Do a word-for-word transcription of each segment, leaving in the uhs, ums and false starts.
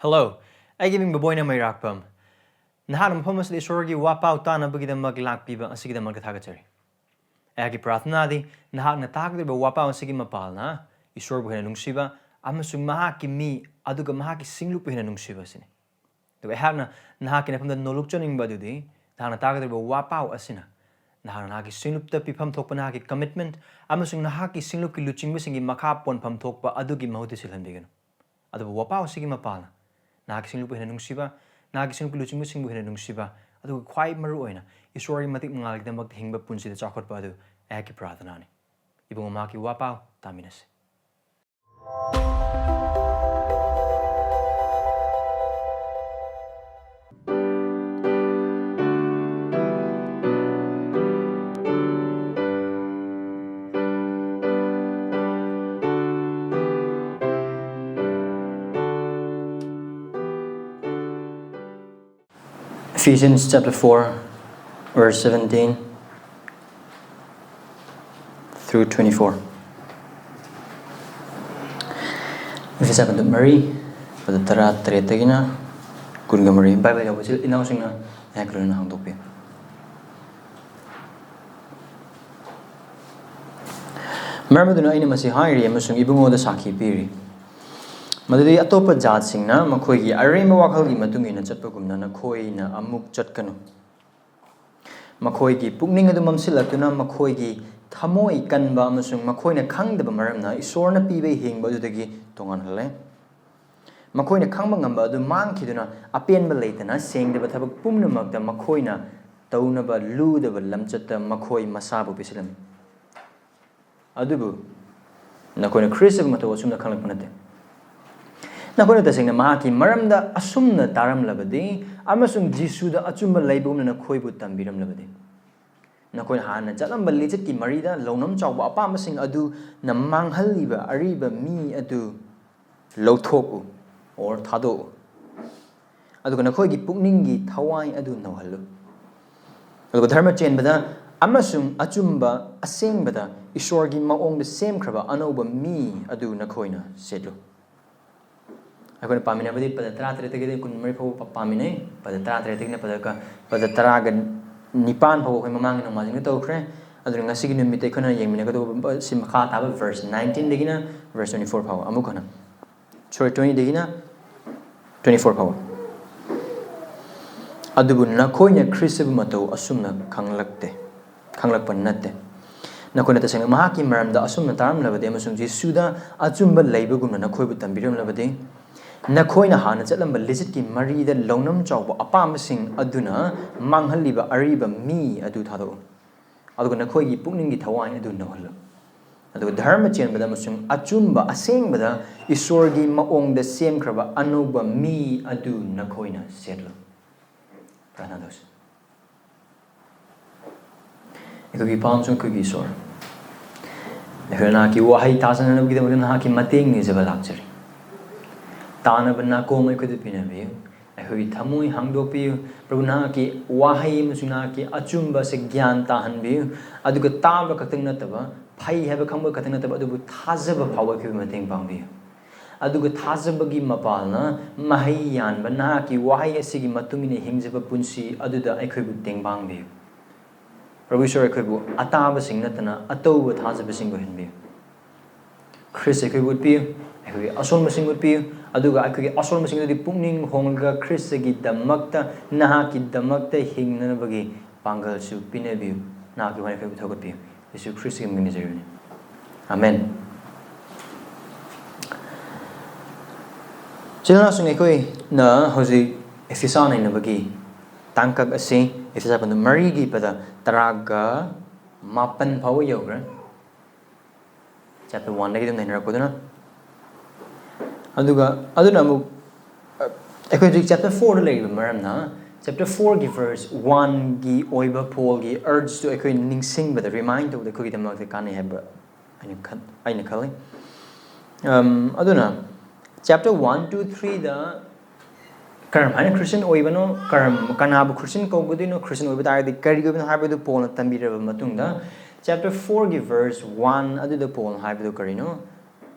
Hello, ꯑꯩꯒꯤ ꯃꯤꯡ ꯕꯕꯣꯏꯅ ꯃꯩꯔꯥꯛꯄꯝ꯫ ꯅꯍꯥꯛꯅ ꯃꯐꯝ ꯑꯁꯤꯗ ꯏꯁꯣꯔꯒꯤ ꯋꯥꯄꯥꯎ ꯇꯥꯅꯕꯒꯤꯗꯃꯛ ꯂꯥꯛꯄꯤꯕ ꯑꯁꯤꯒꯤꯗꯃꯛꯇ ꯊꯥꯒꯠꯆꯔꯤ꯫ ꯑꯩꯍꯥꯛꯀꯤ ꯄ꯭ꯔꯥꯔꯊꯅꯥꯗꯤ ꯅꯍꯥꯛꯅ ꯇꯥꯒꯗꯧꯔꯤꯕ ꯋꯥꯄꯥꯎ ꯑꯁꯤꯒꯤ ꯃꯄꯥꯜꯅ ꯏꯁꯣꯔꯕꯨ ꯍꯦꯟꯅ ꯅꯨꯡꯁꯤꯕ ꯑꯃꯁꯨꯡ ꯃꯍꯥꯛꯀꯤ ꯃꯤ ꯑꯗꯨꯒ ꯃꯍꯥꯛꯀꯤ ꯁꯤꯡꯂꯨꯞꯄꯨ ꯍꯦꯟꯅ ꯅꯨꯡꯁꯤꯕ ꯑꯁꯤꯅꯤ꯫ ꯑꯗꯨꯒ ꯑꯩꯍꯥꯛꯅ ꯅꯍꯥꯛꯀꯤ ꯅꯐꯝꯗ ꯅꯣꯂꯨꯛꯆꯅꯤꯡꯕ ꯑꯗꯨꯗꯤ ꯅꯍꯥꯛꯅ ꯇꯥꯒꯗꯧꯔꯤꯕ ꯋꯥꯄꯥꯎ ꯑꯁꯤꯅ ꯅꯍꯥꯛꯅ ꯅꯍꯥꯛꯀꯤ ꯁꯤꯡꯂꯨꯞꯇ ꯄꯤꯐꯝ ꯊꯣꯛꯄ ꯅꯍꯥꯛꯀꯤ commitment ꯑꯃꯁꯨꯡ ꯅꯍꯥꯛꯀꯤ ꯁꯤꯡꯂꯨꯞꯀꯤ ꯂꯨꯆꯤꯡꯕꯁꯤꯡꯒꯤ ꯃꯈꯥ ꯄꯣꯟꯐꯝ ꯊꯣꯛꯄ ꯑꯗꯨꯒꯤ ꯃꯍꯨꯠꯇ ꯁꯤꯜꯍꯟꯕꯤꯒꯅꯨ꯫ ꯑꯗꯨꯕꯨ ꯋꯥꯄꯥꯎ ꯑꯁꯤꯒꯤ ꯃꯄꯥꯜꯅ ꯅꯍꯥꯛꯀꯤ ꯁꯤꯡꯂꯨꯞꯄꯨ ꯍꯦꯟꯅ ꯅꯨꯡꯁꯤꯕ, ꯅꯍꯥꯛꯀꯤ ꯁꯤꯡꯂꯨꯞꯀꯤ ꯂꯨꯆꯤꯡꯕꯁꯤꯡꯕꯨ ꯍꯦꯟꯅ ꯅꯨꯡꯁꯤꯕ, ꯑꯗꯨꯒ ꯈ꯭ꯋꯥꯏ ꯃꯔꯨ ꯑꯣꯏꯅ ꯏꯁꯣꯔꯒꯤ ꯃꯇꯤꯛ ꯃꯉꯥꯜꯒꯤꯗꯃꯛꯇ ꯍꯤꯡꯕ ꯄꯨꯟꯁꯤꯗ ꯆꯥꯎꯈꯠꯄ ꯑꯗꯨ ꯑꯩꯍꯥꯛꯀꯤ ꯄ꯭ꯔꯥꯔꯊꯅꯥꯅꯤ꯫ ꯏꯕꯨꯡꯉꯣ, ꯃꯍꯥꯛꯀꯤ ꯋꯥꯄꯥꯎ ꯇꯥꯃꯤꯟꯅꯁꯤ꯫ Ephesians chapter four, verse seventeen through twenty-four. ꯏꯐꯤꯁꯥ ꯀꯟꯗꯨꯞ ꯃꯔꯤ, ꯄꯗ ꯇꯔꯥ ꯇꯔꯦꯠꯇꯒꯤꯅ ꯀꯨꯟꯒ ꯃꯔꯤ꯫ ꯕꯥꯏꯕꯜ ꯌꯥꯎꯕ ꯏꯆꯤꯜ ꯏꯅꯥꯎꯁꯤꯡꯅ ꯑꯩꯍꯥꯛꯀ ꯂꯣꯏꯅꯅ ꯍꯥꯡꯗꯣꯛꯄꯤꯌꯨ꯫ ꯃꯔꯝ ꯑꯗꯨꯅ ꯑꯩꯅ ꯃꯁꯤ ꯍꯥꯏꯔꯤ ꯑꯃꯁꯨꯡ ꯏꯕꯨꯡꯉꯣꯗ ꯁꯥꯈꯤ ꯄꯤꯔꯤ, ꯃꯗꯨꯗꯤ ꯑꯇꯣꯞꯄ ꯖꯥꯠꯁꯤꯡꯅ ꯃꯈꯣꯏꯒꯤ ꯑꯔꯦꯝꯕ ꯋꯥꯈꯜꯒꯤ ꯃꯇꯨꯡ ꯏꯟꯅ ꯆꯠꯄꯒꯨꯝꯅ ꯅꯈꯣꯏꯅ ꯑꯃꯨꯛ ꯆꯠꯀꯅꯨ꯫ ꯃꯈꯣꯏꯒꯤ ꯄꯨꯛꯅꯤꯡ ꯑꯗꯨ ꯃꯝꯁꯤꯜꯂꯛꯇꯨꯅ ꯃꯈꯣꯏꯒꯤ ꯊꯃꯣꯏ ꯀꯟꯕ ꯑꯃꯁꯨꯡ ꯃꯈꯣꯏꯅ ꯈꯪꯗꯕ ꯃꯔꯝꯅ ꯏꯁꯣꯔꯅ ꯄꯤꯕ ꯍꯤꯡꯕ ꯑꯗꯨꯗꯒꯤ ꯇꯣꯉꯥꯟꯍꯜꯂꯦ꯫ ꯃꯈꯣꯏꯅ ꯈꯪꯕ ꯉꯝꯕ ꯑꯗꯨ ꯃꯥꯡꯈꯤꯗꯨꯅ ꯑꯄꯦꯟꯕ ꯂꯩꯇꯅ ꯁꯦꯡꯗꯕ ꯊꯕꯛ ꯄꯨꯝꯅꯃꯛꯇ ꯃꯈꯣꯏꯅ ꯇꯧꯅꯕ ꯂꯨꯗꯕ ꯂꯝꯆꯠꯇ ꯃꯈꯣꯏ ꯃꯁꯥꯕꯨ ꯄꯤꯁꯤꯜꯂꯝꯃꯤ꯫ ꯑꯗꯨꯕꯨ ꯅꯈꯣꯏꯅ ꯈ꯭ꯔꯤꯁꯇꯕꯨ ꯃꯇꯧ ꯑꯁꯨꯝꯅ ꯈꯪꯂꯛꯄ ꯅꯠꯇꯦ꯫ ꯅꯈꯣꯏꯅ ꯇꯁꯦꯡꯅ ꯃꯍꯥꯛꯀꯤ ꯃꯔꯝꯗ ꯑꯁꯨꯝꯅ ꯇꯥꯔꯝꯂꯕꯗꯤ ꯑꯃꯁꯨꯡ ꯖꯤꯁꯨꯗ ꯑꯆꯨꯝꯕ ꯂꯩꯕꯒꯨꯝꯅ ꯅꯈꯣꯏꯕꯨ ꯇꯝꯕꯤꯔꯝꯂꯕꯗꯤ, ꯅꯈꯣꯏꯅ ꯍꯥꯟꯅ ꯆꯠꯂꯝꯕ ꯂꯤꯆꯠꯀꯤ ꯃꯔꯤꯗ ꯂꯧꯅꯝ ꯆꯥꯎꯕ ꯑꯄꯥꯝꯕꯁꯤꯡ ꯑꯗꯨꯅ ꯃꯥꯡꯍꯜꯂꯤꯕ ꯑꯔꯤꯕ ꯃꯤ ꯑꯗꯨ ꯂꯧꯊꯣꯛꯎ, or ꯊꯥꯗꯣꯛꯎ, ꯑꯗꯨꯒ ꯅꯈꯣꯏꯒꯤ ꯄꯨꯛꯅꯤꯡꯒꯤ ꯊꯋꯥꯏ ꯑꯗꯨ ꯅꯧꯍꯜꯂꯨ꯫ ꯑꯗꯨꯒ ꯙꯔꯃ ꯆꯦꯟꯕꯗ ꯑꯃꯁꯨꯡ ꯑꯆꯨꯝꯕ ꯑꯁꯦꯡꯕꯗ ꯏꯁꯣꯔꯒꯤ ꯃꯑꯣꯡꯗ ꯁꯦꯝꯈ꯭ꯔꯕ ꯑꯅꯧꯕ ꯃꯤ ꯑꯗꯨ ꯅꯈꯣꯏꯅ ꯁꯦꯠꯂꯨ꯫ ꯑꯩꯈꯣꯏꯅ ꯄꯥꯃꯤꯟꯅꯕꯗꯤ ꯄꯗ ꯇꯔꯥꯇꯔꯦꯠꯇꯒꯤ ꯀꯨꯟꯃꯔꯤ ꯐꯥꯎꯕ ꯄꯥꯃꯤꯟꯅꯩ꯫ ꯄꯗ ꯇꯔꯥꯇꯔꯦꯠꯇꯒꯤꯅ ꯄꯗ ꯇꯔꯥꯒ ꯅꯤꯄꯥꯟ ꯐꯥꯎꯕ ꯑꯩꯈꯣꯏ ꯃꯃꯥꯡꯒꯤ ꯅꯣꯡꯃꯥꯏꯖꯤꯡꯗ ꯇꯧꯈ꯭ꯔꯦ꯫ ꯑꯗꯨꯅ ꯉꯁꯤꯒꯤ ꯅꯨꯃꯤꯠꯇ ꯑꯩꯈꯣꯏꯅ ꯌꯦꯡꯃꯤꯟꯅꯒꯗꯧꯕ ꯁꯤ ꯃꯈꯥ ꯇꯥꯕ verse nineteenꯗꯒꯤꯅ verse twenty four ꯐꯥꯎꯕ꯫ ꯑꯃꯨꯛ ꯍꯟꯅ, sorry, twentyꯗꯒꯤꯅ twenty four ꯐꯥꯎꯕ꯫ "ꯑꯗꯨꯕꯨ ꯅꯈꯣꯏꯅ ꯈ꯭ꯔꯤꯁꯇꯕꯨ ꯃꯇꯧ ꯑꯁꯨꯝꯅ ꯈꯪꯂꯛꯇꯦ, ꯈꯪꯂꯛꯄ ꯅꯠꯇꯦ꯫ ꯅꯈꯣꯏꯅ ꯇꯁꯦꯡꯅ ꯃꯍꯥꯛꯀꯤ ꯃꯔꯝꯗ ꯑꯁꯨꯝꯅ ꯇꯥꯔꯝꯂꯕꯗꯤ ꯑꯃꯁꯨꯡ ꯖꯤꯁꯨꯗ ꯑꯆꯨꯝꯕ ꯂꯩꯕꯒꯨꯝꯅ ꯅꯈꯣꯏꯕꯨ ꯇꯝꯕꯤꯔꯝꯂꯕꯗꯤ, ꯅꯈꯣꯏꯅ ꯍꯥꯟꯅ ꯆꯠꯂꯝꯕ ꯂꯤꯆꯠꯀꯤ ꯃꯔꯤꯗ ꯂꯧꯅꯝ ꯆꯥꯎꯕ ꯑꯄꯥꯝꯕꯁꯤꯡ ꯑꯗꯨꯅ ꯃꯥꯡꯍꯜꯂꯤꯕ ꯑꯔꯤꯕ ꯃꯤ ꯑꯗꯨ ꯊꯥꯗꯣꯛꯎ, ꯑꯗꯨꯒ ꯅꯈꯣꯏꯒꯤ ꯄꯨꯛꯅꯤꯡꯒꯤ ꯊꯋꯥꯏ ꯑꯗꯨ ꯅꯧꯍꯜꯂꯨ꯫ ꯑꯗꯨꯒ ꯙꯔꯃ ꯆꯦꯟꯕꯗ ꯑꯃꯁꯨꯡ ꯑꯆꯨꯝꯕ ꯑꯁꯦꯡꯕꯗ ꯏꯁꯣꯔꯒꯤ ꯃꯑꯣꯡꯗ ꯁꯦꯝꯈ꯭ꯔꯕ ꯑꯅꯧꯕ ꯃꯤ ꯑꯗꯨ ꯅꯈꯣꯏꯅ ꯁꯦꯠꯂꯨ"꯫ ꯄ꯭ꯔꯥꯔꯊꯅꯥ ꯇꯧꯁꯤ꯫ ꯑꯩꯈꯣꯏꯒꯤ ꯏꯄꯥ ꯑꯃꯁꯨꯡ ꯑꯩꯈꯣꯏꯒꯤ ꯏꯁꯣꯔ, ꯑꯩꯈꯣꯏ ꯅꯍꯥꯛꯀꯤ ꯋꯥꯍꯩ ꯇꯥꯖꯅꯅꯕꯒꯤꯗꯃꯛꯇ ꯅꯍꯥꯛꯀꯤ ꯃꯇꯦꯡ ꯅꯤꯖꯕ ꯂꯥꯛꯆꯔꯤ꯫ ꯇꯥꯅꯕ ꯅꯥꯀꯣꯡ ꯑꯩꯈꯣꯏꯗ ꯄꯤꯅꯕꯤꯌꯨ꯫ ꯑꯩꯈꯣꯏꯒꯤ ꯊꯃꯣꯏ ꯍꯥꯡꯗꯣꯛꯄꯤꯌꯨ꯫ ꯄ꯭ꯔꯚꯨ, ꯅꯍꯥꯛꯀꯤ ꯋꯥꯍꯩ ꯑꯃꯁꯨꯡ ꯅꯍꯥꯛꯀꯤ ꯑꯆꯨꯝꯕ ꯑꯁꯤ ꯒ꯭ꯌꯥꯟ ꯇꯥꯍꯟꯕꯤꯌꯨ꯫ ꯑꯗꯨꯒ ꯇꯥꯕ ꯈꯛꯇꯪ ꯅꯠꯇꯕ, ꯐꯩ ꯍꯥꯏꯕ ꯈꯪꯕ ꯈꯛꯇꯪ ꯅꯠꯇꯕ, ꯑꯗꯨꯕꯨ ꯊꯥꯖꯕ ꯐꯥꯎꯕ ꯑꯩꯈꯣꯏꯕꯨ ꯃꯇꯦꯡ ꯄꯥꯡꯕꯤꯌꯨ꯫ ꯑꯗꯨꯒ ꯊꯥꯖꯕꯒꯤ ꯃꯄꯥꯜꯅ ꯃꯍꯩ ꯌꯥꯟꯕ ꯅꯍꯥꯛꯀꯤ ꯋꯥꯍꯩ ꯑꯁꯤꯒꯤ ꯃꯇꯨꯡ ꯏꯟꯅ ꯍꯤꯡꯖꯕ ꯄꯨꯟꯁꯤ ꯑꯗꯨꯗ ꯑꯩꯈꯣꯏꯕꯨ ꯇꯦꯡꯕꯥꯡꯕꯤꯌꯨ꯫ ꯄ꯭ꯔꯚꯨ ꯏꯁꯣꯔ, ꯑꯩꯈꯣꯏꯕꯨ ꯑꯇꯥꯕꯁꯤꯡ ꯅꯠꯇꯅ ꯑꯇꯧꯕ ꯊꯥꯖꯕꯁꯤꯡ ꯑꯣꯏꯍꯟꯕꯤꯌꯨ꯫ ꯈ꯭ꯔꯤꯁ ꯑꯩꯈꯣꯏꯕꯨ ꯎꯠꯄꯤꯌꯨ, ꯑꯩꯈꯣꯏꯒꯤ ꯑꯁꯣꯟꯕꯁꯤꯡ ꯎꯠꯄꯤꯌꯨ, ꯑꯗꯨꯒ ꯑꯩꯈꯣꯏꯒꯤ ꯑꯁꯣꯟꯕꯁꯤꯡ ꯑꯗꯨꯗꯤ ꯄꯨꯛꯅꯤꯡ ꯍꯣꯡꯂꯒ ꯈ꯭ꯔꯤꯁꯇꯒꯤꯗꯃꯛꯇ, ꯅꯍꯥꯛꯀꯤꯗꯃꯛꯇ ꯍꯤꯡꯅꯕꯒꯤ ꯄꯥꯡꯒꯜꯁꯨ ꯄꯤꯅꯕꯤꯌꯨ꯫ ꯅꯍꯥꯛꯀꯤ ꯋꯥꯍꯩ ꯑꯩꯈꯣꯏꯕꯨ ꯊꯧꯒꯠꯄꯤꯌꯨ꯫ ꯌꯦꯁꯨ ꯈ꯭ꯔꯤꯁꯇꯒꯤ ꯃꯃꯤꯡ ꯅꯤꯖꯔꯤꯕꯅꯤ꯫ ꯑꯥꯃꯦꯟ꯫ ꯏꯆꯤꯜ ꯏꯅꯥꯎꯁꯤꯡ, ꯑꯩꯈꯣꯏꯅ ꯍꯧꯖꯤꯛ ꯑꯦꯐꯤꯁꯥ ꯅꯩꯅꯕꯒꯤ ꯇꯥꯡꯀꯛ ꯑꯁꯤ ꯑꯦꯐꯤꯁꯥ ꯄꯟꯗꯨ ꯃꯔꯤꯒꯤ ꯄꯗ ꯇꯔꯥꯒ ꯃꯥꯄꯟ ꯐꯥꯎꯕ ꯌꯧꯈ꯭ꯔꯦ꯫ Chapter oneꯗꯒꯤ ꯑꯗꯨꯝ ꯅꯩꯅꯔꯛꯄꯗꯨꯅ꯫ ꯑꯗꯨꯒ ꯑꯗꯨꯅ ꯑꯃꯨꯛ, ꯑ, ꯑꯩꯈꯣꯏ ꯍꯧꯖꯤꯛ chapter fourꯗ ꯂꯩꯔꯤꯕ ꯃꯔꯝꯅ, chapter fourꯒꯤ verse oneꯒꯤ ꯑꯣꯏꯕ ꯄꯣꯜꯒꯤ urgeꯇꯨ ꯑꯩꯈꯣꯏ ꯅꯤꯡꯁꯤꯡꯕꯗ, remind ꯇꯧꯕꯗ ꯑꯩꯈꯣꯏꯒꯤꯗꯃꯛꯇ ꯀꯥꯟꯅꯩ ꯍꯥꯏꯕ ꯑꯩꯅ ꯈꯟ-, ꯑꯩꯅ ꯈꯜꯂꯤ꯫ ꯑꯝ, ꯑꯗꯨꯅ chapter one, two, threeꯗ ꯀꯔꯝ ꯍꯥꯏꯅ Christian ꯑꯣꯏꯕꯅꯣ, ꯀꯔꯝ, ꯀꯅꯥꯕꯨ Christian ꯀꯧꯒꯗꯣꯏꯅꯣ, Christian ꯑꯣꯏꯕ ꯇꯥꯔꯒꯗꯤ ꯀꯔꯤ ꯑꯣꯏꯕꯅꯣ ꯍꯥꯏꯕꯗꯨ ꯄꯣꯜꯅ ꯇꯝꯕꯤꯔꯕ ꯃꯇꯨꯡꯗ, chapter fourꯒꯤ verse one ꯑꯗꯨꯗ ꯄꯣꯜꯅ ꯍꯥꯏꯕꯗꯨ ꯀꯔꯤꯅꯣ?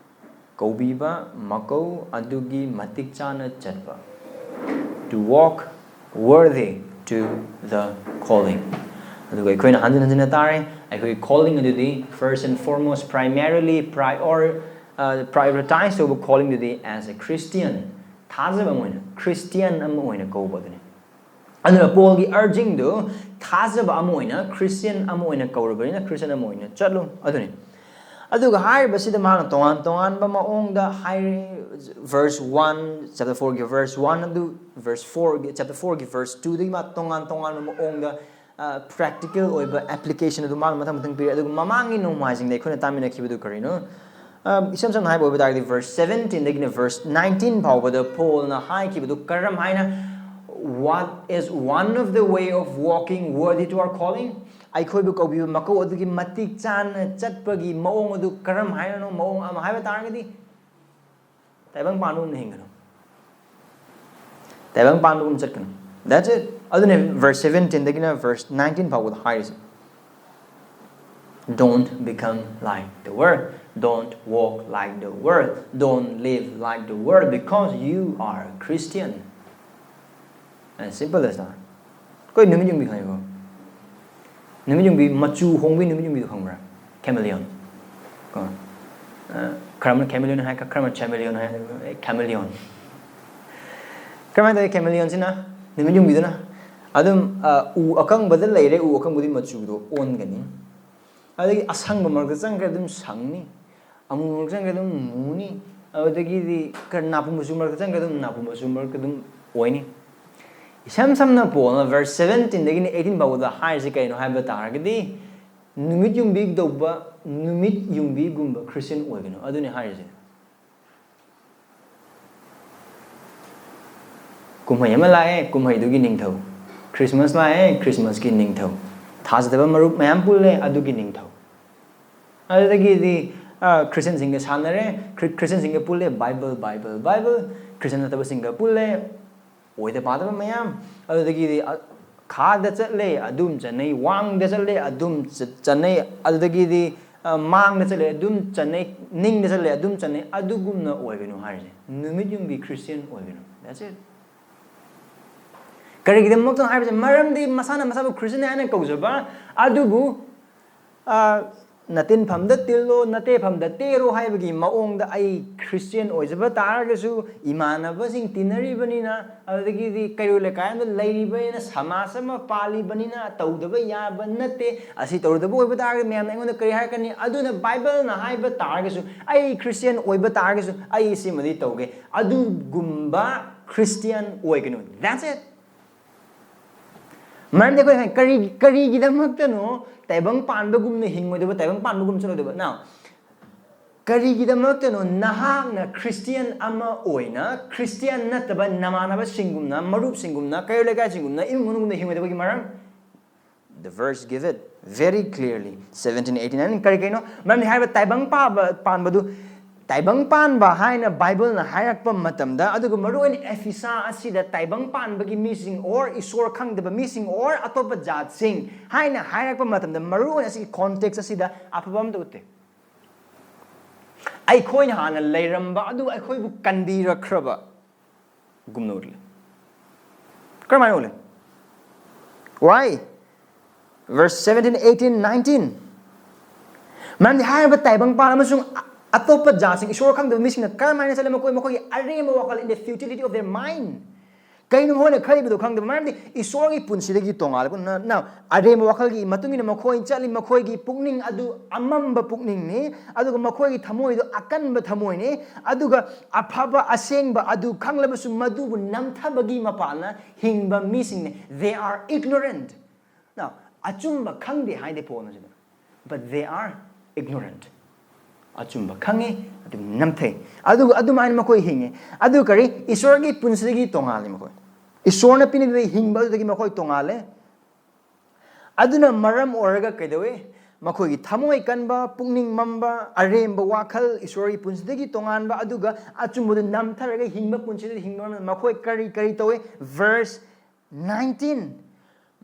ꯀꯧꯕꯤꯕ ꯃꯀꯧ ꯑꯗꯨꯒꯤ ꯃꯇꯤꯛ ꯆꯥꯅ ꯆꯠꯄ, to walk worthy to the calling. ꯑꯗꯨꯒ ꯑꯩꯈꯣꯏꯅ ꯍꯟꯖꯤꯟ ꯍꯟꯖꯤꯟꯅ ꯇꯥꯔꯦ, ꯑꯩꯈꯣꯏ calling ꯑꯗꯨꯗꯤ first and foremost, primarily prior prioritize ꯇꯧꯕ calling ꯑꯗꯨꯗꯤ as a Christian, ꯊꯥꯖꯕ ꯑꯃ ꯑꯣꯏꯅ, Christian ꯑꯃ ꯑꯣꯏꯅ ꯀꯧꯕ ꯑꯗꯨꯅꯤ꯫ ꯑꯗꯨꯅ ꯄꯣꯜꯒꯤ urging ꯗꯨ ꯊꯥꯖꯕ ꯑꯃ ꯑꯣꯏꯅ, Christian ꯑꯃ ꯑꯣꯏꯅ ꯀꯧꯔꯕꯅꯤꯅ Christian ꯑꯃ ꯑꯣꯏꯅ ꯆꯠꯂꯨ ꯑꯗꯨꯅꯤ꯫ ꯑꯗꯨꯒ ꯍꯥꯏꯔꯤꯕꯁꯤꯗ ꯃꯥꯅ ꯇꯣꯉꯥꯟ ꯇꯣꯉꯥꯟꯕ ꯃꯑꯣꯡꯗ ꯍꯥꯏꯔꯤ꯫ Verse one, chapter four ꯒꯤ verse one ꯑꯗꯨ, verse four ꯒꯤ, chapter four ꯒꯤ verse two ꯗꯒꯤ ꯃꯥ ꯇꯣꯉꯥꯟ ꯇꯣꯉꯥꯟꯕ ꯃꯑꯣꯡꯗ practical ꯑꯣꯏꯕ application ꯑꯗꯨ ꯃꯥꯅ ꯃꯊꯪ ꯃꯊꯪ ꯄꯤꯔꯦ꯫ ꯑꯗꯨꯒ ꯃꯃꯥꯡꯒꯤ ꯅꯣꯡꯃꯥꯏꯖꯤꯡꯗ ꯑꯩꯈꯣꯏꯅ ꯇꯥꯃꯤꯟꯅꯈꯤꯕꯗꯨ ꯀꯔꯤꯅꯣ? ꯏꯁꯝ ꯁꯝꯅ ꯍꯥꯏꯕ ꯑꯣꯏꯕ ꯇꯥꯔꯒꯗꯤ verse seventeen ꯗꯒꯤꯅ verse nineteen ꯐꯥꯎꯕꯗ ꯄꯣꯜꯅ ꯍꯥꯏꯈꯤꯕꯗꯨ ꯀꯔꯝ ꯍꯥꯏꯅ, what is one of the way of walking worthy to our calling? ꯑꯩꯈꯣꯏꯕꯨ ꯀꯧꯕꯤꯕ ꯃꯀꯧ ꯑꯗꯨꯒꯤ ꯃꯇꯤꯛ ꯆꯥꯅ ꯆꯠꯄꯒꯤ ꯃꯑꯣꯡ ꯑꯗꯨ ꯀꯔꯝ ꯍꯥꯏꯅꯅꯣ? ꯃꯑꯣꯡ ꯑꯃ ꯍꯥꯏꯕ ꯇꯥꯔꯒꯗꯤ ꯇꯥꯏꯕꯪ ꯄꯥꯟꯕꯒꯨꯝꯅ ꯍꯤꯡꯒꯅꯨ꯫ ꯇꯥꯏꯕꯪ ꯄꯥꯟꯕꯒꯨꯝ ꯆꯠꯀꯅꯨ꯫ That's it. ꯑꯗꯨꯅꯦ verse seventeen ꯗꯒꯤꯅ verse nineteen ꯐꯥꯎꯕꯗ ꯍꯥꯏꯔꯤꯁꯦ꯫ Don't become like the world. Don't walk like the world. Don't live like the world because you are a Christian. As simple as that. ꯑꯩꯈꯣꯏ ꯅꯨꯃꯤꯠ ꯌꯨꯡꯕꯤ ꯈꯪꯉꯤꯀꯣ? ꯅꯨꯃꯤꯠ ꯌꯨꯡꯕꯤ, ꯃꯆꯨ ꯍꯣꯡꯕꯤ ꯅꯨꯃꯤꯠ ꯌꯨꯡꯕꯤꯗꯣ ꯈꯪꯕ꯭ꯔꯥ? Chameleon. ꯀꯣ? ꯈꯔ ꯑꯃꯅ chameleon ꯍꯥꯏ, ꯈꯔ ꯑꯃꯅ chameleon ꯍꯥꯏ꯫ Chameleon. ꯀꯔꯝꯍꯥꯏꯅ ꯇꯧꯋꯤ chameleon ꯁꯤꯅ? ꯅꯨꯃꯤꯠ ꯌꯨꯡꯕꯤꯗꯨꯅ ꯑꯗꯨꯝ ꯎ ꯑꯀꯪꯕꯗ ꯂꯩꯔꯦ, ꯎ ꯑꯀꯪꯕꯗꯤ ꯃꯆꯨꯗꯣ ꯑꯣꯟꯒꯅꯤ꯫ ꯑꯗꯒꯤ ꯑꯁꯪꯕ ꯃꯔꯛꯇ ꯆꯪꯈ꯭ꯔꯦ, ꯑꯗꯨꯝ ꯁꯪꯅꯤ꯫ ꯑꯃꯨꯕ ꯃꯔꯛꯇ ꯆꯪꯈ꯭ꯔꯦ, ꯑꯗꯨꯝ ꯃꯨꯅꯤ꯫ ꯑꯗꯨꯗꯒꯤꯗꯤ ꯈꯔ ꯅꯥꯄꯨ ꯃꯆꯨ ꯃꯔꯛꯇ ꯆꯪꯈ꯭ꯔꯦ, ꯑꯗꯨꯝ ꯅꯥꯄꯨ ꯃꯆꯨ ꯃꯔꯛꯇ ꯑꯗꯨꯝ ꯑꯣꯏꯅꯤ꯫ ꯏꯁꯝ ꯁꯝꯅ ꯄꯣꯜꯅ verse seventeen ꯗꯒꯤꯅ eighteen ꯐꯥꯎꯕꯗ ꯍꯥꯏꯔꯤꯁꯦ ꯀꯩꯅꯣ ꯍꯥꯏꯕ ꯇꯥꯔꯒꯗꯤ, ꯅꯨꯃꯤꯠ ꯌꯨꯡꯕꯤ ꯇꯧꯕ, ꯅꯨꯃꯤꯠ ꯌꯨꯡꯕꯤꯒꯨꯝꯕ Christian ꯑꯣꯏꯒꯅꯨ꯫ ꯑꯗꯨꯅꯤ ꯍꯥꯏꯔꯤꯁꯦ꯫ ꯀꯨꯝꯍꯩ ꯑꯃ ꯂꯥꯛꯑꯦ, ꯀꯨꯝꯍꯩꯗꯨꯒꯤ ꯅꯤꯡꯊꯧ꯫ Christmas ꯂꯥꯛꯑꯦ, Christmas ꯀꯤ ꯅꯤꯡꯊꯧ꯫ ꯊꯥꯖꯗꯕ ꯃꯔꯨꯞ ꯃꯌꯥꯝ ꯄꯨꯜꯂꯦ, ꯑꯗꯨꯒꯤ ꯅꯤꯡꯊꯧ꯫ ꯑꯗꯨꯗꯒꯤꯗꯤ Christian ꯁꯤꯡꯒ ꯁꯥꯟꯅꯔꯦ, Christian ꯁꯤꯡꯒ ꯄꯨꯜꯂꯦ, Bible, Bible, Bible꯫ Christian ꯅꯠꯇꯕꯁꯤꯡꯒ ꯄꯨꯜꯂꯦ, ꯑꯣꯏꯗ ꯄꯥꯗꯕ ꯃꯌꯥꯝ꯫ ꯑꯗꯨꯗꯒꯤꯗꯤ ꯈꯥꯗ ꯆꯠꯂꯦ, ꯑꯗꯨꯝ ꯆꯠꯅꯩ, ꯋꯥꯡꯗ ꯆꯠꯂꯦ, ꯑꯗꯨꯝ ꯆꯠꯅꯩ꯫ ꯑꯗꯨꯗꯒꯤꯗꯤ ꯑ, ꯃꯥꯡꯗ ꯆꯠꯂꯦ ꯑꯗꯨꯝ ꯆꯠꯅꯩ, ꯅꯤꯡꯗ ꯆꯠꯂꯦ ꯑꯗꯨꯝ ꯆꯠꯅꯩ, ꯑꯗꯨꯒꯨꯝꯅ ꯑꯣꯏꯒꯅꯨ ꯍꯥꯏꯔꯤꯁꯦ꯫ ꯅꯨꯃꯤꯠ ꯌꯨꯡꯕꯤ Christian ꯑꯣꯏꯒꯅꯨ꯫ That's it. ꯀꯔꯤꯒꯤꯗꯃꯛꯇꯅꯣ ꯍꯥꯏꯕꯁꯦ, ꯃꯔꯝꯗꯤ ꯃꯁꯥꯅ ꯃꯁꯥꯕꯨ Christian ꯍꯥꯏꯅ ꯀꯧꯖꯕ, ꯑꯗꯨꯕꯨ, ꯑ, ꯅꯇꯤꯟꯐꯝꯗ ꯇꯤꯜꯂꯣ, ꯅꯇꯦꯐꯝꯗ ꯇꯦꯔꯣ ꯍꯥꯏꯕꯒꯤ ꯃꯑꯣꯡꯗ ꯑꯩ Christian ꯑꯣꯏꯖꯕ ꯇꯥꯔꯒꯁꯨ, ꯏꯃꯥꯟꯅꯕꯁꯤꯡ ꯇꯤꯟꯅꯔꯤꯕꯅꯤꯅ, ꯑꯗꯨꯗꯒꯤꯗꯤ ꯀꯩꯔꯣꯏ ꯂꯩꯀꯥꯏ ꯑꯃꯗ ꯂꯩꯔꯤꯕꯅꯤꯅ, ꯁꯃꯥꯖ ꯑꯃ ꯄꯥꯜꯂꯤꯕꯅꯤꯅ ꯇꯧꯗꯕ ꯌꯥꯕ ꯅꯠꯇꯦ꯫ ꯑꯁꯤ ꯇꯧꯔꯨꯗꯕ ꯑꯣꯏꯕ ꯇꯥꯔꯒꯗꯤ ꯃꯌꯥꯝꯅ ꯑꯩꯉꯣꯟꯗ ꯀꯔꯤ ꯍꯥꯏꯔꯛꯀꯅꯤ? ꯑꯗꯨꯅ ꯕꯥꯏꯕꯜꯅ ꯍꯥꯏꯕ ꯇꯥꯔꯒꯁꯨ, ꯑꯩ Christian ꯑꯣꯏꯕ ꯇꯥꯔꯒꯁꯨ, ꯑꯩ ꯁꯤꯃꯗꯤ ꯇꯧꯒꯦ꯫ ꯑꯗꯨꯒꯨꯝꯕ Christian ꯑꯣꯏꯒꯅꯨ꯫ That's it. ꯃꯔꯝꯗꯤ ꯑꯩꯈꯣꯏ ꯀꯔꯤ, ꯀꯔꯤꯒꯤꯗꯃꯛꯇꯅꯣ ꯇꯥꯏꯕꯪ ꯄꯥꯟꯕꯒꯨꯝꯅ ꯍꯤꯡꯉꯣꯏꯗꯕ, ꯇꯥꯏꯕꯪ ꯄꯥꯟꯕꯒꯨꯝ ꯆꯠꯂꯣꯏꯗꯕ? Now, ꯀꯔꯤꯒꯤꯗꯃꯛꯇꯅꯣ ꯅꯍꯥꯛꯅ Christian ꯑꯃ ꯑꯣꯏꯅ Christian ꯅꯠꯇꯕ ꯅꯃꯥꯟꯅꯕꯁꯤꯡꯒꯨꯝꯅ, ꯃꯔꯨꯞꯁꯤꯡꯒꯨꯝꯅ, ꯀꯩꯔꯣꯜ ꯂꯩꯀꯥꯏꯁꯤꯡꯒꯨꯝꯅ, ꯏꯃꯨꯡ ꯃꯅꯨꯡꯒꯨꯝꯅ ꯍꯤꯡꯉꯣꯏꯗꯕꯒꯤ ꯃꯔꯝ? The verse give it very clearly. Seventeen, eighteen, and ꯀꯔꯤ ꯀꯩꯅꯣ? ꯃꯔꯝꯗꯤ ꯍꯥꯏꯔꯤꯕ ꯇꯥꯏꯕꯪ ꯄꯥꯕ, ꯄꯥꯟꯕꯗꯨ, ꯇꯥꯏꯕꯪ ꯄꯥꯟꯕ ꯍꯥꯏꯅ ꯕꯥꯏꯕꯜꯅ ꯍꯥꯏꯔꯛꯄ ꯃꯇꯝꯗ, ꯑꯗꯨꯒ ꯃꯔꯨꯑꯣꯏꯅ ꯑꯦꯐꯤꯁꯥ ꯑꯁꯤꯗ ꯇꯥꯏꯕꯪ ꯄꯥꯟꯕꯒꯤ ꯃꯤꯁꯤꯡ, or ꯏꯁꯣꯔ ꯈꯪꯗꯕ ꯃꯤꯁꯤꯡ, or ꯑꯇꯣꯞꯄ ꯖꯥꯠꯁꯤꯡ ꯍꯥꯏꯅ ꯍꯥꯏꯔꯛꯄ ꯃꯇꯝꯗ, ꯃꯔꯨꯑꯣꯏꯅ ꯑꯁꯤꯒꯤ context ꯑꯁꯤꯗ ꯑꯐꯕ ꯑꯃꯇ ꯎꯠꯇꯦ꯫ ꯑꯩꯈꯣꯏꯅ ꯍꯥꯟꯅ ꯂꯩꯔꯝꯕ ꯑꯗꯨ ꯑꯩꯈꯣꯏꯕꯨ ꯀꯟꯕꯤꯔꯛꯈ꯭ꯔꯕ ꯒꯨꯝꯅ ꯎꯠꯂꯤ꯫ ꯀꯔꯝꯍꯥꯏꯅ ꯎꯠꯂꯤ? Why? Verse seventeen, eighteen, nineteen. ꯃꯔꯝꯗꯤ ꯍꯥꯏꯔꯤꯕ ꯇꯥꯏꯕꯪꯄꯥꯟ ꯑꯃꯁꯨꯡ ꯑ-, ꯑꯇꯣꯞꯄ ꯖꯥꯠꯁꯤꯡ, ꯏꯁꯣꯔ ꯈꯪꯗꯕ ꯃꯤꯁꯤꯡꯅ ꯀꯔꯝꯍꯥꯏꯅ ꯆꯠꯂꯤ? ꯃꯈꯣꯏ, ꯃꯈꯣꯏꯒꯤ ꯑꯔꯦꯝꯕ ꯋꯥꯈꯜ, in the futility of their mind. ꯀꯩꯅꯣ ꯃꯈꯣꯏꯅ ꯈꯜꯂꯤꯕꯗꯣ ꯈꯪꯗꯕ꯫ ꯃꯔꯝꯗꯤ ꯏꯁꯣꯔꯒꯤ ꯄꯨꯟꯁꯤꯗꯒꯤ ꯇꯣꯉꯥꯜꯂꯦ꯫ ꯅ-, ꯅ-, ꯑꯔꯦꯝꯕ ꯋꯥꯈꯜꯒꯤ ꯃꯇꯨꯡ ꯏꯟꯅ ꯃꯈꯣꯏ ꯆꯠꯂꯤ, ꯃꯈꯣꯏꯒꯤ ꯄꯨꯛꯅꯤꯡ ꯑꯗꯨ ꯑꯃꯝꯕ ꯄꯨꯛꯅꯤꯡꯅꯤ, ꯑꯗꯨꯒ ꯃꯈꯣꯏꯒꯤ ꯊꯃꯣꯏꯗꯨ ꯑꯀꯟꯕ ꯊꯃꯣꯏꯅꯤ, ꯑꯗꯨꯒ ꯑꯐꯕ ꯑꯁꯦꯡꯕ ꯑꯗꯨ ꯈꯪꯂꯕꯁꯨ ꯃꯗꯨꯕꯨ ꯅꯝꯊꯕꯒꯤ ꯃꯄꯥꯟꯅ ꯍꯤꯡꯕ ꯃꯤꯁꯤꯡꯅꯤ꯫ They are ignorant. Now, ꯑꯆꯨꯝꯕ ꯈꯪꯗꯦ ꯍꯥꯏꯗꯦ ꯄꯣꯜꯅ ꯁꯤꯗ, but they are ignorant. ꯑꯆꯨꯝꯕ ꯈꯪꯉꯤ, ꯑꯗꯨ ꯅꯝꯊꯩ, ꯑꯗꯨꯒ ꯑꯗꯨꯃꯥꯏꯅ ꯃꯈꯣꯏ ꯍꯤꯡꯉꯤ꯫ ꯑꯗꯨ ꯀꯔꯤ? ꯏꯁꯣꯔꯒꯤ ꯄꯨꯟꯁꯤꯗꯒꯤ ꯇꯣꯉꯥꯜꯂꯤ ꯃꯈꯣꯏ꯫ ꯏꯁꯣꯔꯅ ꯄꯤꯅꯕꯤꯕ ꯍꯤꯡꯕ ꯑꯗꯨꯗꯒꯤ ꯃꯈꯣꯏ ꯇꯣꯉꯥꯜꯂꯦ꯫ ꯑꯗꯨꯅ ꯃꯔꯝ ꯑꯣꯏꯔꯒ ꯀꯩꯗꯧꯏ? ꯃꯈꯣꯏꯒꯤ ꯊꯃꯣꯏ ꯀꯟꯕ, ꯄꯨꯛꯅꯤꯡ ꯃꯝꯕ, ꯑꯔꯦꯝꯕ ꯋꯥꯈꯜ, ꯏꯁꯣꯔꯒꯤ ꯄꯨꯟꯁꯤꯗꯒꯤ ꯇꯣꯉꯥꯟꯕ, ꯑꯗꯨꯒ ꯑꯆꯨꯝꯕꯗꯨ ꯅꯝꯊꯔꯒ ꯍꯤꯡꯕ ꯄꯨꯟꯁꯤꯗ ꯍꯤꯡꯕ ꯃꯔꯝꯅ ꯃꯈꯣꯏ ꯀꯔꯤ ꯀꯔꯤ ꯇꯧꯏ? Verse nineteen.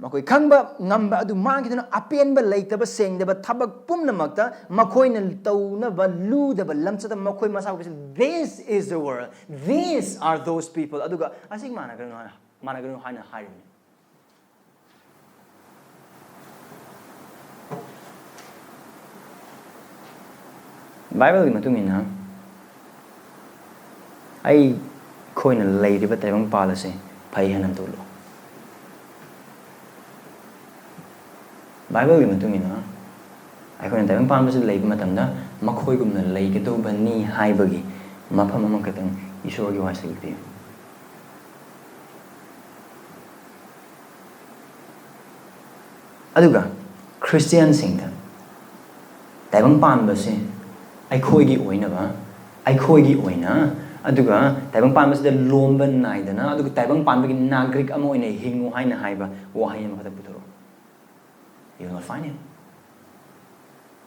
ꯃꯈꯣꯏ ꯈꯪꯕ ꯉꯝꯕ ꯑꯗꯨ ꯃꯥꯡꯈꯤꯗꯨꯅ ꯑꯄꯦꯟꯕ ꯂꯩꯇꯕ ꯁꯦꯡꯗꯕ ꯊꯕꯛ ꯄꯨꯝꯅꯃꯛꯇ ꯃꯈꯣꯏꯅ ꯇꯧꯅꯕ ꯂꯨꯗꯕ ꯂꯝꯆꯠꯇ ꯃꯈꯣꯏ ꯃꯁꯥꯕꯨ ꯄꯤꯁꯤꯜꯂꯤ꯫ This is the world. These are those people. ꯑꯗꯨꯒ ꯑꯁꯤ ꯃꯥꯟꯅꯒꯅꯨ ꯍꯥꯏꯅ, ꯃꯥꯟꯅꯒꯅꯨ ꯍꯥꯏꯅ ꯍꯥꯏꯔꯤꯕꯅꯤ꯫ ꯕꯥꯏꯕꯜꯒꯤ ꯃꯇꯨꯡ ꯏꯟꯅ ꯑꯩꯈꯣꯏꯅ ꯂꯩꯔꯤꯕ ꯇꯥꯏꯕꯪꯄꯥꯜ ꯑꯁꯤ ꯐꯩ ꯍꯥꯏꯅ ꯇꯧꯂꯨ꯫ ꯕꯥꯏꯕꯜꯒꯤ ꯃꯇꯨꯡ ꯏꯟꯅ ꯑꯩꯈꯣꯏꯅ ꯇꯥꯏꯕꯪ ꯄꯥꯟꯕꯁꯤꯗ ꯂꯩꯕ ꯃꯇꯝꯗ ꯃꯈꯣꯏꯒꯨꯝꯅ ꯂꯩꯒꯗꯧꯕꯅꯤ ꯍꯥꯏꯕꯒꯤ ꯃꯐꯝ ꯑꯃꯈꯛꯇꯪ ꯏꯁꯣꯔꯒꯤ ꯋꯥꯁꯤꯗ ꯄꯤꯌꯨ꯫ ꯑꯗꯨꯒ ꯈ꯭ꯔꯤꯁꯇꯤꯌꯥꯟꯁꯤꯡꯗ ꯇꯥꯏꯕꯪ ꯄꯥꯟꯕꯁꯦ ꯑꯩꯈꯣꯏꯒꯤ ꯑꯣꯏꯅꯕ, ꯑꯩꯈꯣꯏꯒꯤ ꯑꯣꯏꯅ, ꯑꯗꯨꯒ ꯇꯥꯏꯕꯪ ꯄꯥꯟꯕꯁꯤꯗ ꯂꯣꯝꯕ ꯅꯥꯏꯗꯅ, ꯑꯗꯨꯒ ꯇꯥꯏꯕꯪ ꯄꯥꯟꯕꯒꯤ ꯅꯥꯒ꯭ꯔꯤꯛ ꯑꯃ ꯑꯣꯏꯅ ꯍꯤꯡꯉꯨ ꯍꯥꯏꯅ ꯍꯥꯏꯕ ꯋꯥꯍꯩ ꯑꯃꯈꯛꯇ ꯄꯨꯊꯣꯔꯛꯎ꯫ You will not find it.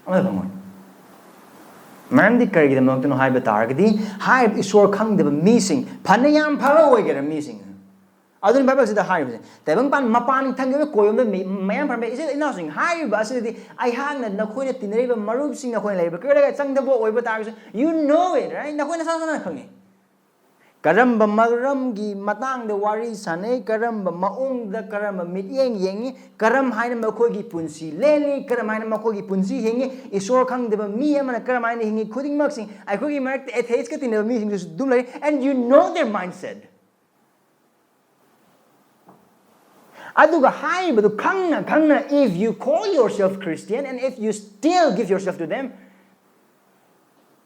ꯑꯃꯠꯇ ꯐꯪꯉꯣꯏ꯫ ꯃꯔꯝꯗꯤ ꯀꯔꯤꯒꯤꯗꯃꯛꯇꯅꯣ ꯍꯥꯏꯕ ꯇꯥꯔꯒꯗꯤ, ꯍꯥꯏꯔꯤꯕ ꯏꯁꯣꯔ ꯈꯪꯗꯕ ꯃꯤꯁꯤꯡ, ꯐꯅ ꯌꯥꯝ ꯐꯕ ꯑꯣꯏꯒꯦꯔꯥ ꯃꯤꯁꯤꯡ, ꯑꯗꯨꯅ ꯕꯥꯏꯕꯜꯁꯤꯗ ꯍꯥꯏꯔꯤꯕꯁꯦ, ꯇꯥꯏꯕꯪ ꯄꯥꯟ ꯃꯄꯥꯟ ꯊꯪꯈꯤꯕ ꯀꯣꯏꯔꯣꯝꯗ ꯃꯤ-, ꯃꯌꯥꯝ ꯐꯔꯝꯕ ꯏꯆꯤꯜ ꯏꯅꯥꯎꯁꯤꯡ, ꯍꯥꯏꯔꯤꯕ ꯑꯁꯤꯗꯗꯤ ꯑꯩꯍꯥꯛꯅ ꯅꯈꯣꯏꯅ ꯇꯤꯟꯅꯔꯤꯕ ꯃꯔꯨꯞꯁꯤꯡ, ꯅꯈꯣꯏꯅ ꯂꯩꯔꯤꯕ ꯀꯩꯔꯣꯏꯗ ꯆꯪꯗꯕ ꯑꯣꯏꯕ ꯇꯥꯔꯒꯁꯨ, you know it, right? ꯅꯈꯣꯏ ꯅꯁꯥ ꯅꯁꯥꯅ ꯈꯪꯉꯤ꯫ ꯀꯔꯝꯕ ꯃꯔꯝꯒꯤ ꯃꯇꯥꯡꯗ ꯋꯥꯔꯤ ꯁꯥꯟꯅꯩ, ꯀꯔꯝꯕ ꯃꯑꯣꯡꯗ, ꯀꯔꯝꯕ ꯃꯤꯠꯌꯦꯡ ꯌꯦꯡꯉꯤ, ꯀꯔꯝ ꯍꯥꯏꯅ ꯃꯈꯣꯏꯒꯤ ꯄꯨꯟꯁꯤ ꯂꯦꯜꯂꯤ, ꯀꯔꯝ ꯍꯥꯏꯅ ꯃꯈꯣꯏꯒꯤ ꯄꯨꯟꯁꯤ ꯍꯤꯡꯉꯤ, ꯏꯁꯣꯔ ꯈꯪꯗꯕ ꯃꯤ ꯑꯃꯅ ꯀꯔꯝ ꯍꯥꯏꯅ ꯍꯤꯡꯉꯤ, ꯈꯨꯗꯤꯡꯃꯛꯁꯤꯡ ꯑꯩꯈꯣꯏꯒꯤ ꯃꯔꯛꯇ atheistꯀ ꯇꯤꯟꯅꯕ ꯃꯤꯁꯤꯡꯗꯨꯁꯨ ꯑꯗꯨꯝ ꯂꯩ, and you know their mindset. ꯑꯗꯨꯒ ꯍꯥꯏꯔꯤꯕꯗꯨ ꯈꯪꯅ ꯈꯪꯅ, if you call yourself Christian and if you still give yourself to them,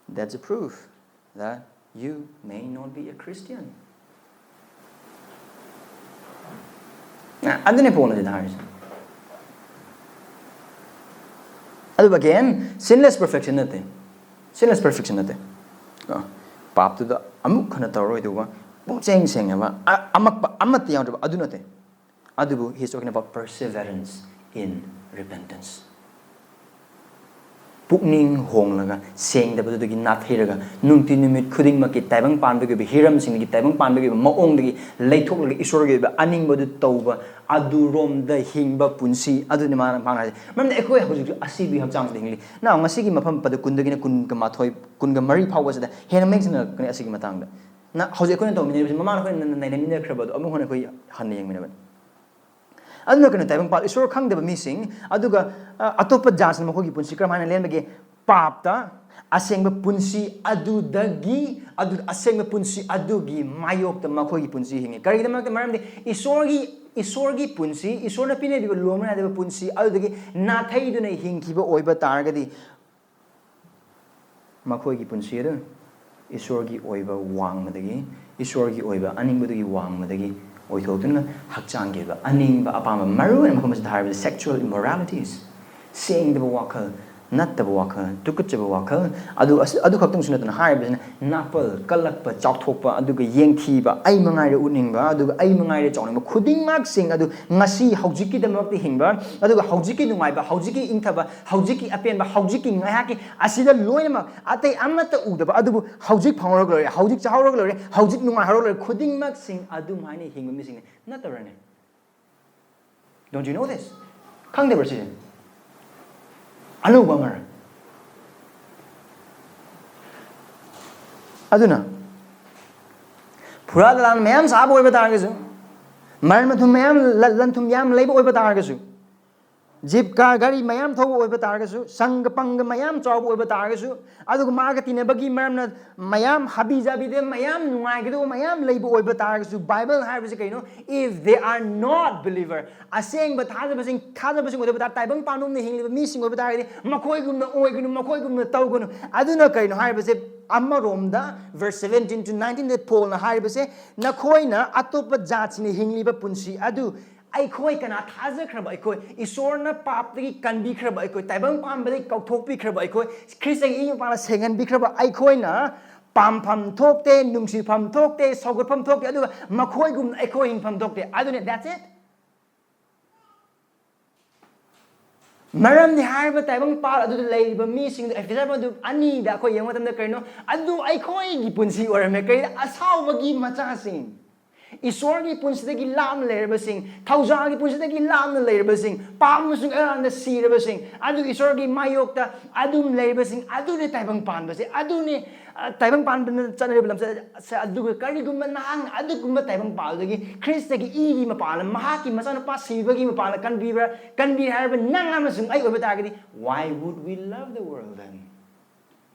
that's a proof that you may not be a Christian. ꯑ, ꯑꯗꯨꯅꯦ ꯄꯣꯜꯅ ꯁꯤꯗ ꯍꯥꯏꯔꯤꯁꯦ꯫ ꯑꯗꯨꯕꯨ again, sinless perfection ꯅꯠꯇꯦ꯫ Sinless perfection ꯅꯠꯇꯦ꯫ ꯀꯣ? ꯄꯥꯞꯇꯨꯗ ꯑꯃꯨꯛ ꯍꯟꯅ ꯇꯧꯔꯣꯏꯗꯧꯕ, ꯄꯨꯡꯁꯦꯡ ꯁꯦꯡꯉꯕ, ꯑ-, ꯑꯃꯛꯄ ꯑꯃꯠꯇ ꯌꯥꯎꯗ꯭ꯔꯕ, ꯑꯗꯨ ꯅꯠꯇꯦ꯫ ꯑꯗꯨꯕꯨ he is talking about perseverance in repentance. ꯄꯨꯛꯅꯤꯡ ꯍꯣꯡꯂꯒ, ꯁꯦꯡꯗꯕꯗꯨꯗꯒꯤ ꯅꯥꯊꯩꯔꯒ, ꯅꯨꯡꯇꯤ ꯅꯨꯃꯤꯠ ꯈꯨꯗꯤꯡꯃꯛꯀꯤ ꯇꯥꯏꯕꯪ ꯄꯥꯟꯕꯒꯤ ꯑꯣꯏꯕ ꯍꯤꯔꯝꯁꯤꯡꯗꯒꯤ, ꯇꯥꯏꯕꯪ ꯄꯥꯟꯕꯒꯤ ꯑꯣꯏꯕ ꯃꯑꯣꯡꯗꯒꯤ ꯂꯩꯊꯣꯛꯂꯒ, ꯏꯁꯣꯔꯒꯤ ꯑꯣꯏꯕ ꯑꯅꯤꯡꯕꯗꯨ ꯇꯧꯕ, ꯑꯗꯨꯔꯣꯝꯗ ꯍꯤꯡꯕ ꯄꯨꯟꯁꯤ ꯑꯗꯨꯅꯤ ꯃꯥꯅ ꯃꯥꯅ ꯍꯥꯏꯁꯦ꯫ ꯃꯔꯝꯗꯤ ꯑꯩꯈꯣꯏ ꯍꯧꯖꯤꯛꯁꯨ ꯑꯁꯤꯕꯒꯤ ꯍꯛꯆꯥꯡꯁꯤꯗ ꯍꯤꯡꯂꯤ꯫ ꯅ ꯉꯁꯤꯒꯤ ꯃꯐꯝ ꯄꯗ ꯀꯨꯟꯗꯒꯤꯅ ꯀꯨꯟꯒ ꯃꯥꯊꯣꯏ, ꯀꯨꯟꯒ ꯃꯔꯤ ꯐꯥꯎꯕꯁꯤꯗ ꯍꯦꯟꯅ ꯃꯌꯦꯛ ꯁꯦꯡꯅ ꯂꯥꯛꯀꯅꯤ ꯑꯁꯤꯒꯤ ꯃꯇꯥꯡꯗ꯫ ꯅ ꯍꯧꯖꯤꯛ ꯑꯩꯈꯣꯏꯅ ꯇꯧꯃꯤꯟꯅꯔꯤꯕꯁꯤ ꯃꯃꯥꯡꯗ ꯑꯩꯈꯣꯏꯅ ꯅꯩꯅꯃꯤꯟꯅꯈ꯭ꯔꯕ ꯑꯗꯨ ꯑꯃꯨꯛ ꯍꯟꯅ ꯑꯩꯈꯣꯏ ꯍꯟꯅ ꯌꯦꯡꯃꯤꯟꯅꯕꯅꯤ꯫ ꯑꯗꯨꯅ ꯀꯩꯅꯣ, ꯇꯥꯏꯕꯪꯄꯥꯟ ꯏꯁꯣꯔ ꯈꯪꯗꯕ ꯃꯤꯁꯤꯡ, ꯑꯗꯨꯒ, ꯑ, ꯑꯇꯣꯞꯄ ꯖꯥꯠꯁꯤꯅ ꯃꯈꯣꯏꯒꯤ ꯄꯨꯟꯁꯤ ꯀꯔꯝꯍꯥꯏꯅ ꯂꯦꯟꯕꯒꯦ? ꯄꯥꯞꯇ꯫ ꯑꯁꯦꯡꯕ ꯄꯨꯟꯁꯤ ꯑꯗꯨꯗꯒꯤ, ꯑꯗꯨ, ꯑꯁꯦꯡꯕ ꯄꯨꯟꯁꯤ ꯑꯗꯨꯒꯤ ꯃꯥꯌꯣꯛꯇ ꯃꯈꯣꯏꯒꯤ ꯄꯨꯟꯁꯤ ꯍꯤꯡꯉꯤ꯫ ꯀꯔꯤꯒꯤꯗꯃꯛꯇ? ꯃꯔꯝꯗꯤ ꯏꯁꯣꯔꯒꯤ, ꯏꯁꯣꯔꯒꯤ ꯄꯨꯟꯁꯤ, ꯏꯁꯣꯔꯅ ꯄꯤꯅꯔꯤꯕ ꯂꯣꯝꯅ ꯅꯥꯏꯗꯕ ꯄꯨꯟꯁꯤ ꯑꯗꯨꯗꯒꯤ ꯅꯥꯊꯩꯗꯨꯅ ꯍꯤꯡꯈꯤꯕ ꯑꯣꯏꯕ ꯇꯥꯔꯒꯗꯤ, ꯃꯈꯣꯏꯒꯤ ꯄꯨꯟꯁꯤ ꯑꯗꯨ ꯏꯁꯣꯔꯒꯤ ꯑꯣꯏꯕ ꯋꯥꯡꯃꯗꯒꯤ, ꯏꯁꯣꯔꯒꯤ ꯑꯣꯏꯕ ꯑꯅꯤꯡꯕꯗꯨꯒꯤ ꯋꯥꯡꯃꯗꯒꯤ ꯑꯣꯏꯊꯣꯛꯇꯨꯅ, ꯍꯛꯆꯥꯡꯒꯤ ꯑꯣꯏꯕ ꯑꯅꯤꯡꯕ ꯑꯄꯥꯝꯕ, ꯃꯔꯨ ꯑꯣꯏꯅ ꯃꯐꯝ ꯑꯁꯤꯗ ꯍꯥꯏꯔꯕꯗ sexual immoralities, ꯁꯦꯡꯗꯕ ꯋꯥꯈꯜ, ꯅꯠꯇꯕ ꯋꯥꯈꯜ, ꯇꯨꯀꯠꯆꯕ ꯋꯥꯈꯜ, ꯑꯗꯨ ꯑꯁ-, ꯑꯗꯨ ꯈꯛꯇꯪꯁꯨ ꯅꯠꯇꯅ, ꯍꯥꯏꯔꯤꯕꯁꯤꯅ ꯅꯥꯄꯜ, ꯀꯜꯂꯛꯄ, ꯆꯥꯎꯊꯣꯛꯄ, ꯑꯗꯨꯒ ꯌꯦꯡꯊꯤꯕ, ꯑꯩ ꯃꯉꯥꯏꯔꯦ ꯎꯠꯅꯤꯡꯕ, ꯑꯗꯨꯒ ꯑꯩ ꯃꯉꯥꯏꯔꯦ ꯆꯥꯎꯅꯤꯡꯕ ꯈꯨꯗꯤꯡꯃꯛꯁꯤꯡ ꯑꯗꯨ ꯉꯁꯤ ꯍꯧꯖꯤꯛꯀꯤꯗꯃꯛꯇ ꯍꯤꯡꯕ, ꯑꯗꯨꯒ ꯍꯧꯖꯤꯛꯀꯤ ꯅꯨꯡꯉꯥꯏꯕ, ꯍꯧꯖꯤꯛꯀꯤ ꯏꯪꯊꯕ, ꯍꯧꯖꯤꯛꯀꯤ ꯑꯄꯦꯟꯕ, ꯍꯧꯖꯤꯛꯀꯤ ꯉꯥꯏꯍꯥꯛꯀꯤ, ꯑꯁꯤꯗ ꯂꯣꯏꯅꯃꯛ ꯑꯇꯩ ꯑꯃꯠꯇ ꯎꯗꯕ, ꯑꯗꯨꯕꯨ ꯍꯧꯖꯤꯛ ꯐꯪꯍꯧꯔꯒ ꯂꯣꯏꯔꯦ, ꯍꯧꯖꯤꯛ ꯆꯥꯍꯧꯔꯒ ꯂꯣꯏꯔꯦ, ꯍꯧꯖꯤꯛ ꯅꯨꯡꯉꯥꯏꯍꯧꯔꯒ ꯂꯣꯏꯔꯦ, ꯈꯨꯗꯤꯡꯃꯛꯁꯤꯡ ꯑꯗꯨꯃꯥꯏꯅ ꯍꯤꯡꯕ ꯃꯤꯁꯤꯡꯅꯤ꯫ ꯅꯠꯇꯕ꯭ꯔꯅꯦ? Don't you know this? ꯈꯪꯗꯕ꯭ꯔꯥ ꯁꯤꯁꯦ? ꯑꯅꯧꯕ ꯑꯃꯔ? ꯑꯗꯨꯅ ꯐꯨꯔꯥ ꯂꯥꯟ ꯃꯌꯥꯝ ꯁꯥꯕ ꯑꯣꯏꯕ ꯇꯥꯔꯒꯁꯨ, ꯃꯔꯟ ꯃꯊꯨꯝ ꯃꯌꯥꯝ, ꯂ-, ꯂꯟ ꯊꯨꯝ ꯌꯥꯝ ꯂꯩꯕ ꯑꯣꯏꯕ ꯇꯥꯔꯒꯁꯨ, ꯖꯤꯞ ꯀꯥꯔ ꯒꯥꯔꯤ ꯃꯌꯥꯝ ꯊꯧꯕ ꯑꯣꯏꯕ ꯇꯥꯔꯒꯁꯨ, ꯁꯪꯒ ꯄꯪꯒ ꯃꯌꯥꯝ ꯆꯥꯎꯕ ꯑꯣꯏꯕ ꯇꯥꯔꯒꯁꯨ, ꯑꯗꯨꯒ ꯃꯥꯒ ꯇꯤꯟꯅꯕꯒꯤ ꯃꯔꯝꯅ ꯃꯌꯥꯝ ꯍꯥꯕꯤ ꯖꯥꯕꯤꯗ ꯃꯌꯥꯝ ꯅꯨꯡꯉꯥꯏꯒꯗꯧꯕ ꯃꯌꯥꯝ ꯂꯩꯕ ꯑꯣꯏꯕ ꯇꯥꯔꯒꯁꯨ, ꯕꯥꯏꯕꯜ ꯍꯥꯏꯕꯁꯤ ꯀꯩꯅꯣ? If they are not believer, ꯑꯁꯦꯡꯕ ꯊꯥꯖꯕꯁꯤꯡ, ꯊꯥꯖꯕꯁꯤꯡ ꯑꯣꯏꯗꯕ ꯇꯥꯔ-, ꯇꯥꯏꯕꯪ ꯄꯥꯟꯕꯒꯨꯝꯅ ꯍꯤꯡꯂꯤꯕ ꯃꯤꯁꯤꯡ ꯑꯣꯏꯕ ꯇꯥꯔꯒꯗꯤ, ꯃꯈꯣꯏꯒꯨꯝꯅ ꯑꯣꯏꯒꯅꯨ, ꯃꯈꯣꯏꯒꯨꯝꯅ ꯇꯧꯒꯅꯨ꯫ ꯑꯗꯨꯅ ꯀꯩꯅꯣ ꯍꯥꯏꯕꯁꯦ, ꯑꯃꯔꯣꯝꯗ verse seventeen to nineteen ꯗ ꯄꯣꯜꯅ ꯍꯥꯏꯔꯤꯕꯁꯦ, ꯅꯈꯣꯏꯅ ꯑꯇꯣꯞꯄ ꯖꯥꯠꯁꯤꯡꯅ ꯍꯤꯡꯂꯤꯕ ꯄꯨꯟꯁꯤ ꯑꯗꯨ ꯑꯩꯈꯣꯏ ꯀꯅꯥ ꯊꯥꯖꯈ꯭ꯔꯕ ꯑꯩꯈꯣꯏ, ꯏꯁꯣꯔꯅ ꯄꯥꯞꯇꯒꯤ ꯀꯟꯕꯤꯈ꯭ꯔꯕ ꯑꯩꯈꯣꯏ, ꯇꯥꯏꯕꯪ ꯄꯥꯟꯕꯗꯒꯤ ꯀꯧꯊꯣꯛꯄꯤꯈ꯭ꯔꯕ ꯑꯩꯈꯣꯏ, ꯈ꯭ꯔꯤꯁꯇꯒꯤ ꯏ ꯃꯄꯥꯅ ꯁꯦꯡꯍꯟꯕꯤꯈ꯭ꯔꯕ ꯑꯩꯈꯣꯏꯅ ꯄꯥꯝꯐꯝ ꯊꯣꯛꯇꯦ, ꯅꯨꯡꯁꯤꯐꯝ ꯊꯣꯛꯇꯦ, ꯁꯧꯒꯠꯐꯝ ꯊꯣꯛꯇꯦ, ꯑꯗꯨꯒ ꯃꯈꯣꯏꯒꯨꯝꯅ ꯑꯩꯈꯣꯏ ꯍꯤꯡꯐꯝ ꯊꯣꯛꯇꯦ꯫ ꯑꯗꯨꯅ, that's it꯫ ꯃꯔꯝꯗꯤ ꯍꯥꯏꯔꯤꯕ ꯇꯥꯏꯕꯪ ꯄꯥꯜ ꯑꯗꯨꯗ ꯂꯩꯔꯤꯕ ꯃꯤꯁꯤꯡꯗꯨ, ꯑꯦꯐꯤꯁꯔ ꯑꯗꯨ ꯑꯅꯤꯗ ꯑꯩꯈꯣꯏ ꯌꯦꯡꯕ ꯃꯇꯝꯗ ꯀꯔꯤꯅꯣ? ꯑꯗꯨ ꯑꯩꯈꯣꯏꯒꯤ ꯄꯨꯟꯁꯤ ꯑꯣꯏꯔꯝꯃꯦ꯫ ꯀꯔꯤꯗ? ꯑꯁꯥꯎꯕꯒꯤ ꯃꯆꯥꯁꯤꯡ꯫ ꯏꯁꯣꯔꯒꯤ ꯄꯨꯟꯁꯤꯗꯒꯤ ꯂꯥꯞꯅ ꯂꯩꯔꯕꯁꯤꯡ, ꯊꯧꯖꯥꯜꯒꯤ ꯄꯨꯟꯁꯤꯗꯒꯤ ꯂꯥꯞꯅ ꯂꯩꯔꯕꯁꯤꯡ, ꯄꯥꯞ ꯑꯃꯁꯨꯡ ꯑꯔꯥꯟꯗ ꯁꯤꯔꯕꯁꯤꯡ, ꯑꯗꯨ ꯏꯁꯣꯔꯒꯤ ꯃꯥꯌꯣꯛꯇ ꯑꯗꯨꯝ ꯂꯩꯔꯕꯁꯤꯡ, ꯑꯗꯨꯅꯤ ꯇꯥꯏꯕꯪ ꯄꯥꯟꯕꯁꯦ꯫ ꯑꯗꯨꯅꯤ, ꯑ, ꯇꯥꯏꯕꯪ ꯄꯥꯟꯕꯅ ꯆꯠꯅꯔꯤꯕ ꯂꯝꯆꯠ ꯑꯁꯦ꯫ ꯑꯗꯨꯒ ꯀꯔꯤꯒꯨꯝꯕ ꯅꯍꯥꯛꯅ ꯑꯗꯨꯒꯨꯝꯕ ꯇꯥꯏꯕꯪ ꯄꯥꯜꯗꯒꯤ ꯈ꯭ꯔꯤꯁꯇꯒꯤ ꯏꯒꯤ ꯃꯄꯥꯟꯅ, ꯃꯍꯥꯛꯀꯤ ꯃꯆꯥꯅꯨꯄꯥ ꯁꯤꯕꯒꯤ ꯃꯄꯥꯟꯅ ꯀꯟꯕꯤꯕ꯭ꯔꯥ, ꯀꯟꯕꯤ ꯍꯥꯏꯔꯕ ꯅꯪ ꯑꯃꯁꯨꯡ ꯑꯩ ꯑꯣꯏꯕ ꯇꯥꯔꯒꯗꯤ, why would we love the world then?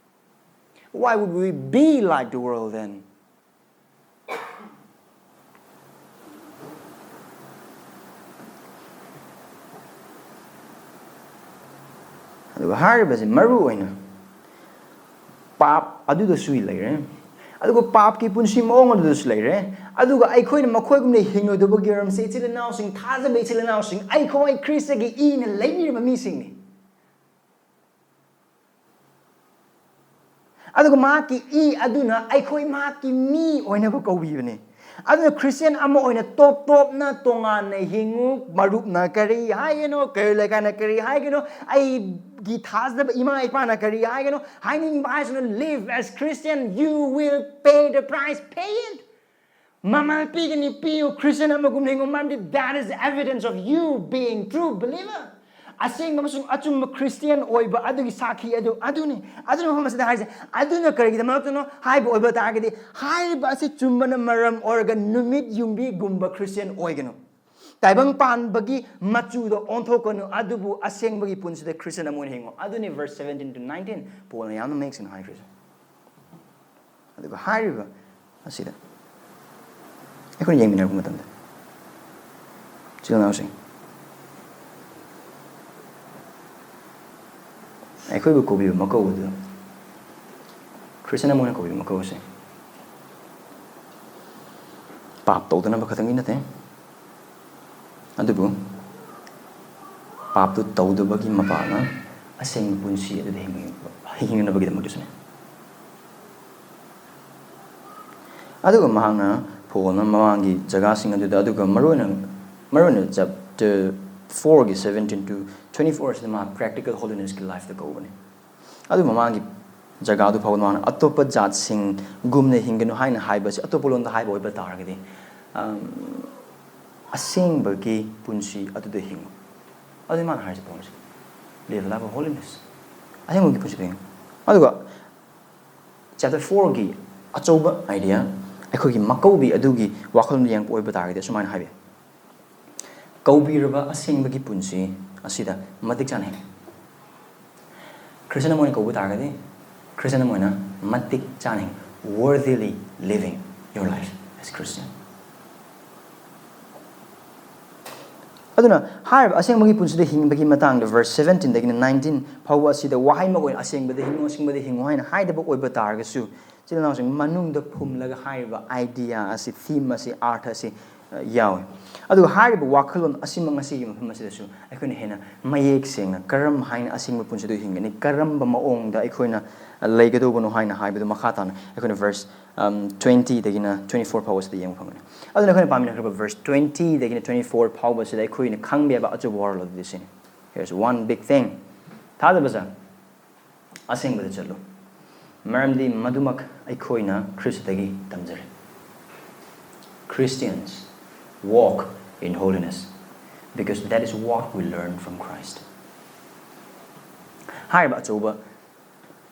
Why would we be like the world then? ꯑꯗꯨꯒ ꯍꯥꯏꯔꯤꯕꯁꯤ ꯃꯔꯨ ꯑꯣꯏꯅ ꯄꯥꯞ ꯑꯗꯨꯗꯁꯨ ꯂꯩꯔꯦ, ꯑꯗꯨꯒ ꯄꯥꯞꯀꯤ ꯄꯨꯟꯁꯤ ꯃꯑꯣꯡ ꯑꯗꯨꯗꯁꯨ ꯂꯩꯔꯦ, ꯑꯗꯨꯒ ꯑꯩꯈꯣꯏꯅ ꯃꯈꯣꯏꯒꯨꯝꯅ ꯍꯤꯡꯂꯣꯏꯗꯕꯒꯤ ꯃꯔꯝꯁꯦ, ꯏꯆꯤꯜ ꯏꯅꯥꯎꯁꯤꯡ, ꯊꯥꯖꯕ ꯏꯆꯤꯜ ꯏꯅꯥꯎꯁꯤꯡ, ꯑꯩꯈꯣꯏ ꯈ꯭ꯔꯤꯁꯇꯒꯤ ꯏꯅ ꯂꯩꯕꯤꯔꯕ ꯃꯤꯁꯤꯡꯅꯤ꯫ ꯑꯗꯨꯒ ꯃꯍꯥꯛꯀꯤ ꯏ ꯑꯗꯨꯅ ꯑꯩꯈꯣꯏ ꯃꯍꯥꯛꯀꯤ ꯃꯤ ꯑꯣꯏꯅꯕ ꯀꯧꯕꯤꯕꯅꯤ꯫ ꯑꯗꯨꯅ ꯈ꯭ꯔꯤꯁꯇꯤꯌꯥꯟ ꯑꯃ ꯑꯣꯏꯅ ꯇꯣꯞ ꯇꯣꯞꯅ ꯇꯣꯉꯥꯟꯅ ꯍꯤꯡꯉꯨ꯫ ꯃꯔꯨꯞꯅ ꯀꯔꯤ ꯍꯥꯏꯒꯅꯣ, ꯀꯩꯔꯣꯜ ꯂꯩꯀꯥꯏꯅ ꯀꯔꯤ ꯍꯥꯏꯒꯅꯣ, ꯑꯩꯒꯤ ꯊꯥꯖꯗꯕ ꯏꯃꯥ ꯏꯄꯥꯅ ꯀꯔꯤ ꯍꯥꯏꯒꯅꯣ, ꯍꯥꯏꯅꯤꯡꯕ ꯍꯥꯏꯁꯅꯨ, live as Christian, you will pay the price, pay it. ꯃꯃꯜ ꯄꯤꯒꯅꯤ, ꯄꯤꯌꯨ, ꯈ꯭ꯔꯤꯁꯇꯤꯌꯥꯟ ꯑꯃꯒꯨꯝꯅ ꯍꯤꯡꯉꯨ, ꯃꯔꯝꯗꯤ that is evidence of you being true believer. ꯑꯁꯦꯡꯕ ꯑꯃꯁꯨꯡ ꯑꯆꯨꯝꯕ ꯈ꯭ꯔꯤꯁꯇꯤꯌꯥꯟ ꯑꯣꯏꯕ ꯑꯗꯨꯒꯤ ꯁꯥꯈꯤ ꯑꯗꯨ ꯑꯗꯨꯅꯤ꯫ ꯑꯗꯨꯅ ꯃꯐꯝ ꯑꯁꯤꯗ ꯍꯥꯏꯔꯤꯁꯦ, ꯑꯗꯨꯅ ꯀꯔꯤꯒꯤꯗꯃꯛꯇꯅꯣ ꯍꯥꯏꯕ ꯑꯣꯏꯕ ꯇꯥꯔꯒꯗꯤ, ꯍꯥꯏꯔꯤꯕ ꯑꯁꯤ ꯆꯨꯝꯕꯅ ꯃꯔꯝ ꯑꯣꯏꯔꯒ ꯅꯨꯃꯤꯠ ꯌꯨꯡꯕꯤꯒꯨꯝꯕ ꯈ꯭ꯔꯤꯁꯇꯤꯌꯥꯟ ꯑꯣꯏꯒꯅꯨ꯫ ꯇꯥꯏꯕꯪ ꯄꯥꯟꯕꯒꯤ ꯃꯆꯨꯗ ꯑꯣꯟꯊꯣꯛꯀꯅꯨ, ꯑꯗꯨꯕꯨ ꯑꯁꯦꯡꯕꯒꯤ ꯄꯨꯟꯁꯤꯗ ꯈ꯭ꯔꯤꯁꯇꯤꯌꯥꯟ ꯑꯃ ꯑꯣꯏꯅ ꯍꯤꯡꯉꯨ꯫ ꯑꯗꯨꯅꯤ verse seventeen to nineteen ꯄꯣꯜꯅ ꯌꯥꯝꯅ ꯃꯌꯦꯛ ꯁꯦꯡꯅ ꯍꯥꯏꯈ꯭ꯔꯤꯁꯦ꯫ ꯑꯗꯨꯒ ꯍꯥꯏꯔꯤꯕ ꯑꯁꯤꯗ ꯑꯩꯈꯣꯏꯅ ꯌꯦꯡꯃꯤꯟꯅꯔꯛꯄ ꯃꯇꯝꯗ, ꯏꯆꯤꯜ ꯏꯅꯥꯎꯁꯤꯡ, ꯑꯩꯈꯣꯏꯕꯨ ꯀꯧꯕꯤꯕ ꯃꯀꯧꯕꯗꯨ, ꯈ꯭ꯔꯤꯁꯇꯤꯌꯥꯟ ꯑꯃ ꯑꯣꯏꯅ ꯀꯧꯕꯤꯕ ꯃꯀꯧꯕꯁꯦ ꯄꯥꯞ ꯇꯧꯗꯅꯕ ꯈꯛꯇꯪꯒꯤ ꯅꯠꯇꯦ, ꯑꯗꯨꯕꯨ ꯄꯥꯞꯇꯨ ꯇꯧꯗꯕꯒꯤ ꯃꯄꯥꯅ ꯑꯁꯦꯡꯕ ꯄꯨꯟꯁꯤ ꯑꯗꯨꯗ ꯍꯤꯡ-, ꯍꯤꯡꯅꯅꯕꯒꯤꯗꯃꯛꯇꯁꯨꯅꯤ꯫ ꯑꯗꯨꯒ ꯃꯍꯥꯛꯅ ꯄꯣꯜꯅ ꯃꯃꯥꯡꯒꯤ ꯖꯒꯥꯁꯤꯡ ꯑꯗꯨꯗ, ꯑꯗꯨꯒ ꯃꯔꯨꯑꯣꯏꯅ, ꯃꯔꯨꯑꯣꯏꯅ chapter four ꯒꯤ seventeen to twenty four ꯑꯁꯤꯗ ꯃꯥ practical holiness ꯀꯤ life ꯇ ꯀꯧꯕꯅꯤ꯫ ꯑꯗꯨ ꯃꯃꯥꯡꯒꯤ ꯖꯒꯥꯗꯨ ꯐꯥꯎꯕ ꯃꯥꯅ ꯑꯇꯣꯞꯄ ꯖꯥꯠꯁꯤꯡꯒꯨꯝꯅ ꯍꯤꯡꯒꯅꯨ ꯍꯥꯏꯅ ꯍꯥꯏꯕꯁꯤ ꯑꯇꯣꯞꯄ ꯂꯣꯟꯗ ꯍꯥꯏꯕ ꯑꯣꯏꯕ ꯇꯥꯔꯒꯗꯤ, ꯑꯝ, ꯑꯁꯦꯡꯕꯒꯤ ꯄꯨꯟꯁꯤ ꯑꯗꯨꯗ ꯍꯤꯡꯉꯨ꯫ ꯑꯗꯨ ꯃꯥꯅ ꯍꯥꯏꯔꯤꯁꯦ ꯄꯥꯎꯁꯦ, "Live a life of holiness." ꯑꯁꯦꯡꯕꯒꯤ ꯄꯨꯟꯁꯤꯗ ꯍꯤꯡꯉꯨ꯫ ꯑꯗꯨꯒ chapter four ꯒꯤ ꯑꯆꯧꯕ idea, ꯑꯩꯈꯣꯏꯒꯤ ꯃꯀꯧꯕꯤ ꯑꯗꯨꯒꯤ ꯋꯥꯈꯜꯂꯣꯟꯗ ꯌꯦꯡꯉꯛꯄ ꯑꯣꯏꯕ ꯇꯥꯔꯒꯗꯤ ꯑꯁꯨꯃꯥꯏꯅ ꯍꯥꯏꯕ ꯌꯥꯏ, "ꯀꯧꯕꯤꯔꯕ ꯑꯁꯦꯡꯕꯒꯤ ꯄꯨꯟꯁꯤ ꯑꯁꯤꯗ ꯃꯇꯤꯛ ꯆꯥꯅ ꯍꯤꯡꯉꯨ꯫" ꯈ꯭ꯔꯤꯁꯇꯤꯌꯥꯟ ꯑꯃ ꯑꯣꯏꯅ ꯀꯧꯕ ꯇꯥꯔꯒꯗꯤ, ꯈ꯭ꯔꯤꯁꯇꯤꯌꯥꯟ ꯑꯃ ꯑꯣꯏꯅ ꯃꯇꯤꯛ ꯆꯥꯅ ꯍꯤꯡꯉꯨ, worthily living your life as Christian. ꯑꯗꯨꯅ ꯍꯥꯏꯔꯤꯕ ꯑꯁꯦꯡꯕꯒꯤ ꯄꯨꯟꯁꯤꯗ ꯍꯤꯡꯕꯒꯤ ꯃꯇꯥꯡꯗ verse seventeen ꯗꯒꯤꯅ nineteen ꯐꯥꯎꯕ ꯑꯁꯤꯗ ꯋꯥꯍꯩꯃꯛ ꯑꯣꯏꯅ "ꯑꯁꯦꯡꯕꯗ ꯍꯤꯡꯉꯨ, ꯑꯁꯦꯡꯕꯗ ꯍꯤꯡꯉꯨ" ꯍꯥꯏꯅ ꯍꯥꯏꯗꯕ ꯑꯣꯏꯕ ꯇꯥꯔꯒꯁꯨ, ꯏꯆꯤꯜ ꯏꯅꯥꯎꯁꯤꯡ, ꯃꯅꯨꯡꯗ ꯐꯨꯝꯂꯒ ꯍꯥꯏꯔꯤꯕ idea ꯑꯁꯤ, theme ꯑꯁꯤ, ꯑꯥꯔꯊ ꯑꯁꯤ, ꯑ, ꯌꯥꯎꯏ꯫ ꯑꯗꯨꯒ ꯍꯥꯏꯔꯤꯕ ꯋꯥꯈꯜꯂꯣꯟ ꯑꯁꯤꯃꯛ ꯉꯁꯤꯒꯤ ꯃꯐꯝ ꯑꯁꯤꯗꯁꯨ ꯑꯩꯈꯣꯏꯅ ꯍꯦꯟꯅ ꯃꯌꯦꯛ ꯁꯦꯡꯅ ꯀꯔꯝ ꯍꯥꯏꯅ ꯑꯁꯦꯡꯕ ꯄꯨꯟꯁꯤꯗ ꯍꯤꯡꯒꯅꯤ, ꯀꯔꯝꯕ ꯃꯑꯣꯡꯗ ꯑꯩꯈꯣꯏꯅ, ꯑ, ꯂꯩꯒꯗꯧꯕꯅꯣ ꯍꯥꯏꯅ ꯍꯥꯏꯕꯗꯨ ꯃꯈꯥ ꯇꯥꯅ ꯑꯩꯈꯣꯏꯅ verse, ꯑꯝ, twenty ꯗꯒꯤꯅ twenty four ꯐꯥꯎꯕꯁꯤꯗ ꯌꯦꯡꯕ ꯐꯪꯒꯅꯤ꯫ ꯑꯗꯨꯅ ꯑꯩꯈꯣꯏꯅ ꯄꯥꯃꯤꯟꯅꯈ꯭ꯔꯕ verse twenty ꯗꯒꯤꯅ twenty four ꯐꯥꯎꯕꯁꯤꯗ ꯑꯩꯈꯣꯏꯅ ꯈꯪꯕ ꯌꯥꯕ ꯑꯆꯧꯕ ꯋꯥꯔꯣꯜ ꯑꯗꯨꯗꯤ ꯁꯤꯅꯤ꯫ Here's one big thing. ꯊꯥꯖꯕꯁꯦ ꯑꯁꯦꯡꯕꯗ ꯆꯠꯂꯨ, ꯃꯔꯝꯗꯤ ꯃꯗꯨꯃꯛ ꯑꯩꯈꯣꯏꯅ ꯈ꯭ꯔꯤꯁꯇꯗꯒꯤ ꯇꯝꯖꯔꯦ꯫ Christians, walk in holiness, because that is what we learn from Christ. ꯍꯥꯏꯔꯤꯕ ꯑꯆꯧꯕ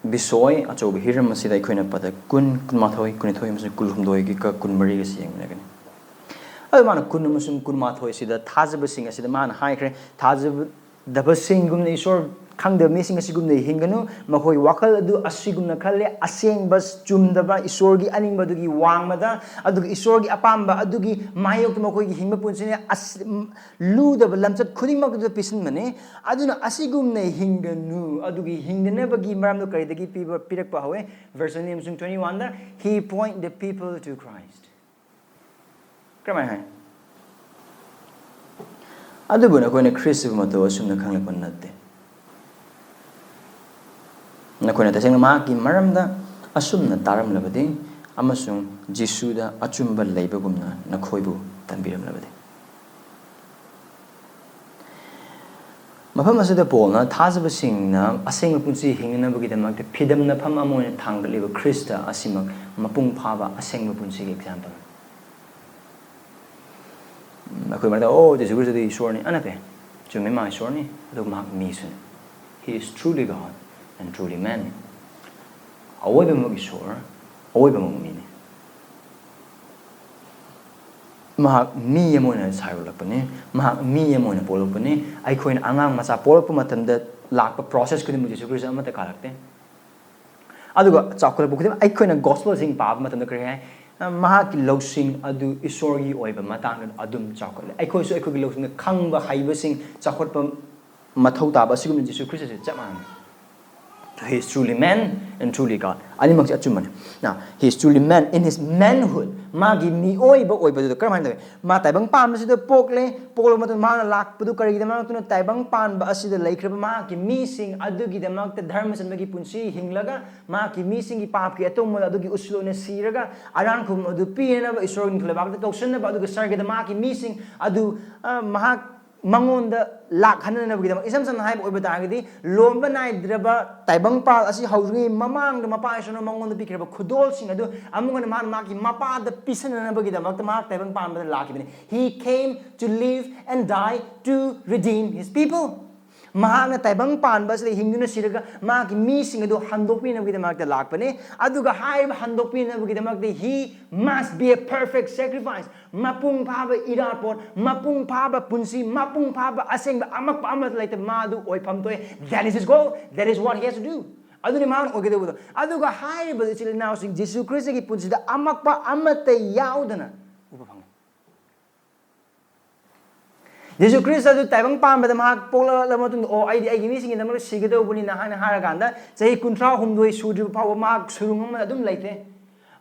ꯕꯤꯁꯣꯏ, ꯑꯆꯧꯕ ꯍꯤꯔꯝ ꯑꯁꯤꯗ ꯑꯩꯈꯣꯏꯅ ꯄꯗ ꯀꯨꯟ, ꯀꯨꯟꯃꯥꯊꯣꯏ, ꯀꯨꯟꯅꯤꯊꯣꯏ ꯑꯃꯁꯨꯡ ꯀꯨꯟꯍꯨꯝꯗꯣꯏꯒꯤ ꯀ ꯀꯨꯟꯃꯔꯤꯒꯁꯤ ꯌꯦꯡꯃꯤꯟꯅꯒꯅꯤ꯫ ꯑꯗꯨ ꯃꯥꯅ ꯀꯨꯟ ꯑꯃꯁꯨꯡ ꯀꯨꯟꯃꯥꯊꯣꯏꯁꯤꯗ ꯊꯥꯖꯕꯁꯤꯡ ꯑꯁꯤꯗ ꯃꯥꯅ ꯍꯥꯏꯈ꯭ꯔꯦ, ꯊꯥꯖꯕꯗꯕꯁꯤꯡꯒꯨꯝꯅ, ꯏꯁꯣꯔ ꯈꯪꯗꯕ ꯃꯤꯁꯤꯡ ꯑꯁꯤꯒꯨꯝꯅ ꯍꯤꯡꯒꯅꯨ, ꯃꯈꯣꯏ ꯋꯥꯈꯜ ꯑꯗꯨ ꯑꯁꯤꯒꯨꯝꯅ ꯈꯜꯂꯦ, ꯑꯁꯦꯡꯕ, ꯆꯨꯝꯗꯕ, ꯏꯁꯣꯔꯒꯤ ꯑꯅꯤꯡꯕ ꯑꯗꯨꯒꯤ ꯋꯥꯡꯃꯗ, ꯑꯗꯨꯒ ꯏꯁꯣꯔꯒꯤ ꯑꯄꯥꯝꯕ ꯑꯗꯨꯒꯤ ꯃꯥꯌꯣꯛꯇ ꯃꯈꯣꯏꯒꯤ ꯍꯤꯡꯕ ꯄꯨꯟꯁꯤꯅ ꯑꯁ-, ꯂꯨꯗꯕ ꯂꯝꯆꯠ ꯈꯨꯗꯤꯡꯃꯛ ꯑꯗꯨꯗ ꯄꯤꯁꯤꯟꯕꯅꯤ꯫ ꯑꯗꯨꯅ ꯑꯁꯤꯒꯨꯝꯅ ꯍꯤꯡꯒꯅꯨ꯫ ꯑꯗꯨꯒꯤ ꯍꯤꯡꯗꯅꯕꯒꯤ ꯃꯔꯝꯗꯣ ꯀꯔꯤꯗꯒꯤ ꯄꯤꯕ, ꯄꯤꯔꯛꯄ ꯍꯧꯋꯦ? Verse twenty ꯑꯃꯁꯨꯡ twenty one the, "He point the people to Christ." ꯀꯔꯝꯍꯥꯏꯅ ꯍꯥꯏ? "ꯑꯗꯨꯕꯨ ꯅꯈꯣꯏꯅ ꯈ꯭ꯔꯤꯁꯇꯕꯨ ꯃꯇꯧ ꯑꯁꯨꯝꯅ ꯈꯪꯂꯛꯄ ꯅꯠꯇꯦ꯫ ꯅꯈꯣꯏꯅ ꯇꯁꯦꯡꯅ ꯃꯍꯥꯛꯀꯤ ꯃꯔꯝꯗ ꯑꯁꯨꯝꯅ ꯇꯥꯔꯝꯂꯕꯗꯤ ꯑꯃꯁꯨꯡ ꯖꯤꯁꯨꯗ ꯑꯆꯨꯝꯕ ꯂꯩꯕꯒꯨꯝꯅ ꯅꯈꯣꯏꯕꯨ ꯇꯝꯕꯤꯔꯝꯂꯕꯗꯤ꯫" ꯃꯐꯝ ꯑꯁꯤꯗ ꯄꯣꯜꯅ ꯊꯥꯖꯕꯁꯤꯡꯅ ꯑꯁꯦꯡꯕ ꯄꯨꯟꯁꯤ ꯍꯤꯡꯅꯅꯕꯒꯤꯗꯃꯛꯇ ꯐꯤꯗꯝꯅꯐꯝ ꯑꯃ ꯑꯣꯏꯅ ꯊꯥꯡꯒꯠꯂꯤꯕ ꯈ꯭ꯔꯤꯁꯇ ꯑꯁꯤꯃꯛ ꯃꯄꯨꯡ ꯐꯥꯕ ꯑꯁꯦꯡꯕ ꯄꯨꯟꯁꯤꯒꯤ ꯑꯦꯛꯖꯥꯝꯄꯜꯅꯤ꯫ ꯑꯩꯈꯣꯏ ꯃꯔꯛꯇ, "ꯑꯣ, ꯖꯤꯁꯨ ꯈ꯭ꯔꯤꯁꯇꯗꯤ ꯏꯁꯣꯔꯅꯤ"꯫ ꯑ, ꯅꯠꯇꯦ, ꯆꯨꯝꯃꯤ, ꯃꯥ ꯏꯁꯣꯔꯅꯤ, ꯑꯗꯨꯒ ꯃꯍꯥꯛ ꯃꯤꯁꯨꯅꯤ꯫ He is truly God and truly man. ꯑꯋꯣꯏꯕꯃꯛ ꯏꯁꯣꯔ, ꯑꯋꯣꯏꯕꯃꯛ ꯃꯤꯅꯤ꯫ ꯃꯍꯥꯛ ꯃꯤ ꯑꯃ ꯑꯣꯏꯅ ꯁꯥꯏꯌꯣꯛꯂꯛꯄꯅꯤ, ꯃꯍꯥꯛ ꯃꯤ ꯑꯃ ꯑꯣꯏꯅ ꯄꯣꯛꯂꯛꯄꯅꯤ꯫ ꯑꯩꯈꯣꯏꯅ ꯑꯉꯥꯡ ꯃꯆꯥ ꯄꯣꯛꯂꯛꯄ ꯃꯇꯝꯗ ꯂꯥꯛꯄ ꯄ꯭ꯔꯣꯁꯦꯁ ꯈꯨꯗꯤꯡꯃꯛ ꯖꯤꯁꯨ ꯈ꯭ꯔꯤꯁꯇ ꯑꯃꯠꯇ ꯀꯥꯜꯂꯛꯇꯦ꯫ ꯑꯗꯨꯒ ꯆꯥꯎꯈꯠꯂꯛꯄ ꯈꯨꯗꯤꯡꯃꯛ ꯑꯩꯈꯣꯏꯅ ꯒꯣꯁꯄꯦꯜꯁꯤꯡ ꯄꯥꯕ ꯃꯇꯝꯗ ꯀꯔꯤ ꯍꯥꯏ? ꯃꯍꯥꯛꯀꯤ ꯂꯧꯁꯤꯡ ꯑꯗꯨ ꯏꯁꯣꯔꯒꯤ ꯑꯣꯏꯕ ꯃꯇꯥꯡꯗ ꯑꯗꯨꯝ ꯆꯥꯎꯈꯠꯂꯦ꯫ ꯑꯩꯈꯣꯏꯁꯨ ꯑꯩꯈꯣꯏꯒꯤ ꯂꯧꯁꯤꯡꯗ ꯈꯪꯕ ꯍꯩꯕꯁꯤꯡ ꯆꯥꯎꯈꯠꯄ ꯃꯊꯧ ꯇꯥꯕ ꯑꯁꯤꯒꯨꯝꯅ ꯖꯤꯁꯨ ꯈ꯭ꯔꯤꯁꯇꯁꯨ ꯆꯞ ꯃꯥꯟꯅꯩ꯫ He is truly man and truly God. ꯑꯅꯤꯃꯛꯁꯦ ꯑꯆꯨꯝꯕꯅꯤ꯫ Now, he is truly man in his manhood. ꯃꯥꯒꯤ ꯃꯤꯑꯣꯏꯕ ꯑꯣꯏꯕꯗꯨꯗ ꯀꯔꯝꯍꯥꯏꯅ ꯇꯧꯋꯤ? ꯃꯥ ꯇꯥꯏꯕꯪ ꯄꯥꯟꯕꯁꯤꯗ ꯄꯣꯛꯂꯦ, ꯄꯣꯛꯂꯕ ꯃꯇꯨꯡꯗ ꯃꯥꯅ ꯂꯥꯛꯄꯗꯨ ꯀꯔꯤꯒꯤꯗꯃꯛꯇꯅꯣ? ꯇꯥꯏꯕꯪ ꯄꯥꯟꯕ ꯑꯁꯤꯗ ꯂꯩꯈ꯭ꯔꯕ ꯃꯍꯥꯛꯀꯤ ꯃꯤꯁꯤꯡ ꯑꯗꯨꯒꯤꯗꯃꯛꯇ ꯙꯔꯃꯆꯟꯗ꯭ꯔꯒꯤ ꯄꯨꯟꯁꯤ ꯍꯤꯡꯂꯒ, ꯃꯍꯥꯛꯀꯤ ꯃꯤꯁꯤꯡꯒꯤ ꯄꯥꯞꯀꯤ ꯑꯇꯣꯡꯕ ꯑꯗꯨꯒꯤ ꯎꯠꯁꯤꯜ ꯑꯣꯏꯅ ꯁꯤꯔꯒ, ꯑꯔꯥꯟ ꯈꯨꯕꯝ ꯑꯗꯨ ꯄꯤꯅꯅꯕ, ꯏꯁꯣꯔꯒꯤ ꯂꯩꯕꯥꯛꯇ ꯀꯧꯁꯟꯅꯕ, ꯑꯗꯨꯒ ꯁꯔꯒꯗ ꯃꯍꯥꯛꯀꯤ ꯃꯤꯁꯤꯡ ꯑꯗꯨ, ꯑ, ꯃꯍꯥꯛ ꯃꯉꯣꯟꯗ ꯂꯥꯛꯍꯟꯅꯅꯕꯒꯤꯗꯃꯛ, ꯏꯁꯝ ꯁꯝꯅ ꯍꯥꯏꯕ ꯑꯣꯏꯕ ꯇꯥꯔꯒꯗꯤ, ꯂꯣꯝꯕ ꯅꯥꯏꯗ꯭ꯔꯕ ꯇꯥꯏꯕꯪꯄꯥꯜ ꯑꯁꯤ ꯍꯧꯗ꯭ꯔꯤꯉꯩ ꯃꯃꯥꯡꯗ ꯃꯄꯥ ꯏꯁꯣꯔꯅ ꯃꯉꯣꯟꯗ ꯄꯤꯈ꯭ꯔꯕ ꯈꯨꯗꯣꯜꯁꯤꯡ ꯑꯗꯨ ꯑꯃꯨꯛ ꯍꯟꯅ ꯃꯍꯥꯛ ꯃꯥꯒꯤ ꯃꯄꯥꯗ ꯄꯤꯁꯟꯅꯅꯕꯒꯤꯗꯃꯛꯇ ꯃꯍꯥꯛ ꯇꯥꯏꯕꯪ ꯄꯥꯟꯕꯗ ꯂꯥꯛꯈꯤꯕꯅꯤ꯫ He came to live and die to redeem his people. ꯃꯍꯥꯛꯅ ꯇꯥꯏꯕꯪ ꯄꯥꯟꯕ ꯑꯁꯤꯗ ꯍꯤꯡꯗꯨꯅ ꯁꯤꯔꯒ ꯃꯍꯥꯛꯀꯤ ꯃꯤꯁꯤꯡ ꯑꯗꯨ ꯍꯟꯗꯣꯛꯄꯤꯅꯕꯒꯤꯗꯃꯛꯇ ꯂꯥꯛꯄꯅꯤ꯫ ꯑꯗꯨꯒ ꯍꯥꯏꯔꯤꯕ ꯍꯟꯗꯣꯛꯄꯤꯅꯕꯒꯤꯗꯃꯛꯇ he must be a perfect sacrifice. ꯃꯄꯨꯡ ꯐꯥꯕ ꯏꯔꯥꯠꯄꯣꯠ, ꯃꯄꯨꯡ ꯐꯥꯕ ꯄꯨꯟꯁꯤ, ꯃꯄꯨꯡ ꯐꯥꯕ ꯑꯁꯦꯡꯕ ꯑꯃꯛꯄ ꯑꯃꯠꯇ ꯂꯩꯇꯕ ꯃꯥ ꯑꯗꯨ ꯑꯣꯏꯐꯝ ꯊꯣꯛꯑꯦ꯫ That is his goal. That is what he has to do. ꯑꯗꯨꯅꯤ ꯃꯥꯅ ꯑꯣꯏꯒꯗꯧꯕꯗꯣ꯫ ꯑꯗꯨꯒ ꯍꯥꯏꯔꯤꯕ ꯏꯆꯤꯜ ꯏꯅꯥꯎꯁꯤꯡ ꯖꯤꯁꯨ ꯈ꯭ꯔꯤꯁꯇꯒꯤ ꯄꯨꯟꯁꯤꯗ ꯑꯃꯛꯄ ꯑꯃꯠꯇ ꯌꯥꯎꯗꯅ ꯎꯕ ꯐꯪꯉꯤ꯫ ꯖꯤꯁꯨ ꯈ꯭ꯔꯤꯁꯇ ꯑꯗꯨ ꯇꯥꯏꯕꯪ ꯄꯥꯟꯕꯗ ꯃꯍꯥꯛ ꯄꯣꯛꯂꯛꯂꯕ ꯃꯇꯨꯡꯗ, "ꯑꯣ, ꯑꯩꯗꯤ ꯑꯩꯒꯤ ꯃꯤꯁꯤꯡꯒꯤꯗꯃꯛꯇ ꯁꯤꯒꯗꯧꯕꯅꯤꯅ" ꯍꯥꯏꯅ ꯍꯥꯏꯔꯀꯥꯟꯗ, ꯆꯍꯤ ꯀꯨꯟꯊ꯭ꯔꯥ ꯍꯨꯝꯗꯣꯏ ꯁꯨꯗ꯭ꯔꯤꯕ ꯐꯥꯎꯕ ꯃꯍꯥꯛ ꯁꯨꯔꯨꯡ ꯑꯃꯗ ꯑꯗꯨꯝ ꯂꯩꯇꯦ꯫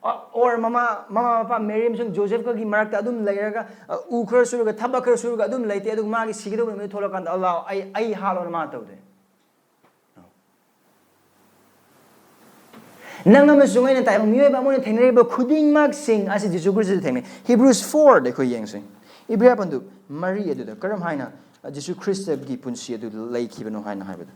ꯑ-, or ꯃꯃꯥ, ꯃꯃꯥ ꯃꯄꯥ ꯃꯦꯔꯤ ꯑꯃꯁꯨꯡ ꯖꯣꯁꯦꯐꯀꯒꯤ ꯃꯔꯛꯇ ꯑꯗꯨꯝ ꯂꯩꯔꯒ, ꯑ, ꯎ ꯈꯔ ꯁꯨꯔꯒ, ꯊꯕꯛ ꯈꯔ ꯁꯨꯔꯒ ꯑꯗꯨꯝ ꯂꯩꯇꯦ꯫ ꯑꯗꯨꯒ ꯃꯥꯒꯤ ꯁꯤꯒꯗꯧꯕ ꯅꯨꯃꯤꯠ ꯊꯣꯛꯂꯀꯥꯟꯗ, "ꯑꯜꯂꯥꯍ, ꯑꯩ, ꯑꯩ ꯍꯥꯠꯂꯣꯅ" ꯃꯥ ꯇꯧꯗꯦ꯫ ꯅꯪ ꯑꯃꯁꯨꯡ ꯑꯩꯅ ꯇꯥꯏꯕꯪ ꯃꯤꯑꯣꯏꯕ ꯑꯃ ꯑꯣꯏꯅ ꯊꯦꯡꯅꯔꯤꯕ ꯈꯨꯗꯤꯡꯃꯛꯁꯤꯡ ꯑꯁꯤ ꯖꯤꯁꯨ ꯈ꯭ꯔꯤꯁꯇꯗ ꯊꯦꯡꯅꯩ꯫ ꯍꯤꯕ꯭ꯔꯨꯁ ꯐꯣꯔꯗ ꯑꯩꯈꯣꯏ ꯌꯦꯡꯁꯤ꯫ ꯏꯕ꯭ꯔꯤꯌꯥ ꯄꯟꯗꯨꯞ ꯃꯔꯤ ꯑꯗꯨꯗ ꯀꯔꯝ ꯍꯥꯏꯅ ꯖꯤꯁꯨ ꯈ꯭ꯔꯤꯁꯇꯒꯤ ꯄꯨꯟꯁꯤ ꯑꯗꯨ ꯂꯩꯈꯤꯕꯅꯣ ꯍꯥꯏꯅ ꯍꯥꯏꯕꯗ?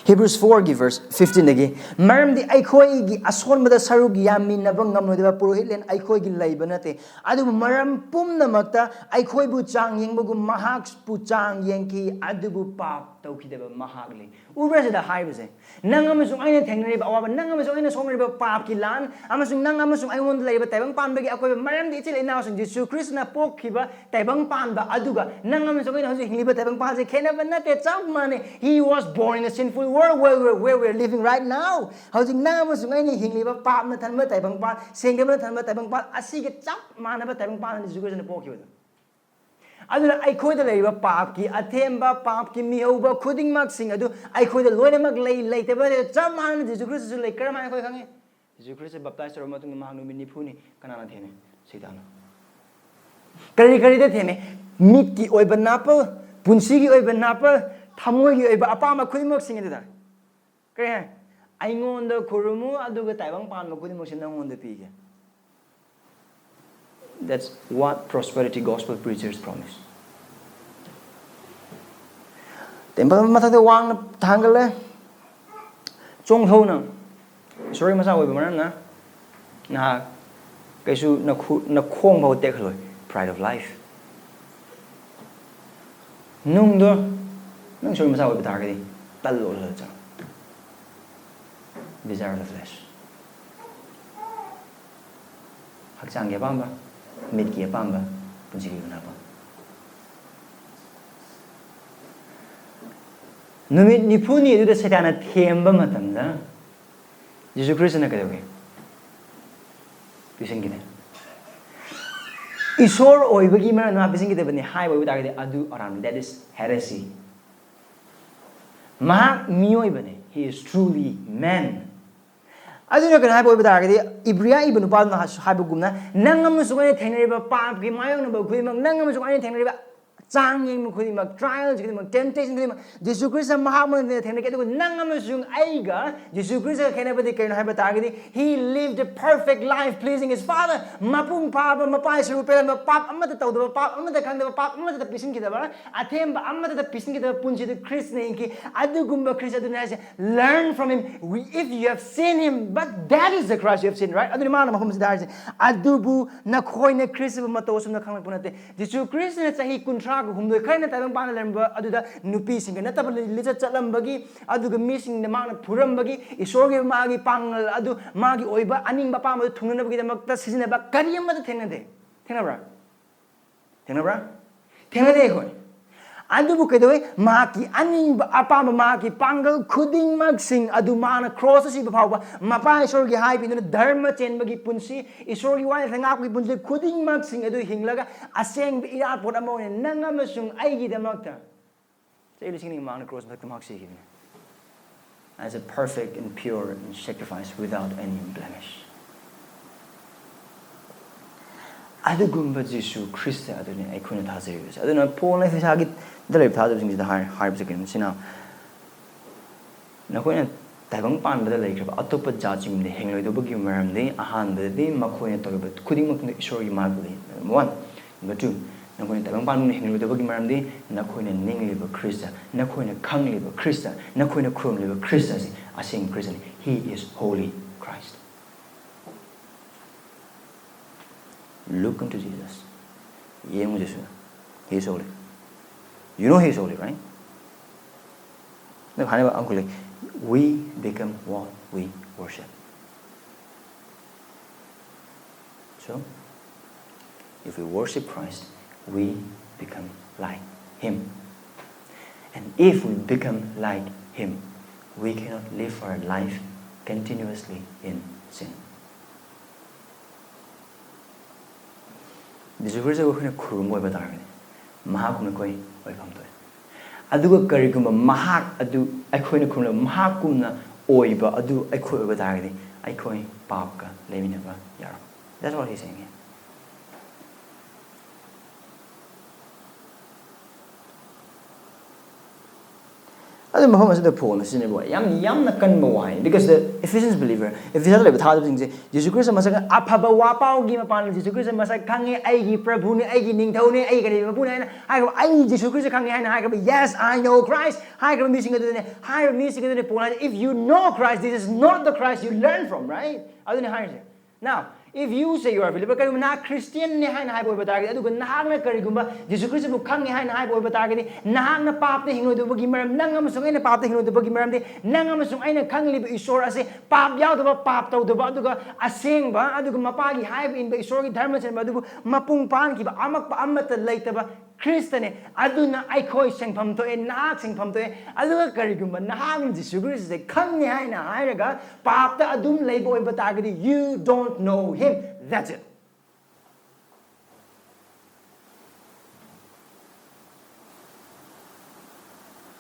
Hebrews four ꯒꯤ verse fifteen ꯗꯒꯤ, "ꯃꯔꯝꯗꯤ ꯑꯩꯈꯣꯏꯒꯤ ꯑꯁꯣꯟꯕꯗ ꯁꯔꯨꯛ ꯌꯥꯃꯤꯟꯅꯕ ꯉꯝꯂꯣꯏꯗꯕ ꯄꯨꯔꯣꯍꯤꯠꯂꯦꯟ ꯑꯩꯈꯣꯏꯒꯤ ꯂꯩꯕ ꯅꯠꯇꯦ, ꯑꯗꯨꯕꯨ ꯃꯔꯝ ꯄꯨꯝꯅꯃꯛꯇ ꯑꯩꯈꯣꯏꯕꯨ ꯆꯥꯡ ꯌꯦꯡꯕꯒꯨꯝ ꯃꯍꯥꯛꯄꯨ ꯆꯥꯡ ꯌꯦꯡꯈꯤ, ꯑꯗꯨꯕꯨ ꯄꯥꯞ ꯇꯧꯈꯤꯗꯕ ꯃꯍꯥꯛ ꯂꯩ"꯫ ꯎꯕ꯭ꯔꯥ ꯁꯤꯗ ꯍꯥꯏꯕꯁꯦ? ꯅꯪ ꯑꯃꯁꯨꯡ ꯑꯩꯅ ꯊꯦꯡꯅꯔꯤꯕ ꯑꯋꯥꯕ, ꯅꯪ ꯑꯃꯁꯨꯡ ꯑꯩꯅ ꯁꯣꯛꯅꯔꯤꯕ ꯄꯥꯞꯀꯤ ꯂꯥꯟ, ꯑꯃꯁꯨꯡ ꯅꯪ ꯑꯃꯁꯨꯡ ꯑꯩꯉꯣꯟꯗ ꯂꯩꯔꯤꯕ ꯇꯥꯏꯕꯪ ꯄꯥꯟꯕꯒꯤ ꯑꯀꯣꯏꯕ, ꯃꯔꯝꯗꯤ ꯏꯆꯤꯜ ꯏꯅꯥꯎꯁꯤꯡ, ꯖꯤꯁꯨ ꯈ꯭ꯔꯤꯁꯇꯅ ꯄꯣꯛꯈꯤꯕ ꯇꯥꯏꯕꯪ ꯄꯥꯟꯕ ꯑꯗꯨꯒ ꯅꯪ ꯑꯃꯁꯨꯡ ꯑꯩꯅ ꯍꯧꯖꯤꯛ ꯍꯤꯡꯂꯤꯕ ꯇꯥꯏꯕꯪ ꯄꯥꯟꯁꯦ ꯈꯦꯠꯅꯕ ꯅꯠꯇꯦ, ꯆꯞ ꯃꯥꯟꯅꯩ꯫ He was born in a sinful world where, where, where we are living right now. ꯍꯧꯖꯤꯛ ꯅꯪ ꯑꯃꯁꯨꯡ ꯑꯩꯅ ꯍꯤꯡꯂꯤꯕ ꯄꯥꯞꯅ ꯊꯟꯕ ꯇꯥꯏꯕꯪ ꯄꯥꯟ, ꯁꯦꯡꯗꯕꯅ ꯊꯟꯕ ꯇꯥꯏꯕꯪ ꯄꯥꯟ ꯑꯁꯤꯒ ꯆꯞ ꯃꯥꯟꯅꯕ ꯇꯥꯏꯕꯪ ꯄꯥꯟꯅꯤ ꯖꯤꯁꯨ ꯈ꯭ꯔꯤꯁꯇꯅ ꯄꯣꯛꯈꯤꯕꯗꯣ꯫ ꯑꯗꯨꯅ ꯑꯩꯈꯣꯏꯗ ꯂꯩꯔꯤꯕ ꯄꯥꯞꯀꯤ ꯑꯊꯦꯝꯕ, ꯄꯥꯞꯀꯤ ꯃꯤꯍꯧꯕ ꯈꯨꯗꯤꯡꯃꯛꯁꯤꯡ ꯑꯗꯨ ꯑꯩꯈꯣꯏꯗ ꯂꯣꯏꯅꯃꯛ ꯂꯩ, ꯂꯩꯇꯕ ꯅꯠꯇꯦ, ꯆꯞ ꯃꯥꯟꯅꯅ ꯖꯤꯁꯨ ꯈ꯭ꯔꯤꯁꯇꯁꯨ ꯂꯩ꯫ ꯀꯔꯝꯍꯥꯏꯅ ꯑꯩꯈꯣꯏ ꯈꯪꯉꯤ? ꯖꯤꯁꯨ ꯈ꯭ꯔꯤꯁꯇ ꯕꯞꯇꯥꯏꯁ ꯇꯧꯔꯕ ꯃꯇꯨꯡꯗ ꯃꯍꯥꯛ ꯅꯨꯃꯤꯠ ꯅꯤꯐꯨꯅꯤ ꯀꯅꯥꯅ ꯊꯦꯝꯃꯤ? ꯁꯩꯇꯥꯟꯅ꯫ ꯀꯔꯤ ꯀꯔꯤꯗ ꯊꯦꯝꯃꯤ? ꯃꯤꯠꯀꯤ ꯑꯣꯏꯕ ꯅꯥꯄꯜ, ꯄꯨꯟꯁꯤꯒꯤ ꯑꯣꯏꯕ ꯅꯥꯄꯜ, ꯊꯃꯣꯏꯒꯤ ꯑꯣꯏꯕ ꯑꯄꯥꯝꯕ ꯈꯨꯗꯤꯡꯃꯛꯁꯤꯡ ꯑꯗꯨꯗ꯫ ꯀꯔꯤ ꯍꯥꯏ? "ꯑꯩꯉꯣꯟꯗ ꯈꯨꯔꯨꯝꯃꯨ, ꯑꯗꯨꯒ ꯇꯥꯏꯕꯪ ꯄꯥꯟꯕ ꯈꯨꯗꯤꯡꯃꯛꯁꯤ ꯅꯪꯉꯣꯟꯗ ꯄꯤꯒꯦ"꯫ That's what prosperity gospel preachers promise. Temple ꯃꯊꯛꯇ ꯋꯥꯡꯅ ꯊꯥꯡꯒꯠꯂꯦ꯫ ꯆꯣꯡꯊꯧꯅ ꯏꯁꯣꯔꯒꯤ ꯃꯆꯥ ꯑꯣꯏꯕ ꯃꯔꯝꯅ ꯅꯍꯥꯛ ꯀꯩꯁꯨ ꯅꯈꯨ-, ꯅꯈꯣꯡ ꯐꯥꯎ ꯇꯦꯛꯍꯜꯂꯣꯏ꯫ Pride of life. ꯅꯨꯡꯗꯣ, ꯅꯪ ꯏꯁꯣꯔꯒꯤ ꯃꯆꯥ ꯑꯣꯏꯕ ꯇꯥꯔꯒꯗꯤ ꯇꯜꯂꯣ, ꯂꯜꯂ ꯆꯥꯎ꯫ Desire of the flesh. ꯍꯛꯆꯥꯡꯒꯤ ꯑꯄꯥꯝꯕ, ꯃꯤꯠꯀꯤ ꯑꯄꯥꯝꯕ, ꯄꯨꯟꯁꯤꯒꯤ ꯑꯣꯏꯕ ꯑꯄꯥꯝꯕ꯫ ꯅꯨꯃꯤꯠ ꯅꯤꯐꯨꯅꯤ ꯑꯗꯨꯗ ꯁꯩꯇꯥꯟꯅ ꯊꯦꯝꯕ ꯃꯇꯝꯗ ꯖꯤꯁꯨ ꯈ꯭ꯔꯤꯁꯇꯅ ꯀꯩꯗꯧꯒꯦ? ꯄꯤꯁꯤꯟꯈꯤꯗꯦ꯫ ꯏꯁꯣꯔ ꯑꯣꯏꯕꯒꯤ ꯃꯔꯝꯗ ꯃꯥ ꯄꯤꯁꯤꯟꯈꯤꯗꯕꯅꯤ ꯍꯥꯏꯕ ꯑꯣꯏꯕ ꯇꯥꯔꯒꯗꯤ ꯑꯗꯨ ꯑꯔꯥꯟꯕ, that is heresy. ꯃꯍꯥꯛ ꯃꯤꯑꯣꯏꯕꯅꯤ, he is truly man. ꯑꯗꯨꯅ ꯀꯩꯅꯣ ꯍꯥꯏꯕ ꯑꯣꯏꯕ ꯇꯥꯔꯒꯗꯤ, ꯏꯕ꯭ꯔꯤꯌꯥ ꯏꯕ ꯅꯨꯄꯥꯗꯨꯅ ꯍꯥꯏꯕꯒꯨꯝꯅ, ꯅꯪ ꯑꯃꯁꯨꯡ ꯑꯩꯅ ꯊꯦꯡꯅꯔꯤꯕ ꯄꯥꯞꯀꯤ ꯃꯥꯌꯣꯛꯅꯕ ꯈꯨꯗꯤꯡꯃꯛ, ꯅꯪ ꯑꯃꯁꯨꯡ ꯑꯩꯅ ꯊꯦꯡꯅꯔꯤꯕ ꯆꯥꯡ ꯌꯦꯡꯕ ꯈꯨꯗꯤꯡꯃꯛ, trials ꯈꯨꯗꯤꯡꯃꯛ, temptation ꯈꯨꯗꯤꯡꯃꯛ, ꯖꯤꯁꯨ ꯈ꯭ꯔꯤꯁꯇ ꯃꯍꯥꯛ ꯃꯅꯨꯡꯗ ꯊꯦꯡꯅꯈꯤ꯫ ꯑꯗꯨꯒ ꯅꯪ ꯑꯃꯁꯨꯡ ꯑꯩꯒ ꯖꯤꯁꯨ ꯈ꯭ꯔꯤꯁꯇꯒ ꯈꯦꯠꯅꯕꯗꯤ ꯀꯔꯤꯅꯣ ꯍꯥꯏꯕ ꯇꯥꯔꯒꯗꯤ, he lived a perfect life pleasing his father. ꯃꯄꯨꯡ ꯐꯥꯕ, ꯃꯄꯥꯒꯤ ꯁꯔꯨꯛ ꯄꯦꯜꯂꯝꯕ, ꯄꯥꯞ ꯑꯃꯠꯇ ꯇꯧꯗꯕ, ꯄꯥꯞ ꯑꯃꯠꯇ ꯈꯪꯗꯕ, ꯄꯥꯞ ꯑꯃꯠꯇ ꯄꯤꯁꯤꯟꯈꯤꯗꯕ, ꯑꯊꯦꯝꯕ ꯑꯃꯠꯇ ꯄꯤꯁꯤꯟꯈꯤꯗꯕ ꯄꯨꯟꯁꯤꯗꯨ ꯈ꯭ꯔꯤꯁꯇꯅ ꯍꯤꯡꯈꯤ꯫ ꯑꯗꯨꯒꯨꯝꯕ ꯈ꯭ꯔꯤꯁꯇ ꯑꯗꯨꯅꯤ ꯍꯥꯏꯁꯦ, learn from him. We, if you have seen him, but that is the Christ you have seen, right? ꯑꯗꯨꯅꯤ ꯃꯥꯅ ꯃꯐꯝꯁꯤꯗ ꯍꯥꯏꯔꯤꯁꯦ꯫ ꯑꯗꯨꯕꯨ ꯅꯈꯣꯏꯅ ꯈ꯭ꯔꯤꯁꯇꯕꯨ ꯃꯇꯧ ꯑꯁꯨꯝꯅ ꯈꯪꯂꯛꯄ ꯅꯠꯇꯦ꯫ ꯖꯤꯁꯨ ꯈ꯭ꯔꯤꯁꯇꯅ ꯆꯍꯤ ꯀꯨꯟꯊ꯭ꯔꯥꯒ ꯍꯨꯝꯗꯣꯏ ꯈꯔꯅ ꯇꯥꯏꯕꯪ ꯄꯥꯟꯗ ꯂꯩꯔꯝꯕ ꯑꯗꯨꯗ ꯅꯨꯄꯤꯁꯤꯡꯒ ꯅꯠꯇꯕ ꯂꯤ-, ꯂꯤꯆꯠ ꯆꯠꯂꯝꯕꯒꯤ, ꯑꯗꯨꯒ ꯃꯤꯁꯤꯡꯅ ꯃꯥꯅ ꯐꯨꯔꯝꯕꯒꯤ, ꯏꯁꯣꯔꯒꯤ ꯃꯥꯒꯤ ꯄꯥꯡꯒꯜ ꯑꯗꯨ, ꯃꯥꯒꯤ ꯑꯣꯏꯕ ꯑꯅꯤꯡꯕ ꯑꯄꯥꯝꯕꯗꯨ ꯊꯨꯡꯅꯅꯕꯒꯤꯗꯃꯛꯇ ꯁꯤꯖꯤꯟꯅꯕ ꯀꯔꯤ ꯑꯃꯠꯇ ꯊꯦꯡꯅꯗꯦ꯫ ꯊꯦꯡꯅꯕ꯭ꯔꯥ? ꯊꯦꯡꯅꯕ꯭ꯔꯥ? ꯊꯦꯡꯅꯗꯦ ꯑꯩꯈꯣꯏ꯫ ꯑꯗꯨꯕꯨ ꯀꯩꯗꯧꯋꯤ? ꯃꯍꯥꯛꯀꯤ ꯑꯅꯤꯡꯕ ꯑꯄꯥꯝꯕ, ꯃꯍꯥꯛꯀꯤ ꯄꯥꯡꯒꯜ ꯈꯨꯗꯤꯡꯃꯛꯁꯤꯡ ꯑꯗꯨ ꯃꯥꯅ ꯀ꯭ꯔꯣꯁꯇ ꯁꯤꯕ ꯐꯥꯎꯕ, ꯃꯄꯥ ꯏꯁꯣꯔꯒꯤ ꯍꯥꯏꯕꯤꯗꯨꯅ ꯙꯔꯃ ꯆꯦꯟꯕꯒꯤ ꯄꯨꯟꯁꯤ, ꯏꯁꯣꯔꯒꯤ ꯋꯥꯌꯦꯜꯗ ꯉꯥꯛꯄꯒꯤ ꯄꯨꯟꯁꯤ ꯈꯨꯗꯤꯡꯃꯛꯁꯤꯡ ꯑꯗꯨ ꯍꯤꯡꯂꯒ, ꯑꯁꯦꯡꯕ ꯏꯔꯥꯠꯄꯣꯠ ꯑꯃ ꯑꯣꯏꯅ ꯅꯪ ꯑꯃꯁꯨꯡ ꯑꯩꯒꯤꯗꯃꯛꯇ ꯆꯍꯤ ꯂꯤꯁꯤꯡ ꯑꯅꯤ ꯃꯃꯥꯡꯗ ꯀ꯭ꯔꯣꯁ ꯃꯊꯛꯇ ꯃꯍꯥꯛ ꯁꯤꯈꯤꯕꯅꯤ, as a perfect and pure and sacrifice without any blemish. ꯑꯗꯨꯒꯨꯝꯕ ꯖꯤꯁꯨ ꯈ꯭ꯔꯤꯁꯇ ꯑꯗꯨꯅꯤ ꯑꯩꯈꯣꯏꯅ ꯊꯥꯖꯔꯤꯕꯁꯦ꯫ ꯑꯗꯨꯅ ꯄꯣꯜꯅ ꯏꯐꯦꯁꯥꯒꯤꯗ ꯂꯩꯕ ꯊꯥꯖꯕꯁꯤꯡꯁꯤꯗ ꯍꯥꯏ-, ꯍꯥꯏꯕꯁꯦ ꯀꯩꯅꯣ? ꯁꯤꯅ, ꯅꯈꯣꯏꯅ ꯇꯥꯏꯕꯪ ꯄꯥꯟꯕꯗ ꯂꯩꯈ꯭ꯔꯕ ꯑꯇꯣꯞꯄ ꯖꯥꯠꯁꯤꯡꯗ ꯍꯤꯡꯂꯣꯏꯗꯕꯒꯤ ꯃꯔꯝꯗꯤ, ꯑꯍꯥꯟꯕꯗꯗꯤ ꯃꯈꯣꯏꯅ ꯇꯧꯔꯤꯕ ꯈꯨꯗꯤꯡꯃꯛꯇ ꯏꯁꯣꯔꯒꯤ ꯃꯥꯏꯀꯩꯗꯒꯤ, number one. Number two, ꯅꯈꯣꯏꯅ ꯇꯥꯏꯕꯪ ꯄꯥꯟꯕꯗ ꯍꯤꯡꯂꯣꯏꯗꯕꯒꯤ ꯃꯔꯝꯗꯤ, ꯅꯈꯣꯏꯅ ꯅꯤꯡꯂꯤꯕ ꯈ꯭ꯔꯤꯁꯇ, ꯅꯈꯣꯏꯅ ꯈꯪꯂꯤꯕ ꯈ꯭ꯔꯤꯁꯇ, ꯅꯈꯣꯏꯅ ꯈꯨꯔꯨꯝꯂꯤꯕ ꯈ꯭ꯔꯤꯁꯇ ꯑꯁꯤ ꯑꯁꯦꯡꯕ ꯈ꯭ꯔꯤꯁꯇꯅꯤ꯫ He is holy Christ. Look unto Jesus. ꯌꯦꯡꯉꯨ ꯖꯤꯁꯨꯗ꯫ He is holy. You know he is holy, right? ꯅꯪ ꯍꯥꯏꯅꯕ ꯑꯃꯈꯛ ꯂꯩ, "We become what we worship." So, if we worship Christ, we become like him. And if we become like him, we cannot live our life continuously in sin. ꯖꯤꯁꯨ ꯈ꯭ꯔꯤꯁꯇꯕꯨ ꯑꯩꯈꯣꯏꯅ ꯈꯨꯔꯨꯝꯕ ꯑꯣꯏꯕ ꯇꯥꯔꯒꯗꯤ, ꯃꯍꯥꯛꯀꯨꯝꯅ ꯑꯩꯈꯣꯏ ꯑꯣꯏꯐꯝ ꯊꯣꯛꯑꯦ꯫ ꯑꯗꯨꯒ ꯀꯔꯤꯒꯨꯝꯕ ꯃꯍꯥꯛ ꯑꯗꯨ ꯑꯩꯈꯣꯏꯅ ꯈꯨꯔꯨꯝꯂꯕ ꯃꯍꯥꯛꯀꯨꯝꯅ ꯑꯣꯏꯕ ꯑꯗꯨ ꯑꯩꯈꯣꯏ ꯑꯣꯏꯕ ꯇꯥꯔꯒꯗꯤ, ꯑꯩꯈꯣꯏ ꯄꯥꯞꯀ ꯂꯩꯃꯤꯟꯅꯕ ꯌꯥꯔꯣꯏ꯫ That's what he's saying here. ꯑꯗꯨ ꯃꯐꯝ ꯑꯁꯤꯗ ꯄꯣꯜꯅ ꯁꯤꯖꯤꯟꯅꯕ ꯌꯥꯝ ꯌꯥꯝꯅ ꯀꯟꯕ ꯋꯥꯍꯩꯅꯤ, because the Ephesians believer, ꯏꯐꯤꯁꯤꯌꯥꯟꯗ ꯂꯩꯕ ꯊꯥꯖꯕꯁꯤꯡꯁꯦ ꯖꯤꯁꯨ ꯈ꯭ꯔꯤꯁꯇ ꯃꯁꯛ ꯈꯪ-, ꯑꯐꯕ ꯋꯥꯄꯥꯎꯒꯤ ꯃꯄꯥꯟ ꯖꯤꯁꯨ ꯈ꯭ꯔꯤꯁꯇ ꯃꯁꯛ ꯈꯪꯉꯦ, ꯑꯩꯒꯤ ꯄ꯭ꯔꯚꯨꯅꯦ, ꯑꯩꯒꯤ ꯅꯤꯡꯊꯧꯅꯦ, ꯑꯩꯒꯤ ꯀꯔꯤ ꯃꯄꯨꯅꯦ ꯍꯥꯏꯅ ꯍꯥꯏꯈ꯭ꯔꯕ, "ꯑꯩ ꯖꯤꯁꯨ ꯈ꯭ꯔꯤꯁꯇ ꯈꯪꯉꯦ" ꯍꯥꯏꯅ ꯍꯥꯏꯈ꯭ꯔꯕ, "Yes, I know Christ" ꯍꯥꯏꯈ꯭ꯔꯕ ꯃꯤꯁꯤꯡ ꯑꯗꯨꯗꯅꯦ, ꯍꯥꯏꯔꯤꯕ ꯃꯤꯁꯤꯡ ꯑꯗꯨꯗꯅꯦ ꯄꯣꯜ ꯍꯥꯏꯁꯦ, "If you know Christ, this is not the Christ you learn from," right? ꯑꯗꯨꯅꯦ ꯍꯥꯏꯔꯤꯁꯦ꯫ Now, if you say you are a believer, ꯀꯔꯤꯒꯨꯝꯕ ꯅꯍꯥꯛ ꯈ꯭ꯔꯤꯁꯇꯤꯌꯟꯅꯦ ꯍꯥꯏꯅ ꯍꯥꯏꯕ ꯑꯣꯏꯕ ꯇꯥꯔꯒꯗꯤ, ꯑꯗꯨꯒ ꯅꯍꯥꯛꯅ ꯀꯔꯤꯒꯨꯝꯕ ꯖꯤꯁꯨ ꯈ꯭ꯔꯤꯁꯇꯕꯨ ꯈꯪꯉꯦ ꯍꯥꯏꯅ ꯍꯥꯏꯕ ꯑꯣꯏꯕ ꯇꯥꯔꯒꯗꯤ, ꯅꯍꯥꯛꯅ ꯄꯥꯞꯇ ꯍꯤꯡꯂꯣꯏꯗꯕꯒꯤ ꯃꯔꯝ, ꯅꯪ ꯑꯃꯁꯨꯡ ꯑꯩꯅ ꯄꯥꯞꯇ ꯍꯤꯡꯂꯣꯏꯗꯕꯒꯤ ꯃꯔꯝꯗꯤ, ꯅꯪ ꯑꯃꯁꯨꯡ ꯑꯩꯅ ꯈꯪꯂꯤꯕ ꯏꯁꯣꯔ ꯑꯁꯦ ꯄꯥꯞ ꯌꯥꯎꯗꯕ, ꯄꯥꯞ ꯇꯧꯗꯕ, ꯑꯗꯨꯒ ꯑꯁꯦꯡꯕ, ꯑꯗꯨꯒ ꯃꯄꯥꯒꯤ ꯍꯥꯏꯕ ꯏꯟꯕ ꯏꯁꯣꯔꯒꯤ ꯙꯔꯃ ꯆꯦꯟꯕ ꯑꯗꯨꯕꯨ ꯃꯄꯨꯡ ꯐꯥꯍꯟꯈꯤꯕ ꯑꯃꯛꯄ ꯑꯃꯠꯇ ꯂꯩꯇꯕ ꯈ꯭ꯔꯤꯁꯇꯅꯦ꯫ ꯑꯗꯨꯅ ꯑꯩꯈꯣꯏ ꯁꯦꯡꯐꯝ ꯊꯣꯛꯑꯦ, ꯅꯍꯥꯛ ꯁꯦꯡꯐꯝ ꯊꯣꯛꯑꯦ꯫ ꯑꯗꯨꯒ ꯀꯔꯤꯒꯨꯝꯕ ꯅꯍꯥꯛꯅ ꯖꯤꯁꯨ ꯈ꯭ꯔꯤꯁꯇꯁꯦ ꯈꯪꯉꯦ ꯍꯥꯏꯅ ꯍꯥꯏꯔꯒ ꯄꯥꯞꯇ ꯑꯗꯨꯝ ꯂꯩꯕ ꯑꯣꯏꯕ ꯇꯥꯔꯒꯗꯤ, you don't know him. That's it.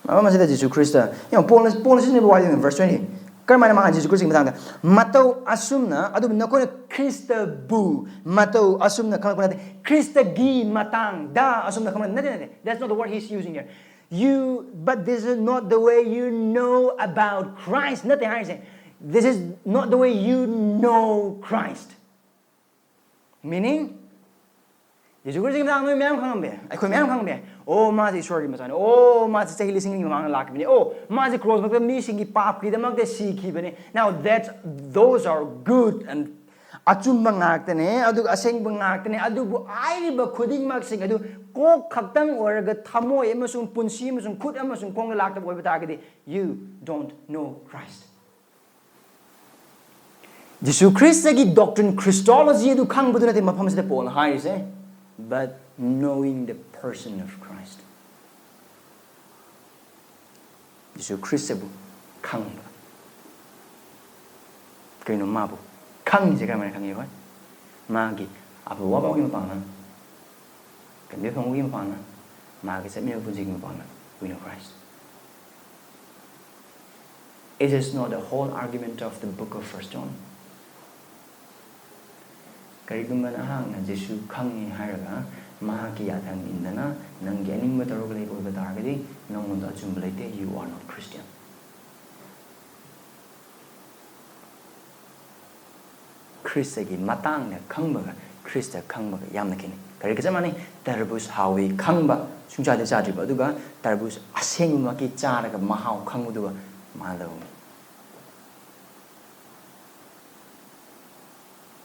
ꯃꯐꯝ ꯑꯁꯤꯗ ꯖꯤꯁꯨ ꯈ꯭ꯔꯤꯁꯇ, you know, ꯄꯣꯜꯅ, ꯄꯣꯜꯅ ꯁꯤꯖꯤꯟꯅꯕ ꯋꯥꯍꯩ verse twenty꯫ ꯀꯔꯝꯍꯥꯏꯅ ꯃꯥ ꯖꯤꯁꯨ ꯈ꯭ꯔꯤꯁꯇꯒꯤ ꯃꯇꯥꯡꯗ? "ꯃꯇꯧ ꯑꯁꯨꯝꯅ", ꯑꯗꯨꯕꯨ ꯅꯈꯣꯏꯅ ꯈ꯭ꯔꯤꯁꯇꯕꯨ, ꯃꯇꯧ ꯑꯁꯨꯝꯅ ꯈꯪꯂꯛꯄ ꯅꯠꯇꯦ, ꯈ꯭ꯔꯤꯁꯇꯒꯤ ꯃꯇꯥꯡꯗ ꯑꯁꯨꯝꯅ ꯈꯪꯂꯛꯄ ꯅꯠꯇꯦ, ꯅꯠꯇꯦ, that's not the word he's using here. "You, but this is not the way you know about Christ." ꯅꯠꯇꯦ ꯍꯥꯏꯔꯤꯁꯦ, "This is not the way you know Christ." Meaning, ꯖꯤꯁꯨ ꯈ꯭ꯔꯤꯁꯇꯒꯤ ꯃꯇꯥꯡꯗ ꯅꯣꯏ ꯃꯌꯥꯝ ꯈꯪꯉꯝꯕ ꯌꯥꯏ, ꯑꯩꯈꯣꯏ ꯃꯌꯥꯝ ꯈꯪꯉꯝꯕ ꯌꯥꯏ꯫ "ꯑꯣ, ꯃꯥꯁꯦ ꯏꯁꯣꯔꯒꯤ ꯃꯆꯥꯅꯤ꯫ ꯑꯣ, ꯃꯥꯁꯦ ꯆꯍꯤ ꯂꯤꯁꯤꯡ ꯑꯅꯤꯒꯤ ꯃꯃꯥꯡꯗ ꯂꯥꯛꯈꯤꯕꯅꯤ꯫ ꯑꯣ, ꯃꯥꯁꯦ ꯀ꯭ꯔꯣꯁ ꯃꯊꯛꯇ ꯃꯤꯁꯤꯡꯒꯤ ꯄꯥꯞꯀꯤꯗꯃꯛꯇ ꯁꯤꯈꯤꯕꯅꯤ." Now, that, those are good and ꯑꯆꯨꯝꯕ ꯉꯥꯛꯇꯅꯦ, ꯑꯗꯨꯒ ꯑꯁꯦꯡꯕ ꯉꯥꯛꯇꯅꯦ꯫ ꯑꯗꯨꯕꯨ ꯍꯥꯏꯔꯤꯕ ꯈꯨꯗꯤꯡꯃꯛꯁꯤꯡ ꯑꯗꯨ ꯀꯣꯛ ꯈꯛꯇꯪ ꯑꯣꯏꯔꯒ ꯊꯃꯣꯏ ꯑꯃꯁꯨꯡ ꯄꯨꯟꯁꯤ ꯑꯃꯁꯨꯡ ꯈꯨꯠ ꯑꯃꯁꯨꯡ ꯈꯣꯡꯗ ꯂꯥꯛꯇꯕ ꯑꯣꯏꯕ ꯇꯥꯔꯒꯗꯤ, you don't know Christ. Jesus ꯈ꯭ꯔꯤꯁꯇꯒꯤ doctrine, Christology ꯑꯗꯨ ꯈꯪꯕꯗꯨ ꯅꯠꯇꯦ ꯃꯐꯝꯁꯤꯗ ꯄꯣꯜꯅ ꯍꯥꯏꯔꯤꯁꯦ, but knowing the person of Christ. ꯖꯤꯁꯨ ꯈ꯭ꯔꯤꯁꯇꯕꯨ ꯈꯪꯕ꯫ ꯀꯩꯅꯣ ꯃꯥꯕꯨ ꯈꯪꯉꯤꯁꯦ? ꯀꯔꯝꯍꯥꯏꯅ ꯈꯪꯉꯤ? ꯍꯣꯏ, ꯃꯥꯒꯤ ꯑꯐꯕ ꯋꯥꯐꯝꯒꯤ ꯃꯄꯥꯡꯒꯜ, ꯀꯟꯕꯤꯕ ꯐꯪꯕꯒꯤ ꯃꯄꯥꯡꯒꯜ, ꯃꯥꯒꯤ ꯆꯠꯃꯤꯟꯅꯕ ꯄꯨꯟꯁꯤꯒꯤ ꯃꯄꯥꯡꯒꯜ, we know Christ. It is not the whole argument of the book of First John. ꯀꯔꯤꯒꯨꯝꯕ ꯅꯍꯥꯛꯅ ꯖꯤꯁꯨ ꯈꯪꯉꯤ ꯍꯥꯏꯔꯒ ꯃꯍꯥꯛꯀꯤ ꯌꯥꯊꯪ ꯏꯟꯗꯅ ꯅꯪꯒꯤ ꯑꯅꯤꯡꯕ ꯇꯧꯔꯒ ꯂꯩꯕ ꯑꯣꯏꯕ ꯇꯥꯔꯒꯗꯤ, ꯅꯪꯉꯣꯟꯗ ꯑꯆꯨꯝꯕ ꯂꯩꯇꯦ, you are not Christian. ꯈ꯭ꯔꯤꯁꯇꯒꯤ ꯃꯇꯥꯡꯗ ꯈꯪꯕꯒ ꯈ꯭ꯔꯤꯁꯇ ꯈꯪꯕꯒ ꯌꯥꯝꯅ ꯈꯦꯠꯅꯩ꯫ ꯀꯔꯤꯒ ꯆꯞ ꯃꯥꯟꯅꯩ? ꯇꯔꯕꯨꯖ ꯍꯥꯎꯏ ꯈꯪꯕ, ꯁꯨꯡꯆꯥꯗꯤ ꯆꯥꯗ꯭ꯔꯤꯕ, ꯑꯗꯨꯒ ꯇꯔꯕꯨꯖ ꯑꯁꯦꯡꯕꯃꯛꯀꯤ ꯆꯥꯔꯒ ꯃꯍꯥꯎ ꯈꯪꯕꯗꯨꯒ ꯃꯥꯟꯅꯗꯕ ꯑꯃ꯫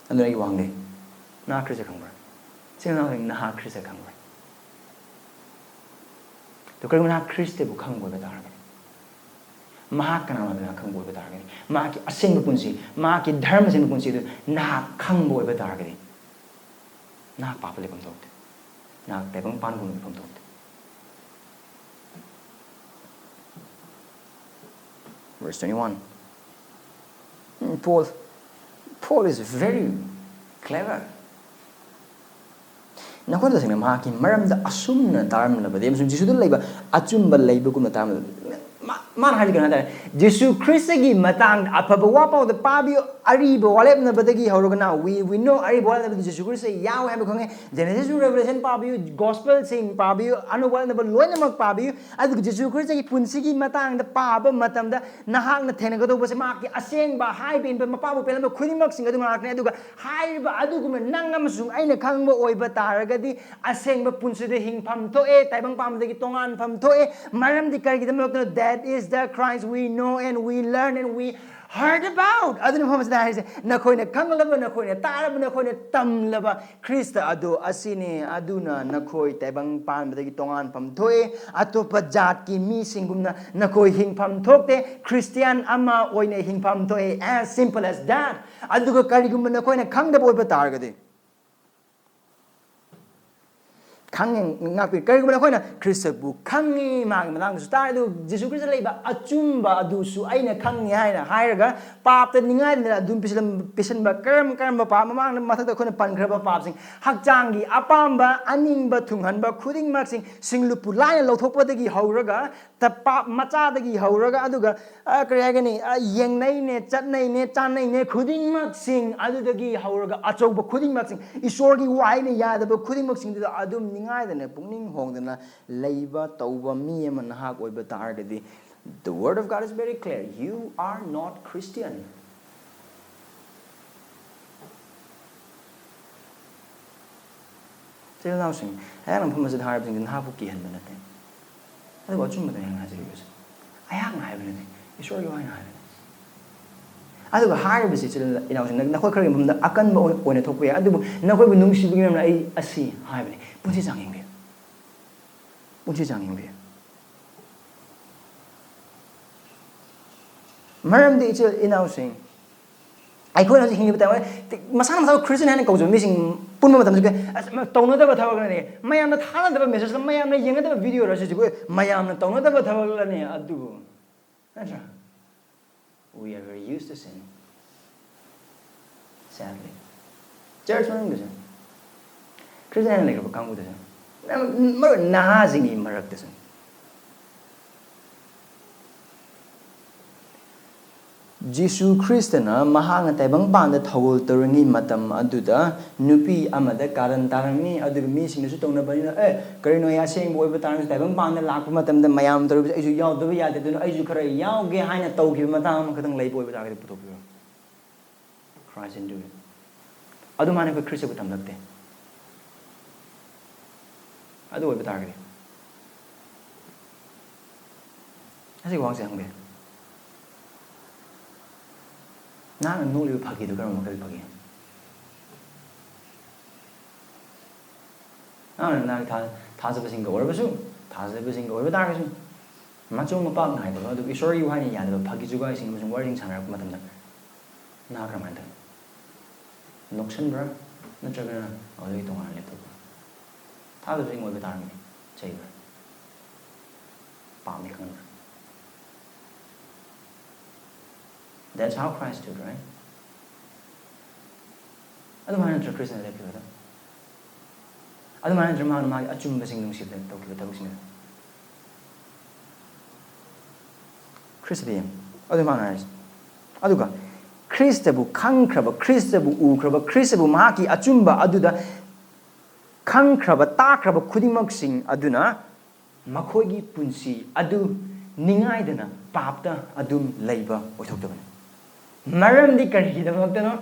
ꯑꯗꯨꯅ ꯑꯩ ꯋꯥ ꯍꯪꯒꯦ, ꯅꯍꯥꯛ ꯈ꯭ꯔꯤꯁꯇ ꯈꯪꯕ꯭ꯔꯥ? ꯏꯆꯤꯟ ꯏꯅꯥꯎꯁꯤꯡ, ꯅꯍꯥꯛ ꯈ꯭ꯔꯤꯁꯇ ꯈꯪꯕ꯭ꯔꯥ? ꯑꯗꯨ ꯀꯔꯤꯒꯨꯝꯕ ꯅꯍꯥꯛ ꯈ꯭ꯔꯤꯁꯇꯕꯨ ꯈꯪꯕ ꯑꯣꯏꯕ ꯇꯥꯔꯒꯗꯤ, ꯃꯍꯥꯛ ꯀꯅꯥꯅꯣ ꯍꯥꯏꯕꯗꯨ ꯅꯍꯥꯛ ꯈꯪꯕ ꯑꯣꯏꯕ ꯇꯥꯔꯒꯗꯤ, ꯃꯍꯥꯛꯀꯤ ꯑꯁꯦꯡꯕ ꯄꯨꯟꯁꯤ, ꯃꯍꯥꯛꯀꯤ ꯙꯔꯃ ꯑꯁꯦꯡꯕ ꯄꯨꯟꯁꯤ ꯑꯗꯨ ꯅꯍꯥꯛ ꯈꯪꯕ ꯑꯣꯏꯕ ꯇꯥꯔꯒꯗꯤ, ꯅꯍꯥꯛ ꯄꯥꯞꯇ ꯂꯩꯐꯝ ꯊꯣꯛꯇꯦ, ꯅꯍꯥꯛ ꯇꯥꯏꯕꯪ ꯄꯥꯟꯕꯒꯨꯝꯅ ꯂꯩꯐꯝ ꯊꯣꯛꯇꯦ꯫ Verse twenty-one. Um, Paul, Paul is very clever. ꯅꯈꯣꯏ ꯇꯁꯦꯡꯅ ꯃꯍꯥꯛꯀꯤ ꯃꯔꯝꯗ ꯑꯁꯨꯝꯅ ꯇꯥꯔꯝꯂꯕꯗꯤ ꯑꯃꯁꯨꯡ ꯖꯤꯁꯨꯗ ꯂꯩꯕ ꯑꯆꯨꯝꯕ ꯂꯩꯕꯒꯨꯝꯅ ꯇꯥꯔꯝꯂꯕꯗꯤ, ꯃꯥ-, ꯃꯥꯅ ꯍꯥꯏꯔꯤ ꯀꯩꯅꯣ ꯍꯥꯏ ꯇꯥꯔꯦ, ꯖꯤꯁꯨ ꯈ꯭ꯔꯤꯁꯇꯒꯤ ꯃꯇꯥꯡꯗ ꯑꯐꯕ ꯋꯥ ꯄꯥꯎꯗ ꯄꯥꯕꯤꯌꯨ, ꯑꯔꯤꯕ ꯋꯥꯔꯦꯞꯅꯕꯗꯒꯤ ꯍꯧꯔꯒꯅ, we, we know, ꯑꯔꯤꯕ ꯋꯥꯔꯦꯞꯅꯕꯗ ꯖꯤꯁꯨ ꯈ꯭ꯔꯤꯁꯇ ꯌꯥꯎꯋꯦ ꯍꯥꯏꯕ ꯈꯪꯉꯦ, Genesis to Revelation ꯄꯥꯕꯤꯌꯨ, Gospelꯁꯤꯡ ꯄꯥꯕꯤꯌꯨ, ꯑꯅꯧꯕ ꯋꯥꯔꯦꯞꯅꯕ ꯂꯣꯏꯅꯃꯛ ꯄꯥꯕꯤꯌꯨ, ꯑꯗꯨꯒ ꯖꯤꯁꯨ ꯈ꯭ꯔꯤꯁꯇꯒꯤ ꯄꯨꯟꯁꯤꯒꯤ ꯃꯇꯥꯡꯗ ꯄꯥꯕ ꯃꯇꯝꯗ ꯅꯍꯥꯛꯅ ꯊꯦꯡꯅꯒꯗꯧꯕꯁꯦ ꯃꯍꯥꯛꯀꯤ ꯑꯁꯦꯡꯕ ꯍꯥꯏꯕ ꯏꯟꯕ ꯃꯄꯥꯕꯨ ꯄꯦꯜꯂꯝꯕ ꯈꯨꯗꯤꯡꯃꯛꯁꯤꯡ ꯑꯗꯨ ꯉꯥꯛꯇꯅꯤ꯫ ꯑꯗꯨꯒ ꯍꯥꯏꯔꯤꯕ ꯑꯗꯨꯒꯨꯝꯅ ꯅꯪ ꯑꯃꯁꯨꯡ ꯑꯩꯅ ꯈꯪꯕ ꯑꯣꯏꯕ ꯇꯥꯔꯒꯗꯤ, ꯑꯁꯦꯡꯕ ꯄꯨꯟꯁꯤꯗ ꯍꯤꯡꯐꯝ ꯊꯣꯛꯑꯦ, ꯇꯥꯏꯕꯪ ꯄꯥꯟꯕꯗꯒꯤ ꯇꯣꯉꯥꯟꯐꯝ ꯊꯣꯛꯑꯦ꯫ ꯃꯔꯝꯗꯤ ꯀꯔꯤꯒꯤꯗꯃꯛꯇꯅꯣ? That is the Christ we know and we learn and we heard about. ꯑꯗꯨꯅ ꯃꯐꯝ ꯑꯁꯤꯗ ꯍꯥꯏꯔꯤꯁꯦ, ꯅꯈꯣꯏꯅ ꯈꯪꯂꯕ, ꯅꯈꯣꯏꯅ ꯇꯥꯔꯕ, ꯅꯈꯣꯏꯅ ꯇꯝꯂꯕ ꯈ꯭ꯔꯤꯁꯇ ꯑꯗꯨ ꯑꯁꯤꯅꯤ꯫ ꯑꯗꯨꯅ ꯅꯈꯣꯏ ꯇꯥꯏꯕꯪ ꯄꯥꯟꯕꯗꯒꯤ ꯇꯣꯉꯥꯟꯐꯝ ꯊꯣꯛꯑꯦ, ꯑꯇꯣꯞꯄ ꯖꯥꯠꯀꯤ ꯃꯤꯁꯤꯡꯒꯨꯝꯅ ꯅꯈꯣꯏ ꯍꯤꯡꯐꯝ ꯊꯣꯛꯇꯦ, ꯈ꯭ꯔꯤꯁꯇꯤꯌꯥꯟ ꯑꯃ ꯑꯣꯏꯅ ꯍꯤꯡꯐꯝ ꯊꯣꯛꯑꯦ, as simple as that꯫ ꯑꯗꯨꯒ ꯀꯔꯤꯒꯨꯝꯕ ꯅꯈꯣꯏꯅ ꯈꯪꯗꯕ ꯑꯣꯏꯕ ꯇꯥꯔꯒꯗꯤ, ꯈꯪꯉꯦ, ꯉꯥꯛꯄꯤ꯫ ꯀꯔꯤꯒꯨꯝꯕ ꯅꯈꯣꯏꯅ ꯈ꯭ꯔꯤꯁꯇꯕꯨ ꯈꯪꯉꯤ, ꯃꯥꯒꯤ ꯃꯇꯥꯡꯗꯁꯨ ꯇꯥꯔꯦ, ꯑꯗꯨ ꯖꯤꯁꯨ ꯈ꯭ꯔꯤꯁꯇ ꯂꯩꯕ ꯑꯆꯨꯝꯕ ꯑꯗꯨꯁꯨ ꯑꯩꯅ ꯈꯪꯉꯤ ꯍꯥꯏꯅ ꯍꯥꯏꯔꯒ ꯄꯥꯞꯇ ꯅꯤꯡꯉꯥꯏꯗꯅ ꯑꯗꯨꯝ ꯄꯤꯁꯤꯜꯂꯝ-, ꯄꯤꯁꯤꯟꯕ, ꯀꯔꯝ ꯀꯔꯝꯕ ꯄꯥꯞ, ꯃꯃꯥꯡꯗ ꯃꯊꯛꯇ ꯑꯩꯈꯣꯏꯅ ꯄꯟꯈ꯭ꯔꯕ ꯄꯥꯞꯁꯤꯡ, ꯍꯛꯆꯥꯡꯒꯤ ꯑꯄꯥꯝꯕ, ꯑꯅꯤꯡꯕ ꯊꯨꯡꯍꯟꯕ ꯈꯨꯗꯤꯡꯃꯛꯁꯤꯡ, ꯁꯤꯡꯂꯨꯞꯄꯨ ꯂꯥꯏꯅ ꯂꯧꯊꯣꯛꯄꯗꯒꯤ ꯍꯧꯔꯒ, ꯇ-, ꯄꯥꯞ ꯃꯆꯥꯗꯒꯤ ꯍꯧꯔꯒ, ꯑꯗꯨꯒ, ꯑ, ꯀꯔꯤ ꯍꯥꯏꯒꯅꯤ, ꯑ, ꯌꯦꯡꯅꯩꯅꯦ, ꯆꯠꯅꯩꯅꯦ, ꯆꯥꯅꯩꯅꯦ ꯈꯨꯗꯤꯡꯃꯛꯁꯤꯡ, ꯑꯗꯨꯗꯒꯤ ꯍꯧꯔꯒ ꯑꯆꯧꯕ ꯈꯨꯗꯤꯡꯃꯛꯁꯤꯡ, ꯏꯁꯣꯔꯒꯤ ꯋꯥꯍꯩꯅ ꯌꯥꯗꯕ ꯈꯨꯗꯤꯡꯃꯛꯁꯤꯡꯗꯨꯗ ꯑꯗꯨꯝ ꯉꯥꯏꯗꯅ ꯄꯨꯛꯅꯤꯡ ꯍꯣꯡꯗꯅ ꯂꯩꯕ ꯇꯧꯕ ꯃꯤ ꯑꯃ ꯅꯍꯥꯛ ꯑꯣꯏꯕ ꯇꯥꯔꯒꯗꯤ, the word of God is very clear, you are not Christian. ꯏꯆꯤꯜ ꯏꯅꯥꯎꯁꯤꯡ, ꯑꯩꯍꯥꯛꯅ ꯃꯐꯝ ꯑꯁꯤꯗ ꯍꯥꯏꯔꯤꯕꯁꯤꯡꯁꯤ ꯅꯍꯥꯛꯄꯨ ꯀꯤꯍꯟꯕ ꯅꯠꯇꯦ, ꯑꯗꯨꯕꯨ ꯑꯆꯨꯝꯕꯗ ꯑꯩꯍꯥꯛꯅ ꯍꯥꯏꯖꯔꯤꯕꯁꯦ, ꯑꯩꯍꯥꯛꯅ ꯍꯥꯏꯕ ꯅꯠꯇꯦ, ꯏꯁꯣꯔꯒꯤ ꯋꯥꯍꯩꯅ ꯍꯥꯏꯕꯅꯤ꯫ ꯑꯗꯨꯒ ꯍꯥꯏꯔꯤꯕꯁꯤ ꯏꯆꯤꯜ ꯏꯅꯥꯎꯁꯤꯡ, ꯅꯈꯣꯏ ꯈꯔꯒꯤ ꯃꯐꯝꯗ ꯑꯀꯟꯕ ꯑꯣꯏꯅ ꯊꯣꯛꯄ ꯌꯥꯏ, ꯑꯗꯨꯕꯨ ꯅꯈꯣꯏꯕꯨ ꯅꯨꯡꯁꯤꯕꯒꯤ ꯃꯔꯝꯅ ꯑꯩ ꯑꯁꯤ ꯍꯥꯏꯕꯅꯤ, ꯄꯨꯟꯁꯤ ꯆꯥꯡ ꯌꯦꯡꯕꯤꯌꯨ꯫ ꯄꯨꯟꯁꯤ ꯆꯥꯡ ꯌꯦꯡꯕꯤꯌꯨ꯫ ꯃꯔꯝꯗꯤ ꯏꯆꯤꯜ ꯏꯅꯥꯎꯁꯤꯡ, ꯑꯩꯈꯣꯏꯅ ꯍꯧꯖꯤꯛ ꯍꯤꯡꯂꯤꯕ ꯇꯥꯏꯝ, ꯃꯁꯥꯅ ꯃꯁꯥꯕꯨ ꯈ꯭ꯔꯤꯁꯇꯤꯌꯟ ꯍꯥꯏꯅ ꯀꯧꯖꯕ ꯃꯤꯁꯤꯡ ꯄꯨꯝꯕ ꯃꯇꯝꯗ, "ꯑꯁ, ꯇꯧꯅꯗꯕ ꯊꯕꯛꯅꯅꯦ, ꯃꯌꯥꯝꯅ ꯊꯥꯅꯗꯕ ꯃꯦꯁꯦꯖ, ꯃꯌꯥꯝꯅ ꯌꯦꯡꯅꯗꯕ ꯚꯤꯗꯤꯑꯣꯔ ꯑꯁꯤꯕꯨ ꯃꯌꯥꯝꯅ ꯇꯧꯅꯗꯕ ꯊꯕꯛꯂꯅꯦ?" ꯑꯗꯨꯕꯨ ꯅꯠꯇ꯭ꯔꯥ? We are very used to sin. Sadly. ꯆꯔꯆ ꯃꯅꯨꯡꯗꯁꯨ, ꯈ꯭ꯔꯤꯁꯇꯤꯌꯟ ꯂꯩꯈ꯭ꯔꯕ ꯀꯥꯡꯕꯨꯗꯁꯨ, ꯃꯔꯨ ꯅꯍꯥꯁꯤꯡꯒꯤ ꯃꯔꯛꯇꯁꯨ, ꯖꯤꯁꯨ ꯈ꯭ꯔꯤꯁꯇꯅ ꯃꯍꯥꯛꯅ ꯇꯥꯏꯕꯪꯄꯥꯟꯗ ꯊꯧꯒꯜ ꯇꯧꯔꯤꯉꯩ ꯃꯇꯝ ꯑꯗꯨꯗ ꯅꯨꯄꯤ ꯑꯃꯗ ꯀꯥꯔꯟ ꯇꯥꯔꯝꯃꯤ꯫ ꯑꯗꯨꯒ ꯃꯤꯁꯤꯡꯅꯁꯨ ꯇꯧꯅꯕꯅꯤꯅ, "ꯑꯦ, ꯀꯔꯤꯅꯣ, ꯑꯩ ꯑꯁꯦꯡꯕ ꯑꯣꯏꯕ ꯇꯥꯔꯒꯁꯨ ꯇꯥꯏꯕꯪꯄꯥꯟꯗ ꯂꯥꯛꯄ ꯃꯇꯝꯗ ꯃꯌꯥꯝ ꯇꯧꯔꯤꯕꯁꯦ ꯑꯩꯁꯨ ꯌꯥꯎꯗꯕ ꯌꯥꯗꯦ, ꯑꯗꯨꯅ ꯑꯩꯁꯨ ꯈꯔ ꯌꯥꯎꯒꯦ" ꯍꯥꯏꯅ ꯇꯧꯈꯤꯕ ꯃꯇꯥꯡ ꯑꯃꯈꯛꯇꯪ ꯂꯩꯕ ꯑꯣꯏꯕ ꯇꯥꯔꯒꯗꯤ ꯄꯨꯊꯣꯛꯄꯤꯔꯣ꯫ Christ in doing. ꯑꯗꯨꯃꯥꯏꯅ ꯑꯩꯈꯣꯏ ꯈ꯭ꯔꯤꯁꯇꯕꯨ ꯇꯝꯂꯛꯇꯦ꯫ ꯑꯗꯨ ꯑꯣꯏꯕ ꯇꯥꯔꯒꯗꯤ ꯑꯁꯤꯒꯤ ꯋꯥꯍꯪꯁꯦ ꯍꯪꯕ ꯌꯥꯏ꯫ ꯅꯍꯥꯛꯅ ꯅꯣꯛꯂꯤꯕ ꯐꯥꯒꯤꯗꯨ ꯀꯔꯝꯕ ꯃꯈꯜꯒꯤ ꯐꯥꯒꯤꯅꯣ? ꯅꯍꯥꯛꯅ ꯅꯍꯥꯛꯀꯤ ꯊꯥ-, ꯊꯥꯖꯕꯁꯤꯡꯒ ꯑꯣꯏꯔꯕꯁꯨ, ꯊꯥꯖꯕꯁꯤꯡꯒ ꯑꯣꯏꯕ ꯇꯥꯔꯒꯁꯨ, ꯃꯆꯨꯝ ꯃꯄꯥꯛ ꯅꯥꯏꯗꯕ, ꯑꯗꯨꯒ ꯏꯁꯣꯔꯒꯤ ꯋꯥꯍꯩꯅ ꯌꯥꯗꯕ ꯐꯥꯒꯤ ꯖꯨꯒꯥꯏꯁꯤꯡ ꯑꯃꯁꯨꯡ ꯋꯥꯔꯤꯁꯤꯡ ꯁꯥꯟꯅꯔꯛꯄ ꯃꯇꯝꯗ ꯅꯍꯥꯛ ꯀꯔꯝꯍꯥꯏꯅ ꯇꯧꯏ? ꯅꯣꯛꯁꯟꯕ꯭ꯔꯥ? ꯅꯠꯇ꯭ꯔꯒꯅ ꯑꯗꯨꯗꯒꯤ ꯇꯣꯉꯥꯟꯅ ꯂꯦꯞꯊꯣꯛꯄ꯭ꯔꯥ? ꯊꯥꯖꯕꯁꯤꯡ ꯑꯣꯏꯕ ꯇꯥꯔꯒꯗꯤ ꯆꯩꯕ꯭ꯔꯥ? ꯄꯥꯞꯅꯤ ꯈꯪꯕ꯭ꯔꯥ? That's how Christ stood, right? ꯑꯗꯨꯃꯥꯏꯅ ꯅꯠꯇ꯭ꯔ ꯈ꯭ꯔꯤꯁꯇꯅ ꯂꯦꯞꯈꯤꯕꯗꯣ? ꯑꯗꯨꯃꯥꯏꯅ ꯅꯠꯇ꯭ꯔ ꯃꯥꯅ ꯃꯥꯒꯤ ꯑꯆꯨꯝꯕꯁꯤꯡ ꯅꯨꯡꯁꯤꯕꯗ ꯇꯧꯈꯤꯕ ꯊꯕꯛꯁꯤꯡꯗꯣ? ꯈ꯭ꯔꯤꯁꯇꯗꯤ ꯌꯦꯡꯉꯨ꯫ ꯑꯗꯨ ꯃꯥꯅ ꯍꯥꯏꯔꯤꯁꯦ꯫ ꯑꯗꯨꯒ ꯈ꯭ꯔꯤꯁꯇꯕꯨ ꯈꯪꯈ꯭ꯔꯕ, ꯈ꯭ꯔꯤꯁꯇꯕꯨ ꯎꯈ꯭ꯔꯕ, ꯈ꯭ꯔꯤꯁꯇꯕꯨ ꯃꯍꯥꯛꯀꯤ ꯑꯆꯨꯝꯕ ꯑꯗꯨꯗ ꯈꯪꯈ꯭ꯔꯕ, ꯇꯥꯈ꯭ꯔꯕ ꯈꯨꯗꯤꯡꯃꯛꯁꯤꯡ ꯑꯗꯨꯅ ꯃꯈꯣꯏꯒꯤ ꯄꯨꯟꯁꯤ ꯑꯗꯨ ꯅꯤꯡꯉꯥꯏꯗꯅ ꯄꯥꯞꯇ ꯑꯗꯨꯝ ꯂꯩꯕ ꯑꯣꯏꯊꯣꯛꯇꯕꯅꯤ꯫ ꯃꯔꯝꯗꯤ ꯀꯔꯤꯒꯤꯗꯃꯛꯇꯅꯣ?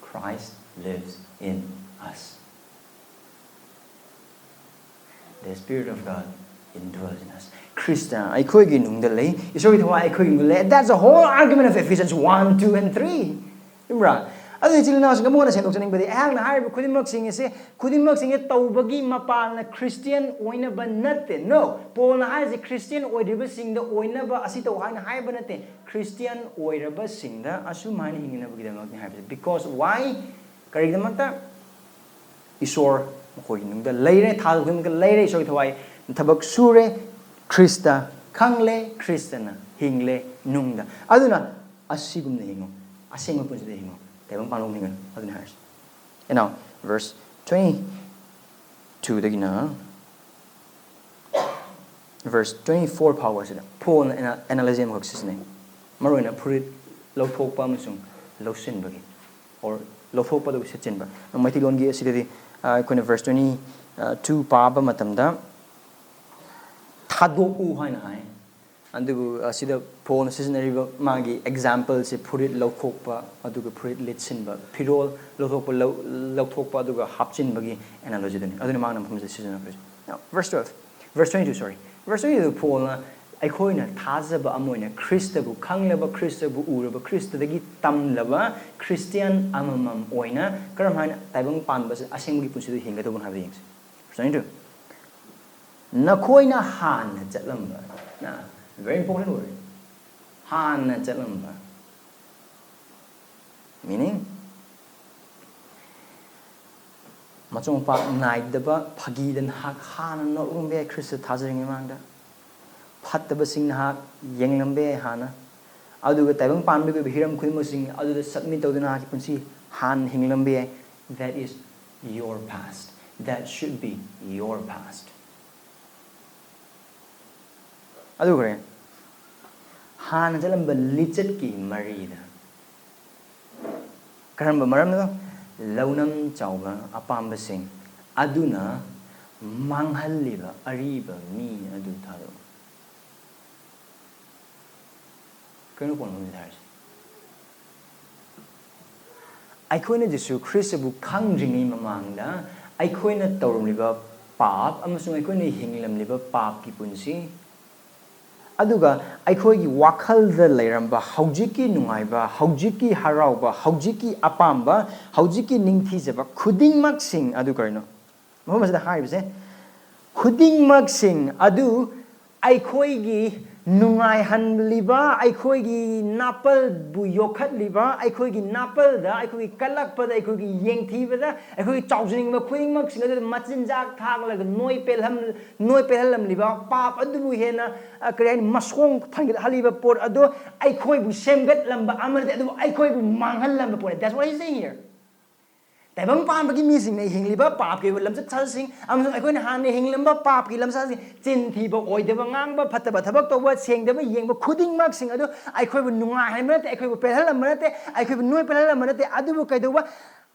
Christ lives in us. The Spirit of God indwells in us. Christ ꯑꯩꯈꯣꯏꯒꯤ ꯅꯨꯡꯗ ꯂꯩ, ꯏꯁꯣꯔꯒꯤ ꯊꯋꯥꯏ ꯑꯩꯈꯣꯏꯒꯤ ꯅꯨꯡꯗ ꯂꯩ. That's the whole argument of Ephesians one, two, and three. ꯆꯨꯝꯕ꯭ꯔꯥ? ꯑꯗꯨ ꯏꯆꯤꯜ ꯏꯅꯥꯎꯁꯤꯡ ꯑꯃꯨꯛ ꯍꯟꯅ ꯁꯦꯡꯗꯣꯛꯆꯅꯤꯡꯕꯗꯤ, ꯑꯩꯍꯥꯛꯅ ꯍꯥꯏꯔꯤꯕ ꯈꯨꯗꯤꯡꯃꯛꯁꯤꯡ ꯑꯁꯦ, ꯈꯨꯗꯤꯡꯃꯛꯁꯤꯡꯁꯦ ꯇꯧꯕꯒꯤ ꯃꯄꯥꯜꯅ ꯈ꯭ꯔꯤꯁꯇꯤꯌꯥꯟ ꯑꯣꯏꯅꯕ ꯅꯠꯇꯦ꯫ No, ꯄꯣꯜꯅ ꯍꯥꯏꯔꯤꯁꯦ ꯈ꯭ꯔꯤꯁꯇꯤꯌꯥꯟ ꯑꯣꯏꯗ꯭ꯔꯤꯕꯁꯤꯡꯗ ꯑꯣꯏꯅꯕ ꯑꯁꯤ ꯇꯧ ꯍꯥꯏꯅ ꯍꯥꯏꯕ ꯅꯠꯇꯦ꯫ ꯈ꯭ꯔꯤꯁꯇꯤꯌꯥꯟ ꯑꯣꯏꯔꯕꯁꯤꯡꯗ ꯑꯁꯨꯝ ꯍꯥꯏꯅ ꯍꯤꯡꯅꯕꯒꯤꯗꯃꯛꯅꯤ ꯍꯥꯏꯕꯁꯦ꯫ Because why? ꯀꯔꯤꯒꯤꯗꯃꯛꯇ? ꯏꯁꯣꯔ ꯃꯈꯣꯏꯒꯤ ꯅꯨꯡꯗ ꯂꯩꯔꯦ, ꯊꯥꯖꯕ ꯈꯨꯗꯤꯡꯃꯛꯇ ꯂꯩꯔꯦ, ꯏꯁꯣꯔꯒꯤ ꯊꯋꯥꯏ ꯊꯕꯛ ꯁꯨꯔꯦ꯫ ꯈ꯭ꯔꯤꯁꯇ ꯈꯪꯂꯦ, ꯈ꯭ꯔꯤꯁꯇꯅ ꯍꯤꯡꯂꯦ ꯅꯨꯡꯗ꯫ ꯑꯗꯨꯅ ꯑꯁꯤꯒꯨꯝꯅ ꯍꯤꯡꯉꯨ, ꯑꯁꯦꯡꯕ ꯄꯨꯟꯁꯤꯗ ꯍꯤꯡꯉꯨ, ꯇꯥꯏꯕꯪ ꯄꯥꯟꯕꯒꯨꯝꯅ ꯍꯤꯡꯒꯅꯨ꯫ ꯑꯗꯨꯅꯤ ꯍꯥꯏꯔꯤꯁꯦ꯫ And now, verse twenty-two ꯗꯒꯤꯅ verse twenty-four ꯐꯥꯎꯕ ꯑꯁꯤꯗ ꯄꯣꯜꯅ ꯑꯦꯅꯥ-, analogy ꯑꯃꯈꯛ ꯁꯤꯖꯤꯟꯅꯩ꯫ ꯃꯔꯨꯑꯣꯏꯅ ꯐꯨꯔꯤꯠ ꯂꯧꯊꯣꯛꯄ ꯑꯃꯁꯨꯡ ꯂꯧꯁꯤꯟꯕꯒꯤ, or ꯂꯧꯊꯣꯛꯄ ꯑꯗꯨꯒ ꯁꯦꯠꯆꯤꯟꯕ꯫ ꯃꯩꯇꯩꯂꯣꯟꯒꯤ ꯑꯁꯤꯗꯗꯤ, ꯑ, ꯑꯩꯈꯣꯏꯅ verse twenty-two ꯄꯥꯕ ꯃꯇꯝꯗ ꯊꯥꯗꯣꯛꯎ ꯍꯥꯏꯅ ꯍꯥꯏ꯫ ꯑꯗꯨꯕꯨ ꯑꯁꯤꯗ ꯄꯣꯜꯅ ꯁꯤꯖꯤꯟꯅꯔꯤꯕ ꯃꯥꯒꯤ exampleꯁꯦ ꯐꯨꯔꯤꯠ ꯂꯧꯊꯣꯛꯄ ꯑꯗꯨꯒ ꯐꯨꯔꯤꯠ ꯂꯤꯠꯁꯤꯟꯕ, ꯐꯤꯔꯣꯜ ꯂꯧꯊꯣꯛꯄ, ꯂꯧ-, ꯂꯧꯊꯣꯛꯄ ꯑꯗꯨꯒ ꯍꯥꯞꯆꯤꯟꯕꯒꯤ analogyꯗꯨꯅꯤ꯫ ꯑꯗꯨꯅ ꯃꯥꯅ ꯃꯐꯝꯁꯤꯗ ꯁꯤꯖꯤꯟꯅꯈ꯭ꯔꯤꯁꯦ꯫ Now, verse twelve, verse twenty-two, sorry, verse twenty-two ꯄꯣꯜꯅ ꯑꯩꯈꯣꯏꯅ ꯊꯥꯖꯕ ꯑꯃ ꯑꯣꯏꯅ ꯈ꯭ꯔꯤꯁꯇꯕꯨ ꯈꯪꯂꯕ, ꯈ꯭ꯔꯤꯁꯇꯕꯨ ꯎꯔꯕ, ꯈ꯭ꯔꯤꯁꯇꯗꯒꯤ ꯇꯝꯂꯕ ꯈ꯭ꯔꯤꯁꯇꯤꯌꯥꯟ ꯑꯃꯃꯝ ꯑꯣꯏꯅ ꯀꯔꯝ ꯍꯥꯏꯅ ꯇꯥꯏꯕꯪ ꯄꯥꯟꯕꯁꯦ ꯑꯁꯦꯡꯕꯒꯤ ꯄꯨꯟꯁꯤꯗ ꯍꯤꯡꯒꯗꯧꯕꯅꯣ ꯍꯥꯏꯕ ꯌꯦꯡꯁꯤ꯫ Verse twenty-two, ꯅꯈꯣꯏꯅ ꯍꯥꯟꯅ ꯆꯠꯂꯝꯕ, ꯅ, very important word, ꯍꯥꯟꯅ ꯆꯠꯂꯝꯕ, meaning, ꯃꯆꯣꯡ ꯃꯄꯥꯛ ꯅꯥꯏꯗꯕ ꯐꯥꯒꯤꯗ ꯅꯍꯥꯛ ꯍꯥꯟꯅ ꯅꯣꯛꯂꯝꯕ ꯌꯥꯏ, ꯈ꯭ꯔꯤꯁꯇ ꯊꯥꯖꯔꯤꯉꯩ ꯃꯃꯥꯡꯗ꯫ ꯐꯠꯇꯕꯁꯤꯡ ꯅꯍꯥꯛ ꯌꯦꯡꯂꯝꯕ ꯌꯥꯏ ꯍꯥꯟꯅ꯫ ꯑꯗꯨꯒ ꯇꯥꯏꯕꯪ ꯄꯥꯟꯕꯒꯤ ꯑꯣꯏꯕ ꯍꯤꯔꯝ ꯈꯨꯗꯤꯡꯃꯛꯁꯤꯡ ꯑꯗꯨꯗ submit ꯇꯧꯗꯨꯅ ꯅꯍꯥꯛꯀꯤ ꯄꯨꯟꯁꯤ ꯍꯥꯟꯅ ꯍꯤꯡꯂꯝꯕ ꯌꯥꯏ꯫ That is your past. That should be your past. ꯑꯗꯨꯒ ꯍꯥꯟꯅ ꯆꯠꯂꯝꯕ ꯂꯤꯆꯠꯀꯤ ꯃꯔꯤꯗ ꯀꯔꯝꯕ ꯃꯔꯝꯅꯣ? ꯂꯧꯅꯝ ꯆꯥꯎꯕ ꯑꯄꯥꯝꯕꯁꯤꯡ, ꯑꯗꯨꯅ ꯃꯥꯡꯍꯜꯂꯤꯕ ꯑꯔꯤꯕ ꯃꯤ ꯑꯗꯨ ꯊꯥꯗꯣꯛꯎ꯫ ꯀꯩꯅꯣ ꯄꯣꯏꯟꯠ ꯑꯃꯗꯤ ꯊꯥꯔꯤꯁꯦ? ꯑꯩꯈꯣꯏꯅ ꯖꯤꯁꯨ ꯈ꯭ꯔꯤꯁꯇꯕꯨ ꯈꯪꯗ꯭ꯔꯤꯉꯩ ꯃꯃꯥꯡꯗ ꯑꯩꯈꯣꯏꯅ ꯇꯧꯔꯝꯂꯤꯕ ꯄꯥꯞ ꯑꯃꯁꯨꯡ ꯑꯩꯈꯣꯏꯅ ꯍꯤꯡꯂꯝꯂꯤꯕ ꯄꯥꯞꯀꯤ ꯄꯨꯟꯁꯤ, ꯑꯗꯨꯒ ꯑꯩꯈꯣꯏꯒꯤ ꯋꯥꯈꯜꯗ ꯂꯩꯔꯝꯕ ꯍꯧꯖꯤꯛꯀꯤ ꯅꯨꯡꯉꯥꯏꯕ, ꯍꯧꯖꯤꯛꯀꯤ ꯍꯔꯥꯎꯕ, ꯍꯧꯖꯤꯛꯀꯤ ꯑꯄꯥꯝꯕ, ꯍꯧꯖꯤꯛꯀꯤ ꯅꯤꯡꯊꯤꯖꯕ ꯈꯨꯗꯤꯡꯃꯛꯁꯤꯡ ꯑꯗꯨ ꯀꯔꯤꯅꯣ? ꯃꯐꯝ ꯑꯁꯤꯗ ꯍꯥꯏꯔꯤꯕꯁꯦ, ꯈꯨꯗꯤꯡꯃꯛꯁꯤꯡ ꯑꯗꯨ ꯑꯩꯈꯣꯏꯒꯤ ꯅꯨꯡꯉꯥꯏꯍꯟꯂꯤꯕ, ꯑꯩꯈꯣꯏꯒꯤ ꯅꯥꯄꯜꯕꯨ ꯌꯣꯛꯈꯠꯂꯤꯕ, ꯑꯩꯈꯣꯏꯒꯤ ꯅꯥꯄꯜꯗ, ꯑꯩꯈꯣꯏꯒꯤ ꯀꯜꯂꯛꯄꯗ, ꯑꯩꯈꯣꯏꯒꯤ ꯌꯦꯡꯊꯤꯕꯗ, ꯑꯩꯈꯣꯏꯒꯤ ꯆꯥꯎꯖꯅꯤꯡꯕ ꯈꯨꯗꯤꯡꯃꯛꯁꯤꯡ ꯑꯗꯨꯗ ꯃꯆꯤꯟꯖꯥꯛ ꯊꯥꯛꯂꯒ ꯅꯣꯏ ꯄꯦꯜꯍꯟ-, ꯅꯣꯏ ꯄꯦꯜꯍꯜꯂꯝꯂꯤꯕ, ꯄꯥꯞ ꯑꯗꯨꯕꯨ ꯍꯦꯟꯅ, ꯑ, ꯀꯔꯤ ꯍꯥꯏꯅꯤ, ꯃꯁꯣꯡ ꯊꯥꯡꯒꯠꯍꯜꯂꯤꯕ ꯄꯣꯠ ꯑꯗꯣ ꯑꯩꯈꯣꯏꯕꯨ ꯁꯦꯝꯒꯠꯂꯝꯕ ꯑꯃ ꯅꯠꯇꯦ, ꯑꯗꯨꯕꯨ ꯑꯩꯈꯣꯏꯕꯨ ꯃꯥꯡꯍꯜꯂꯝꯕ ꯄꯣꯠꯅꯤ꯫ That's what he's saying here. ꯇꯥꯏꯕꯪ ꯄꯥꯟꯕꯒꯤ ꯃꯤꯁꯤꯡꯅ ꯍꯤꯡꯂꯤꯕ ꯄꯥꯞꯀꯤ ꯑꯣꯏꯕ ꯂꯝꯆꯠ ꯁꯥꯖꯠꯁꯤꯡ ꯑꯃꯁꯨꯡ ꯑꯩꯈꯣꯏꯅ ꯍꯥꯟꯅ ꯍꯤꯡꯂꯝꯕ ꯄꯥꯞꯀꯤ ꯂꯝꯆꯠꯁꯤꯡ, ꯆꯤꯟ ꯊꯤꯕ, ꯑꯣꯏꯗꯕ ꯉꯥꯡꯕ, ꯐꯠꯇꯕ ꯊꯕꯛ ꯇꯧꯕ, ꯁꯦꯡꯗꯕ ꯌꯦꯡꯕ ꯈꯨꯗꯤꯡꯃꯛꯁꯤꯡ ꯑꯗꯨ ꯑꯩꯈꯣꯏꯕꯨ ꯅꯨꯡꯉꯥꯏꯍꯟꯕ ꯅꯠꯇꯦ, ꯑꯩꯈꯣꯏꯕꯨ ꯄꯦꯜꯍꯜꯂꯝꯕ ꯅꯠꯇꯦ, ꯑꯩꯈꯣꯏꯕꯨ ꯅꯣꯏ ꯄꯦꯜꯍꯜꯂꯝꯕ ꯅꯠꯇꯦ, ꯑꯗꯨꯕꯨ ꯀꯩꯗꯧꯕ?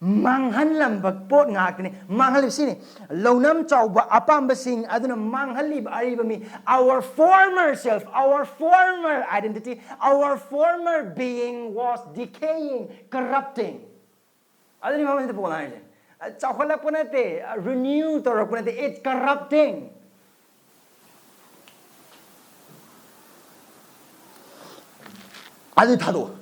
ꯃꯥꯡꯍꯜꯂꯝꯕ ꯄꯣꯠ ꯉꯥꯛꯇꯅꯤ꯫ ꯃꯥꯡꯍꯜꯂꯤꯕ ꯁꯤꯅꯤ, ꯂꯧꯅꯝ ꯆꯥꯎꯕ ꯑꯄꯥꯝꯕꯁꯤꯡ ꯑꯗꯨꯅ ꯃꯥꯡꯍꯜꯂꯤꯕ ꯑꯔꯤꯕ ꯃꯤ꯫ Our former self, our former identity, our former being was decaying, corrupting. ꯑꯗꯨꯅꯤ ꯃꯐꯝꯁꯤꯗ ꯄꯣꯜꯅ ꯍꯥꯏꯔꯤꯁꯦ꯫ ꯑ, ꯆꯥꯎꯈꯠꯂꯛꯄ ꯅꯠꯇꯦ, ꯑ, renew ꯇꯧꯔꯛꯄ ꯅꯠꯇꯦ, it's corrupting. ꯑꯗꯨ ꯊꯥꯗꯣꯛꯑꯣ꯫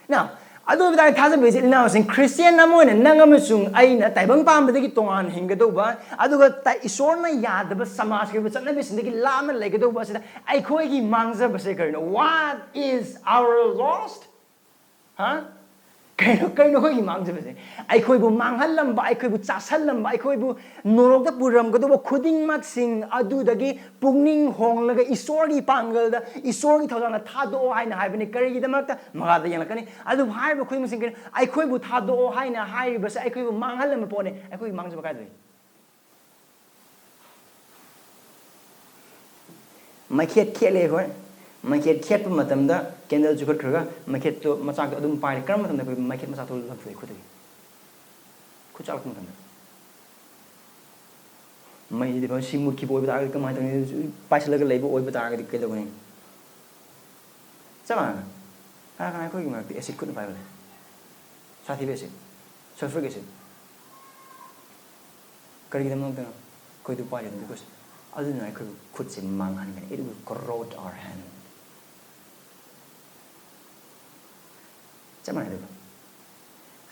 Now, ꯑꯗꯨ ꯑꯣꯏꯕ ꯇꯥꯔꯗꯤ ꯊꯥꯖꯕ ꯏꯆꯤꯜ ꯏꯅꯥꯎꯁꯤꯡ, ꯈ꯭ꯔꯤꯁꯇꯤꯌꯥꯟ ꯑꯃ ꯑꯣꯏꯅ ꯅꯪ ꯑꯃꯁꯨꯡ ꯑꯩꯅ ꯇꯥꯏꯕꯪ ꯄꯥꯟꯕꯗꯒꯤ ꯇꯣꯉꯥꯟꯅ ꯍꯤꯡꯒꯗꯧꯕ, ꯑꯗꯨꯒ ꯇ-, ꯏꯁꯣꯔꯅ ꯌꯥꯗꯕ ꯁꯃꯥꯖꯀꯤ ꯑꯣꯏꯕ ꯆꯠꯅꯕꯤꯁꯤꯡꯗꯒꯤ ꯂꯥꯞꯅ ꯂꯩꯒꯗꯧꯕ ꯑꯁꯤꯗ ꯑꯩꯈꯣꯏꯒꯤ ꯃꯥꯡꯖꯕꯁꯦ ꯀꯔꯤꯅꯣ? What is our lost? ꯍꯥ? ꯀꯩꯅꯣ, ꯀꯩꯅꯣ ꯑꯩꯈꯣꯏꯒꯤ ꯃꯥꯡꯖꯕꯁꯦ? ꯑꯩꯈꯣꯏꯕꯨ ꯃꯥꯡꯍꯜꯂꯝꯕ, ꯑꯩꯈꯣꯏꯕꯨ ꯆꯥꯁꯜꯂꯝꯕ, ꯑꯩꯈꯣꯏꯕꯨ ꯅꯣꯔꯣꯛꯇ ꯄꯨꯔꯝꯒꯗꯧꯕ ꯈꯨꯗꯤꯡꯃꯛꯁꯤꯡ ꯑꯗꯨꯗꯒꯤ ꯄꯨꯛꯅꯤꯡ ꯍꯣꯡꯂꯒ ꯏꯁꯣꯔꯒꯤ ꯄꯥꯡꯒꯜꯗ, ꯏꯁꯣꯔꯒꯤ ꯊꯧꯖꯥꯜꯗ ꯊꯥꯗꯣꯛꯑꯣ ꯍꯥꯏꯅ ꯍꯥꯏꯕꯅꯤ꯫ ꯀꯔꯤꯒꯤꯗꯃꯛꯇ? ꯃꯈꯥꯗ ꯌꯦꯡꯂꯛꯀꯅꯤ꯫ ꯑꯗꯨꯕꯨ ꯍꯥꯏꯔꯤꯕ ꯈꯨꯗꯤꯡꯃꯛꯁꯤꯡ ꯀꯔꯤ? ꯑꯩꯈꯣꯏꯕꯨ ꯊꯥꯗꯣꯛꯑꯣ ꯍꯥꯏꯅ ꯍꯥꯏꯔꯤꯕꯁꯦ ꯑꯩꯈꯣꯏꯕꯨ ꯃꯥꯡꯍꯜꯂꯝꯕ ꯄꯣꯠꯅꯤ꯫ ꯑꯩꯈꯣꯏꯒꯤ ꯃꯥꯡꯖꯕ ꯀꯥꯏꯗꯒꯤ? ꯃꯩꯈꯦꯠ ꯈꯦꯠꯂꯦ ꯑꯩꯈꯣꯏ꯫ ꯃꯩꯈꯦꯠ ꯈꯦꯠꯄ ꯃꯇꯝꯗ candle ꯆꯨꯈꯠꯈ꯭ꯔꯒ ꯃꯩꯈꯦꯠꯇꯣ ꯃꯆꯥꯛꯇꯣ ꯑꯗꯨꯝ ꯄꯥꯏꯔꯦ꯫ ꯀꯔꯝꯕ ꯃꯇꯝꯗ ꯑꯩꯈꯣꯏ ꯃꯩꯈꯦꯠ ꯃꯆꯥꯛꯇꯣ ꯂꯪꯊꯣꯛꯏ ꯈꯨꯠꯇꯒꯤ? ꯈꯨꯠ ꯆꯥꯛꯂꯛꯄ ꯃꯇꯝꯗ꯫ ꯃꯩꯗꯤ ꯐꯖꯅ ꯁꯤ ꯃꯨꯠꯈꯤꯕ ꯑꯣꯏꯕ ꯇꯥꯔꯒꯗꯤ ꯀꯃꯥꯏꯅ ꯇꯧꯅꯤ? ꯄꯥꯏꯁꯤꯜꯂꯒ ꯂꯩꯕ ꯑꯣꯏꯕ ꯇꯥꯔꯒꯗꯤ ꯀꯩꯗꯧꯒꯅꯤ? ꯆꯞ ꯃꯥꯟꯅꯅ ꯀꯅꯥ ꯀꯅꯥ ꯑꯩꯈꯣꯏꯒꯤ ꯃꯔꯛꯇ ꯑꯦꯁꯤꯠ ꯈꯨꯠꯅ ꯄꯥꯏꯕ ꯂꯩ? ꯁꯥꯊꯤꯕ ꯑꯦꯁꯤꯠ, ꯁꯜꯐꯔꯤꯛ ꯑꯦꯁꯤꯠ꯫ ꯀꯔꯤꯒꯤꯗꯃꯛꯇꯅꯣ? ꯑꯩꯈꯣꯏꯗꯨ ꯄꯥꯏꯔꯤꯕ? Because ꯑꯗꯨꯅ ꯑꯩꯈꯣꯏꯕꯨ ꯈꯨꯠꯁꯦ ꯃꯥꯡꯍꯟꯒꯅꯤ꯫ It will corrode our hand. ꯆꯞ ꯃꯥꯟꯅꯩ ꯑꯗꯨꯒ꯫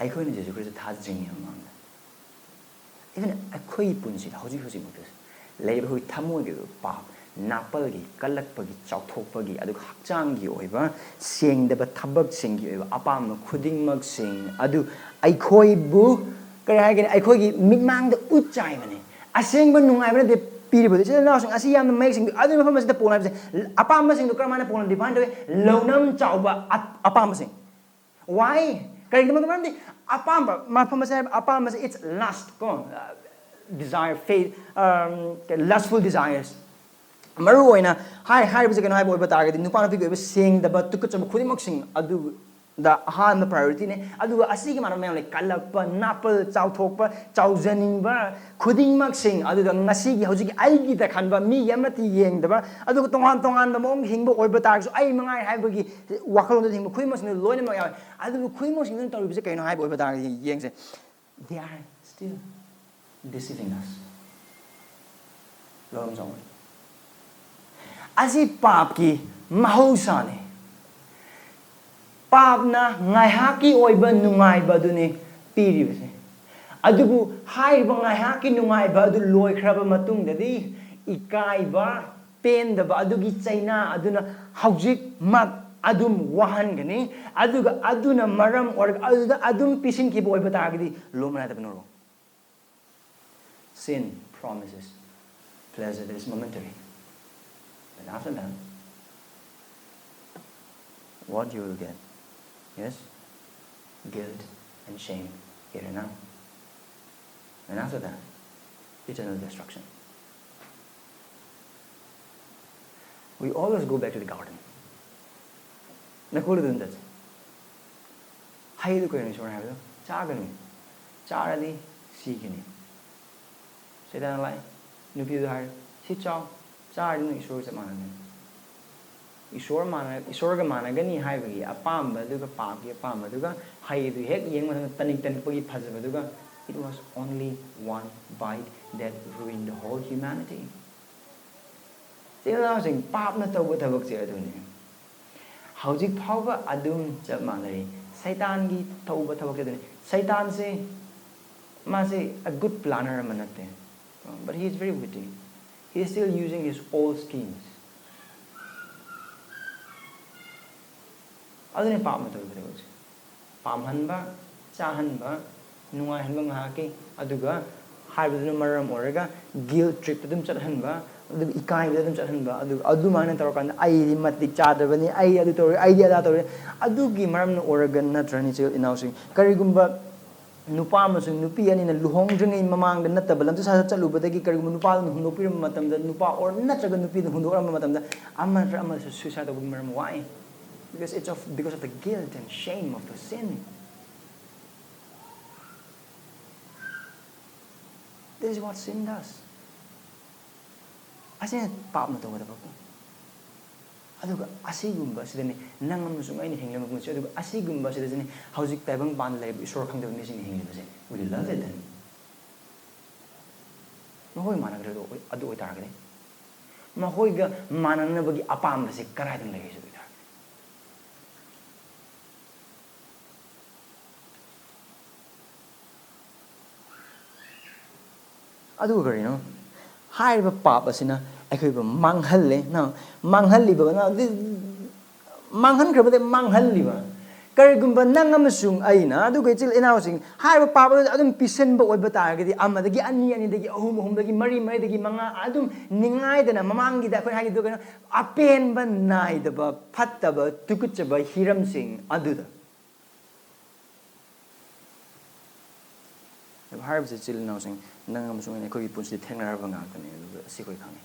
ꯑꯩꯈꯣꯏꯅ ꯖꯦꯁꯨ ꯈ꯭ꯔꯤꯁꯇ ꯊꯥꯖꯗ꯭ꯔꯤꯉꯩ ꯃꯃꯥꯡꯗ, even ꯑꯩꯈꯣꯏꯒꯤ ꯄꯨꯟꯁꯤꯗ ꯍꯧꯖꯤꯛ ꯍꯧꯖꯤꯛꯃꯛꯇꯁꯨ ꯂꯩꯔꯤꯕ ꯑꯩꯈꯣꯏꯒꯤ ꯊꯃꯣꯏꯒꯤ ꯑꯣꯏꯕ ꯄꯥꯞ, ꯅꯥꯄꯜꯒꯤ, ꯀꯜꯂꯛꯄꯒꯤ, ꯆꯥꯎꯊꯣꯛꯄꯒꯤ, ꯑꯗꯨꯒ ꯍꯛꯆꯥꯡꯒꯤ ꯑꯣꯏꯕ ꯁꯦꯡꯗꯕ ꯊꯕꯛꯁꯤꯡꯒꯤ ꯑꯣꯏꯕ ꯑꯄꯥꯝꯕ ꯈꯨꯗꯤꯡꯃꯛꯁꯤꯡ ꯑꯗꯨ ꯑꯩꯈꯣꯏꯕꯨ, ꯀꯔꯤ ꯍꯥꯏꯒꯅꯤ, ꯑꯩꯈꯣꯏꯒꯤ ꯃꯤꯠꯃꯥꯡꯗ ꯎꯠ ꯆꯥꯏꯕꯅꯤ꯫ ꯑꯁꯦꯡꯕ ꯅꯨꯡꯉꯥꯏꯕ ꯅꯠꯇꯦ ꯄꯤꯔꯤꯕꯗꯨ꯫ ꯏꯆꯤꯜ ꯏꯅꯥꯎꯁꯤꯡ ꯑꯁꯤ ꯌꯥꯝꯅ ꯃꯌꯦꯛ ꯁꯦꯡꯕꯤ꯫ ꯑꯗꯨꯒꯤ ꯃꯐꯝ ꯑꯁꯤꯗ ꯄꯣꯛꯅꯕꯁꯦ, ꯑꯄꯥꯝꯕꯁꯤꯡꯗꯨ ꯀꯔꯝꯍꯥꯏꯅ ꯄꯣꯛꯅ ꯗꯤꯐꯥꯏꯟ ꯇꯧꯏ? ꯂꯧꯅꯝ ꯆꯥꯎꯕ ꯑ-, ꯑꯄꯥꯝꯕꯁꯤꯡ꯫ Why? ꯀꯔꯤꯒꯤꯗꯃꯛꯇ? ꯃꯔꯝꯗꯤ ꯑꯄꯥꯝꯕ, ꯃꯐꯝ ꯑꯁꯤ ꯍꯥꯏꯕ ꯑꯄꯥꯝꯕꯁꯦ, it's lust ꯀꯣ, desire, faith, um, lustful desires꯫ ꯃꯔꯨ ꯑꯣꯏꯅ ꯍꯥꯏ-, ꯍꯥꯏꯔꯤꯕꯁꯦ ꯀꯩꯅꯣ ꯍꯥꯏꯕ ꯑꯣꯏꯕ ꯇꯥꯔꯒꯗꯤ, ꯅꯨꯄꯥ ꯅꯨꯄꯤꯒꯤ ꯑꯣꯏꯕ ꯁꯦꯡꯗꯕ ꯇꯨꯀꯠꯆꯕ ꯈꯨꯗꯤꯡꯃꯛꯁꯤꯡ ꯑꯗꯨꯗ ꯑꯍꯥꯟꯕ priorityꯅꯦ꯫ ꯑꯗꯨꯒ ꯑꯁꯤꯒꯤ ꯃꯥꯟꯅꯕ ꯃꯌꯥꯝ ꯂꯩ: ꯀꯜꯂꯛꯄ, ꯅꯥꯄꯜ ꯆꯥꯎꯊꯣꯛꯄ, ꯆꯥꯎꯖꯅꯤꯡꯕ ꯈꯨꯗꯤꯡꯃꯛꯁꯤꯡ, ꯑꯗꯨꯒ ꯉꯁꯤꯒꯤ ꯍꯧꯖꯤꯛꯀꯤ ꯑꯩꯒꯤ ꯈꯟꯕ, ꯃꯤꯒꯤ ꯑꯃꯠꯇ ꯌꯦꯡꯗꯕ, ꯑꯗꯨꯒ ꯇꯣꯉꯥꯟ ꯇꯣꯉꯥꯟꯕ ꯃꯑꯣꯡ ꯍꯤꯡꯕ ꯑꯣꯏꯕ ꯇꯥꯔꯒꯁꯨ, ꯑꯩ ꯃꯉꯥꯏ ꯍꯥꯏꯕꯒꯤ ꯋꯥꯈꯜꯂꯣꯟꯗ ꯍꯤꯡꯕ ꯈꯨꯗꯤꯡꯃꯛꯁꯤꯡꯗꯨ ꯂꯣꯏꯅꯃꯛ ꯌꯥꯎꯋꯦ꯫ ꯑꯗꯨꯕꯨ ꯈꯨꯗꯤꯡꯃꯛꯁꯤꯡꯗꯨꯅ ꯇꯧꯔꯤꯕꯁꯦ ꯀꯩꯅꯣ ꯍꯥꯏꯕ ꯑꯣꯏꯕ ꯇꯥꯔꯒꯗꯤ, ꯌꯦꯡꯁꯦ, they are still deceiving us. ꯂꯧꯔꯝ ꯆꯥꯎꯕꯅꯤ꯫ ꯑꯁꯤ ꯄꯥꯞꯀꯤ ꯃꯍꯧꯁꯥꯅꯤ꯫ ꯄꯥꯞꯅ ꯉꯥꯏꯍꯥꯛꯀꯤ ꯑꯣꯏꯕ ꯅꯨꯡꯉꯥꯏꯕ ꯑꯗꯨꯅꯤ ꯄꯤꯔꯤꯕꯁꯦ꯫ ꯑꯗꯨꯕꯨ ꯍꯥꯏꯔꯤꯕ ꯉꯥꯏꯍꯥꯛꯀꯤ ꯅꯨꯡꯉꯥꯏꯕ ꯑꯗꯨ ꯂꯣꯏꯈ꯭ꯔꯕ ꯃꯇꯨꯡꯗꯗꯤ, ꯏꯀꯥꯏꯕ, ꯄꯦꯟꯗꯕ ꯑꯗꯨꯒꯤ ꯆꯩꯅꯥ ꯑꯗꯨꯅ ꯍꯧꯖꯤꯛꯃꯛ ꯑꯗꯨꯝ ꯋꯥꯍꯟꯒꯅꯤ꯫ ꯑꯗꯨꯒ ꯑꯗꯨꯅ ꯃꯔꯝ ꯑꯣꯏꯔꯒ ꯑꯗꯨꯗ ꯑꯗꯨꯝ ꯄꯤꯁꯤꯟꯈꯤꯕ ꯑꯣꯏꯕ ꯇꯥꯔꯒꯗꯤ, ꯂꯨꯝꯕ ꯅꯥꯏꯗꯕ ꯅꯣꯔꯣꯛ꯫ Sin promises pleasure that is momentary. But after that, what you will get is guilt and shame here and now. And after that, eternal destruction. We always go back to the garden. ꯂꯩꯀꯣꯜꯗ ꯑꯗꯨꯝ ꯆꯠꯁꯦ꯫ ꯍꯩꯗꯨ ꯀꯩꯅꯣ ꯏꯁꯣꯔꯅ ꯍꯥꯏꯕꯗꯣ? ꯆꯥꯒꯅꯨ꯫ ꯆꯥꯔꯗꯤ ꯁꯤꯒꯅꯤ꯫ ꯁꯩꯇꯥꯟꯅ ꯂꯥꯛꯑꯦ꯫ ꯅꯨꯄꯤꯗꯨꯗ ꯍꯥꯏꯔꯦ, "ꯁꯤ ꯆꯥꯎ, ꯆꯥꯔꯗꯤ ꯅꯪ ꯏꯁꯣꯔꯒ ꯆꯞ ꯃꯥꯟꯅꯒꯅꯤ꯫ ꯏꯁꯣꯔ ꯃꯥꯟꯅ-, ꯏꯁꯣꯔꯒ ꯃꯥꯟꯅꯒꯅꯤ" ꯍꯥꯏꯕꯒꯤ ꯑꯄꯥꯝꯕ, ꯑꯗꯨꯒ ꯄꯥꯞꯀꯤ ꯑꯄꯥꯝꯕ, ꯑꯗꯨꯒ ꯍꯩꯗꯨ ꯍꯦꯛ ꯌꯦꯡꯕ ꯃꯇꯝꯗ ꯇꯅꯤꯛ ꯇꯅꯤꯛꯄꯒꯤ ꯐꯖꯕꯗꯨꯒ, "It was only one bite that ruined the whole humanity." ꯏꯆꯤꯜ ꯏꯅꯥꯎꯁꯤꯡ, ꯄꯥꯞꯅ ꯇꯧꯕ ꯊꯕꯛꯁꯦ ꯑꯗꯨꯅꯤ꯫ ꯍꯧꯖꯤꯛ ꯐꯥꯎꯕ ꯑꯗꯨꯝ ꯆꯞ ꯃꯥꯟꯅꯔꯤ꯫ ꯁꯩꯇꯥꯟꯒꯤ ꯇꯧꯕ ꯊꯕꯛꯁꯦ ꯑꯗꯨꯅꯤ꯫ ꯁꯩꯇꯥꯟꯁꯦ, ꯃꯥꯁꯦ a good planner ꯑꯃ ꯅꯠꯇꯦ, but he is very witty. He is still using his old schemes. ꯑꯗꯨꯅꯤ ꯄꯥꯞꯅ ꯇꯧꯕ ꯊꯕꯛꯁꯦ꯫ ꯄꯥꯝꯍꯟꯕ, ꯆꯥꯍꯟꯕ, ꯅꯨꯡꯉꯥꯏꯍꯟꯕ ꯉꯥꯏꯍꯥꯛꯀꯤ, ꯑꯗꯨꯒ ꯍꯥꯏꯕꯗꯨꯅ ꯃꯔꯝ ꯑꯣꯏꯔꯒ guilt trip ꯑꯗꯨꯝ ꯆꯠꯍꯟꯕ, ꯑꯗꯨꯒ ꯏꯀꯥꯏꯕꯗ ꯑꯗꯨꯝ ꯆꯠꯍꯟꯕ, ꯑꯗꯨ, ꯑꯗꯨꯃꯥꯏꯅ ꯇꯧꯔꯀꯥꯟꯗ "ꯑꯩꯗꯤ ꯃꯇꯤꯛ ꯆꯥꯗꯕꯅꯤ, ꯑꯩ ꯑꯗꯨ ꯇꯧꯔꯦ, ꯑꯩꯗꯤ ꯑꯗꯥ ꯇꯧꯔꯦ", ꯑꯗꯨꯒꯤ ꯃꯔꯝꯅ ꯑꯣꯏꯔꯒ ꯅꯠꯇ꯭ꯔꯅꯤ, ꯏꯆꯤꯜ ꯏꯅꯥꯎꯁꯤꯡ? ꯀꯔꯤꯒꯨꯝꯕ ꯅꯨꯄꯥ ꯑꯃꯁꯨꯡ ꯅꯨꯄꯤ ꯑꯅꯤꯅ ꯂꯨꯍꯣꯡꯗ꯭ꯔꯤꯉꯩ ꯃꯃꯥꯡꯗ ꯅꯠꯇꯕ ꯂꯝꯆꯠ ꯁꯥꯖꯠ ꯆꯠꯂꯨꯕꯗꯒꯤ ꯀꯔꯤꯒꯨꯝꯕ ꯅꯨꯄꯥꯗꯨꯅ ꯍꯨꯟꯗꯣꯛꯄꯤꯔꯝꯕ ꯃꯇꯝꯗ, ꯅꯨꯄꯥ or ꯅꯠꯇ꯭ꯔꯒ ꯅꯨꯄꯤꯗꯨꯅ ꯍꯨꯟꯗꯣꯛꯂꯝꯕ ꯃꯇꯝꯗ, ꯑꯃ ꯅꯠꯇ꯭ꯔ ꯑꯃꯁꯨ suicide ꯇꯧꯕꯒꯤ ꯃꯔꯝ why? Because it's of, because of the guilt and shame of the sin. This is what sin does. ꯑꯁꯤꯅ ꯄꯥꯞꯅ ꯇꯧꯒꯗꯕ꯫ ꯑꯗꯨꯒ ꯑꯁꯤꯒꯨꯝꯕ ꯑꯁꯤꯗꯅꯤ ꯅꯪ ꯑꯃꯁꯨꯡ ꯑꯩꯅ ꯍꯤꯡꯂꯤꯕ ꯄꯨꯟꯁꯤ, ꯑꯗꯨꯒ ꯑꯁꯤꯒꯨꯝꯕ ꯑꯁꯤꯗꯁꯤꯅꯤ ꯍꯧꯖꯤꯛ ꯇꯥꯏꯕꯪꯄꯥꯟꯗ ꯂꯩꯔꯤꯕ ꯏꯁꯣꯔ ꯈꯪꯗꯕ ꯃꯤꯁꯤꯡꯅ ꯍꯤꯡꯂꯤꯕꯁꯦ꯫ Will you love it then? ꯃꯈꯣꯏ ꯃꯥꯟꯅꯒꯗ꯭ꯔꯗꯣ ꯑꯗꯨ ꯑꯣꯏꯇꯥꯔꯒꯗꯤ? ꯃꯈꯣꯏꯒ ꯃꯥꯟꯅꯅꯕꯒꯤ ꯑꯄꯥꯝꯕꯁꯦ ꯀꯗꯥꯏꯗ ꯂꯩꯒꯦ ꯑꯗꯨ ꯑꯣꯏꯇꯥꯔꯒꯗꯤ? ꯑꯗꯨꯒ ꯀꯔꯤꯅꯣ? ꯍꯥꯏꯔꯤꯕ ꯄꯥꯞ ꯑꯁꯤꯅ ꯑꯩꯈꯣꯏꯕꯨ ꯃꯥꯡꯍꯜꯂꯦ꯫ ꯅ-, ꯃꯥꯡꯍꯜꯂꯤꯕ, ꯅ-, ꯃꯥꯡꯍꯟꯈ꯭ꯔꯕꯗꯤ ꯃꯥꯡꯍꯜꯂꯤꯕ꯫ ꯀꯔꯤꯒꯨꯝꯕ ꯅꯪ ꯑꯃꯁꯨꯡ ꯑꯩꯅ, ꯑꯗꯨꯒ ꯏꯆꯤꯜ ꯏꯅꯥꯎꯁꯤꯡ, ꯍꯥꯏꯔꯤꯕ ꯄꯥꯞ ꯑꯗꯨ ꯑꯗꯨꯝ ꯄꯤꯁꯤꯟꯕ ꯑꯣꯏꯕ ꯇꯥꯔꯒꯗꯤ, ꯑꯃꯗꯒꯤ ꯑꯅꯤ, ꯑꯅꯤꯗꯒꯤ ꯑꯍꯨꯝ, ꯑꯍꯨꯝꯗꯒꯤ ꯃꯔꯤ, ꯃꯔꯤꯗꯒꯤ ꯃꯉꯥ, ꯑꯗꯨꯝ ꯅꯤꯡꯉꯥꯏꯗꯅ, ꯃꯃꯥꯡꯒꯤꯗ ꯑꯩꯈꯣꯏ ꯍꯥꯏꯈꯤꯕꯗꯣ ꯀꯩꯅꯣ, ꯑꯄꯦꯟꯕ ꯅꯥꯏꯗꯕ ꯐꯠꯇꯕ ꯇꯨꯀꯠꯆꯕ ꯍꯤꯔꯝꯁꯤꯡ ꯑꯗꯨꯗ ꯍꯥꯏꯔꯤꯕꯁꯦ, ꯏꯆꯤꯜ ꯏꯅꯥꯎꯁꯤꯡ, ꯅꯪ ꯑꯃꯁꯨꯡ ꯑꯩꯅ ꯑꯩꯈꯣꯏꯒꯤ ꯄꯨꯟꯁꯤꯗ ꯊꯦꯡꯅꯔꯕ ꯉꯥꯛꯇꯅꯤ꯫ ꯑꯗꯨꯒ ꯑꯁꯤ ꯑꯩꯈꯣꯏ ꯈꯪꯉꯤ,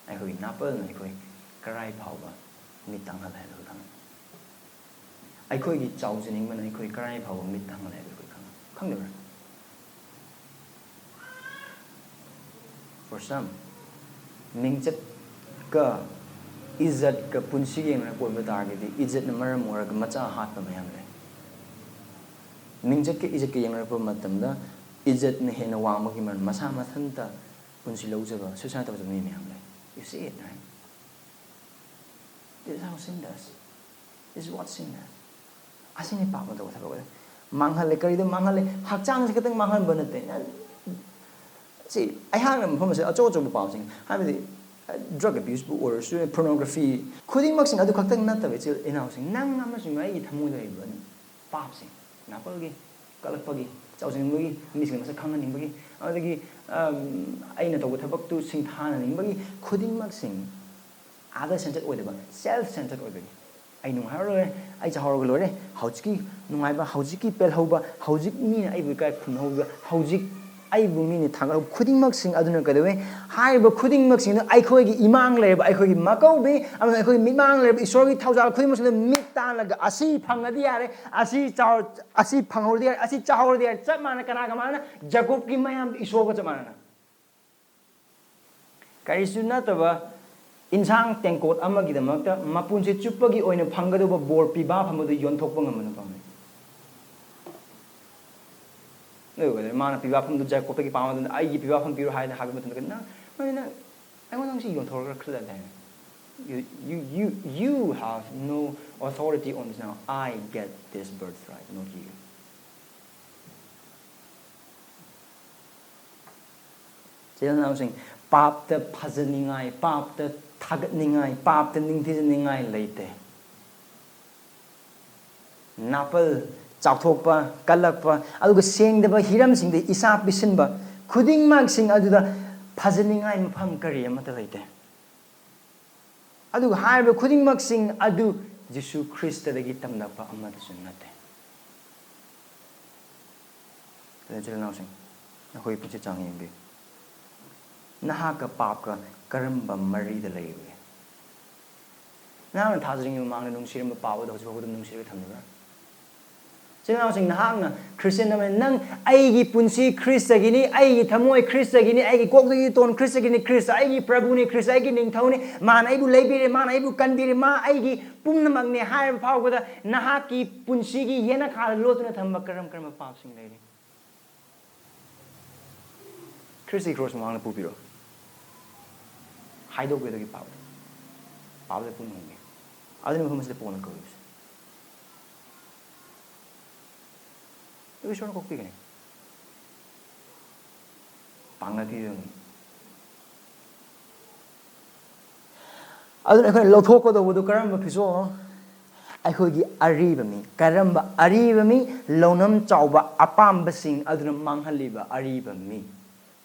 ꯑꯩꯈꯣꯏꯒꯤ ꯅꯥꯄꯜꯅ ꯑꯩꯈꯣꯏ ꯀꯔꯥꯏ ꯐꯥꯎꯕ ꯃꯤꯠ ꯇꯥꯡꯍꯜꯂꯦ ꯍꯥꯏꯕ ꯑꯩꯈꯣꯏ ꯈꯪꯉꯤ꯫ ꯑꯩꯈꯣꯏꯒꯤ ꯆꯥꯎꯖꯅꯤꯡꯕꯅ ꯑꯩꯈꯣꯏ ꯀꯔꯥꯏ ꯐꯥꯎꯕ ꯃꯤꯠ ꯇꯥꯡꯍꯜꯂꯦ ꯍꯥꯏꯕ ꯑꯩꯈꯣꯏ ꯈꯪꯉꯤ, ꯈꯪꯗꯕ꯭ꯔꯥ? For some, ꯃꯤꯡꯆꯠꯀ ꯏꯖꯠꯀ ꯄꯨꯟꯁꯤꯒ ꯌꯦꯡꯅꯔꯛꯄ ꯑꯣꯏꯕ ꯇꯥꯔꯒꯗꯤ, ꯏꯖꯠꯅ ꯃꯔꯝ ꯑꯣꯏꯔꯒ ꯃꯆꯥ ꯍꯥꯠꯄ ꯃꯌꯥꯝ ꯂꯩ꯫ ꯃꯤꯡꯆꯠꯀ ꯏꯖꯠꯀ ꯌꯦꯡꯅꯔꯛꯄ ꯃꯇꯝꯗ, ꯏꯖꯠꯅ ꯍꯦꯟꯅ ꯋꯥꯡꯕꯒꯤ ꯃꯔꯝ, ꯃꯁꯥ ꯃꯊꯟꯇ ꯄꯨꯟꯁꯤ ꯂꯧꯖꯕ, suicide ꯇꯧꯖꯕ ꯃꯤ ꯃꯌꯥꯝ ꯂꯩ꯫ You see it, right? This is how sin does. This is what sin does. ꯑꯁꯤꯅꯤ ꯄꯥꯞꯅ ꯇꯧꯕ ꯊꯕꯛ ꯑꯁꯦ꯫ ꯃꯥꯡꯍꯜꯂꯦ꯫ ꯀꯔꯤꯗ ꯃꯥꯡꯍꯜꯂꯦ? ꯍꯛꯆꯥꯡꯁꯦ ꯈꯛꯇꯪ ꯃꯥꯡꯍꯟꯕ ꯅꯠꯇꯦ꯫ ꯁꯤ ꯑꯩꯍꯥꯛꯅ ꯃꯐꯝ ꯑꯁꯤꯗ ꯑꯆꯧ ꯑꯆꯧꯕ ꯄꯥꯞꯁꯤꯡ, ꯍꯥꯏꯕꯗꯤ, drug abuseꯄꯨ ꯑꯣꯏꯔꯁꯨ, pornography, ꯈꯨꯗꯤꯡꯃꯛꯁꯤꯡ ꯑꯗꯨ ꯈꯛꯇꯪ ꯅꯠꯇꯕ, ꯏꯆꯤꯜ ꯏꯅꯥꯎꯁꯤꯡ, ꯅꯪ ꯑꯃꯁꯨꯡ ꯑꯩꯒꯤ ꯊꯃꯣꯏꯗ ꯂꯩꯔꯤꯕ ꯄꯥꯞꯁꯤꯡ, ꯅꯥꯄꯜꯒꯤ, ꯀꯜꯂꯛꯄꯒꯤ, ꯆꯥꯎꯖꯅꯤꯡꯕꯒꯤ, ꯃꯤꯁꯤꯡꯅ ꯃꯁꯛ ꯈꯪꯍꯟꯅꯤꯡꯕꯒꯤ, ꯑꯗꯒꯤ, ꯑꯝ, ꯑꯩꯅ ꯇꯧꯕ ꯊꯕꯛꯇꯨ ꯁꯤꯡꯊꯥꯅꯅꯤꯡꯕꯒꯤ, ꯈꯨꯗꯤꯡꯃꯛꯁꯤꯡ other centered ꯑꯣꯏꯗꯕ, self centered ꯑꯣꯏꯕꯒꯤ꯫ ꯑꯩ ꯅꯨꯡꯉꯥꯏꯔ ꯂꯣꯏꯔꯦ, ꯑꯩ ꯆꯥꯍꯧꯔꯒ ꯂꯣꯏꯔꯦ, ꯍꯧꯖꯤꯛꯀꯤ ꯅꯨꯡꯉꯥꯏꯕ, ꯍꯧꯖꯤꯛꯀꯤ ꯄꯦꯜꯍꯧꯕ, ꯍꯧꯖꯤꯛ ꯃꯤꯅ ꯑꯩꯕꯨ ꯏꯀꯥꯏ ꯈꯨꯝꯅꯍꯧꯕ, ꯍꯧꯖꯤꯛ ꯑꯩꯕꯨ ꯃꯤꯅ ꯊꯥꯒꯠꯍꯧꯕ ꯈꯨꯗꯤꯡꯃꯛꯁꯤꯡ ꯑꯗꯨꯅ ꯀꯩꯗꯧꯋꯤ? ꯍꯥꯏꯔꯤꯕ ꯈꯨꯗꯤꯡꯃꯛꯁꯤꯡꯗꯨ ꯑꯩꯈꯣꯏꯒꯤ ꯏꯃꯥꯡ ꯂꯩꯔꯕ, ꯑꯩꯈꯣꯏꯒꯤ ꯃꯀꯧꯕꯤ ꯑꯃꯁꯨꯡ ꯑꯩꯈꯣꯏꯒꯤ ꯃꯤꯠꯃꯥꯡ ꯂꯩꯔꯕ ꯏꯁꯣꯔꯒꯤ ꯊꯧꯖꯥꯜ ꯈꯨꯗꯤꯡꯃꯛꯁꯤꯡꯗ ꯃꯤꯠ ꯇꯥꯡꯂꯒ, "ꯑꯁꯤ ꯐꯪꯉꯗꯤ ꯌꯥꯔꯦ, ꯑꯁꯤ ꯆꯥꯎ-, ꯑꯁꯤ ꯐꯪꯍꯧꯔꯗꯤ ꯌꯥꯔꯦ, ꯑꯁꯤ ꯆꯥꯍꯧꯔꯗꯤ ꯌꯥꯔꯦ"꯫ ꯆꯞ ꯃꯥꯟꯅ ꯀꯅꯥꯒ ꯃꯥꯟꯅ? ꯖꯀꯣꯕꯀꯤ ꯃꯌꯥꯝ ꯏꯁꯣꯔꯒ ꯆꯞ ꯃꯥꯟꯅꯅ꯫ ꯀꯔꯤꯁꯨ ꯅꯠꯇꯕ ꯏꯟꯁꯥꯡ ꯇꯦꯡꯀꯣꯠ ꯑꯃꯒꯤꯗꯃꯛꯇ ꯃꯄꯨꯟꯁꯤ ꯆꯨꯞꯄꯒꯤ ꯑꯣꯏꯅ ꯐꯪꯒꯗꯧꯕ ꯕꯣꯔ ꯄꯤꯕꯥ ꯐꯝꯕꯗꯨ ꯌꯣꯟꯊꯣꯛꯄ ꯉꯝꯕ ꯅꯨꯄꯥ ꯑꯃ ꯂꯩ꯫ ꯑꯗꯨꯒ ꯃꯥꯅ ꯄꯤꯕꯥ ꯐꯝꯗꯨ ꯖꯀꯣꯕꯇꯒꯤ ꯄꯥꯝꯕ ꯃꯇꯝꯗ, "ꯑꯩꯒꯤ ꯄꯤꯕꯥ ꯐꯝ ꯄꯤꯔꯣ" ꯍꯥꯏꯅ ꯍꯥꯏꯕ ꯃꯇꯝꯗ, "ꯅꯪ, ꯅꯪ, ꯅꯪ ꯑꯩꯉꯣꯟꯗ ꯅꯪ ꯁꯤ ꯌꯣꯟꯊꯣꯛꯑꯒ ꯈꯜꯂ ꯂꯩ꯫ You, you, you, you have no authority on this now. I get this birthright, not you." ꯏꯆꯤꯜ ꯏꯅꯥꯎꯁꯤꯡ, ꯄꯥꯞꯇ ꯐꯖꯅꯤꯡꯉꯥꯏ, ꯄꯥꯞꯇ ꯊꯥꯒꯠꯅꯤꯡꯉꯥꯏ, ꯄꯥꯞꯇ ꯅꯤꯡꯊꯤꯖꯅꯤꯡꯉꯥꯏ ꯂꯩꯇꯦ꯫ ꯅꯥꯄꯜ, ꯆꯥꯎꯊꯣꯛꯄ, ꯀꯜꯂꯛꯄ, ꯑꯗꯨꯒ ꯁꯦꯡꯗꯕ ꯍꯤꯔꯝꯁꯤꯡꯗ ꯏꯁꯥ ꯄꯤꯁꯤꯟꯕ ꯈꯨꯗꯤꯡꯃꯛꯁꯤꯡ ꯑꯗꯨꯗ ꯐꯖꯅꯤꯡꯉꯥꯏ ꯃꯐꯝ ꯀꯔꯤ ꯑꯃꯠꯇ ꯂꯩꯇꯦ꯫ ꯑꯗꯨꯒ ꯍꯥꯏꯔꯤꯕ ꯈꯨꯗꯤꯡꯃꯛꯁꯤꯡ ꯑꯗꯨ ꯖꯤꯁꯨ ꯈ꯭ꯔꯤꯁꯇꯗꯒꯤ ꯇꯝꯂꯛꯄ ꯑꯃꯠꯇꯁꯨ ꯅꯠꯇꯦ꯫ ꯑꯗꯨꯅ ꯏꯆꯤꯜ ꯏꯅꯥꯎꯁꯤꯡ, ꯅꯈꯣꯏꯒꯤ ꯄꯨꯟꯁꯤ ꯆꯥꯡ ꯌꯦꯡꯕꯤꯌꯨ꯫ ꯅꯍꯥꯛꯀ ꯄꯥꯞꯀ ꯀꯔꯝꯕ ꯃꯔꯤꯗ ꯂꯩꯔꯤꯕꯒꯦ? ꯅꯍꯥꯛꯅ ꯊꯥꯖꯗ꯭ꯔꯤꯉꯩ ꯃꯃꯥꯡꯗ ꯅꯨꯡꯁꯤꯔꯝꯕ ꯄꯥꯞ ꯑꯗꯨ ꯍꯧꯖꯤꯛ ꯐꯥꯎꯕ ꯑꯗꯨꯝ ꯅꯨꯡꯁꯤꯔꯒ ꯊꯝꯂꯤꯕ꯭ꯔꯥ? ꯏꯆꯤꯟ ꯏꯅꯥꯎꯁꯤꯡ, ꯅꯍꯥꯛꯅ ꯈ꯭ꯔꯤꯁꯇꯤꯌꯥꯟ ꯑꯃꯅꯤ꯫ ꯅꯪ "ꯑꯩꯒꯤ ꯄꯨꯟꯁꯤ ꯈ꯭ꯔꯤꯁꯇꯒꯤꯅꯤ, ꯑꯩꯒꯤ ꯊꯃꯣꯏ ꯈ꯭ꯔꯤꯁꯇꯒꯤꯅꯤ, ꯑꯩꯒꯤ ꯀꯣꯛꯇꯒꯤ ꯇꯣꯟ ꯈ꯭ꯔꯤꯁꯇꯒꯤꯅꯤ, ꯈ꯭ꯔꯤꯁꯇ ꯑꯩꯒꯤ ꯄ꯭ꯔꯚꯨꯅꯤ, ꯈ꯭ꯔꯤꯁꯇ ꯑꯩꯒꯤ ꯅꯤꯡꯊꯧꯅꯤ, ꯃꯥꯅ ꯑꯩꯕꯨ ꯂꯩꯕꯤꯔꯦ, ꯃꯥꯅ ꯑꯩꯕꯨ ꯀꯟꯕꯤꯔꯦ, ꯃꯥ ꯑꯩꯒꯤ ꯄꯨꯝꯅꯃꯛꯅꯤ" ꯍꯥꯏꯔꯕ ꯐꯥꯎꯕꯗ ꯅꯍꯥꯛꯀꯤ ꯄꯨꯟꯁꯤꯒꯤ ꯌꯦꯅꯈꯥꯗ ꯂꯣꯠꯇꯨꯅ ꯊꯝꯕ ꯀꯔꯝ ꯀꯔꯝꯕ ꯄꯥꯞꯁꯤꯡ ꯂꯩꯔꯤ? ꯈ꯭ꯔꯤꯁꯇꯒꯤ ꯀ꯭ꯔꯣꯁ ꯃꯃꯥꯡꯗ ꯄꯨꯕꯤꯔꯣ꯫ ꯍꯥꯏꯗꯣꯛꯄꯤꯌꯨ ꯑꯗꯨꯒꯤ ꯄꯥꯞꯇꯣ꯫ ꯄꯥꯞꯇ ꯄꯨꯟꯅ ꯍꯣꯡꯒꯦ꯫ ꯑꯗꯨꯅ ꯃꯐꯝ ꯑꯁꯤꯗ ꯄꯣꯟꯅ ꯀꯧꯔꯤꯕꯁꯦ꯫ ꯑꯗꯨ ꯏꯁꯣꯔꯅ ꯀꯣꯛꯄꯤꯒꯅꯤ꯫ ꯄꯥꯡꯒꯜ ꯄꯤꯕꯤꯒꯅꯤ꯫ ꯑꯗꯨꯅ ꯑꯩꯈꯣꯏꯅ ꯂꯧꯊꯣꯛꯀꯗꯧꯕꯗꯨ ꯀꯔꯝꯕ ꯐꯤꯖꯣꯜꯅꯣ? ꯑꯩꯈꯣꯏꯒꯤ ꯑꯔꯤꯕ ꯃꯤ꯫ ꯀꯔꯝꯕ ꯑꯔꯤꯕ ꯃꯤ? ꯂꯧꯅꯝ ꯆꯥꯎꯕ ꯑꯄꯥꯝꯕꯁꯤꯡ ꯑꯗꯨꯅ ꯃꯥꯡꯍꯜꯂꯤꯕ ꯑꯔꯤꯕ ꯃꯤ꯫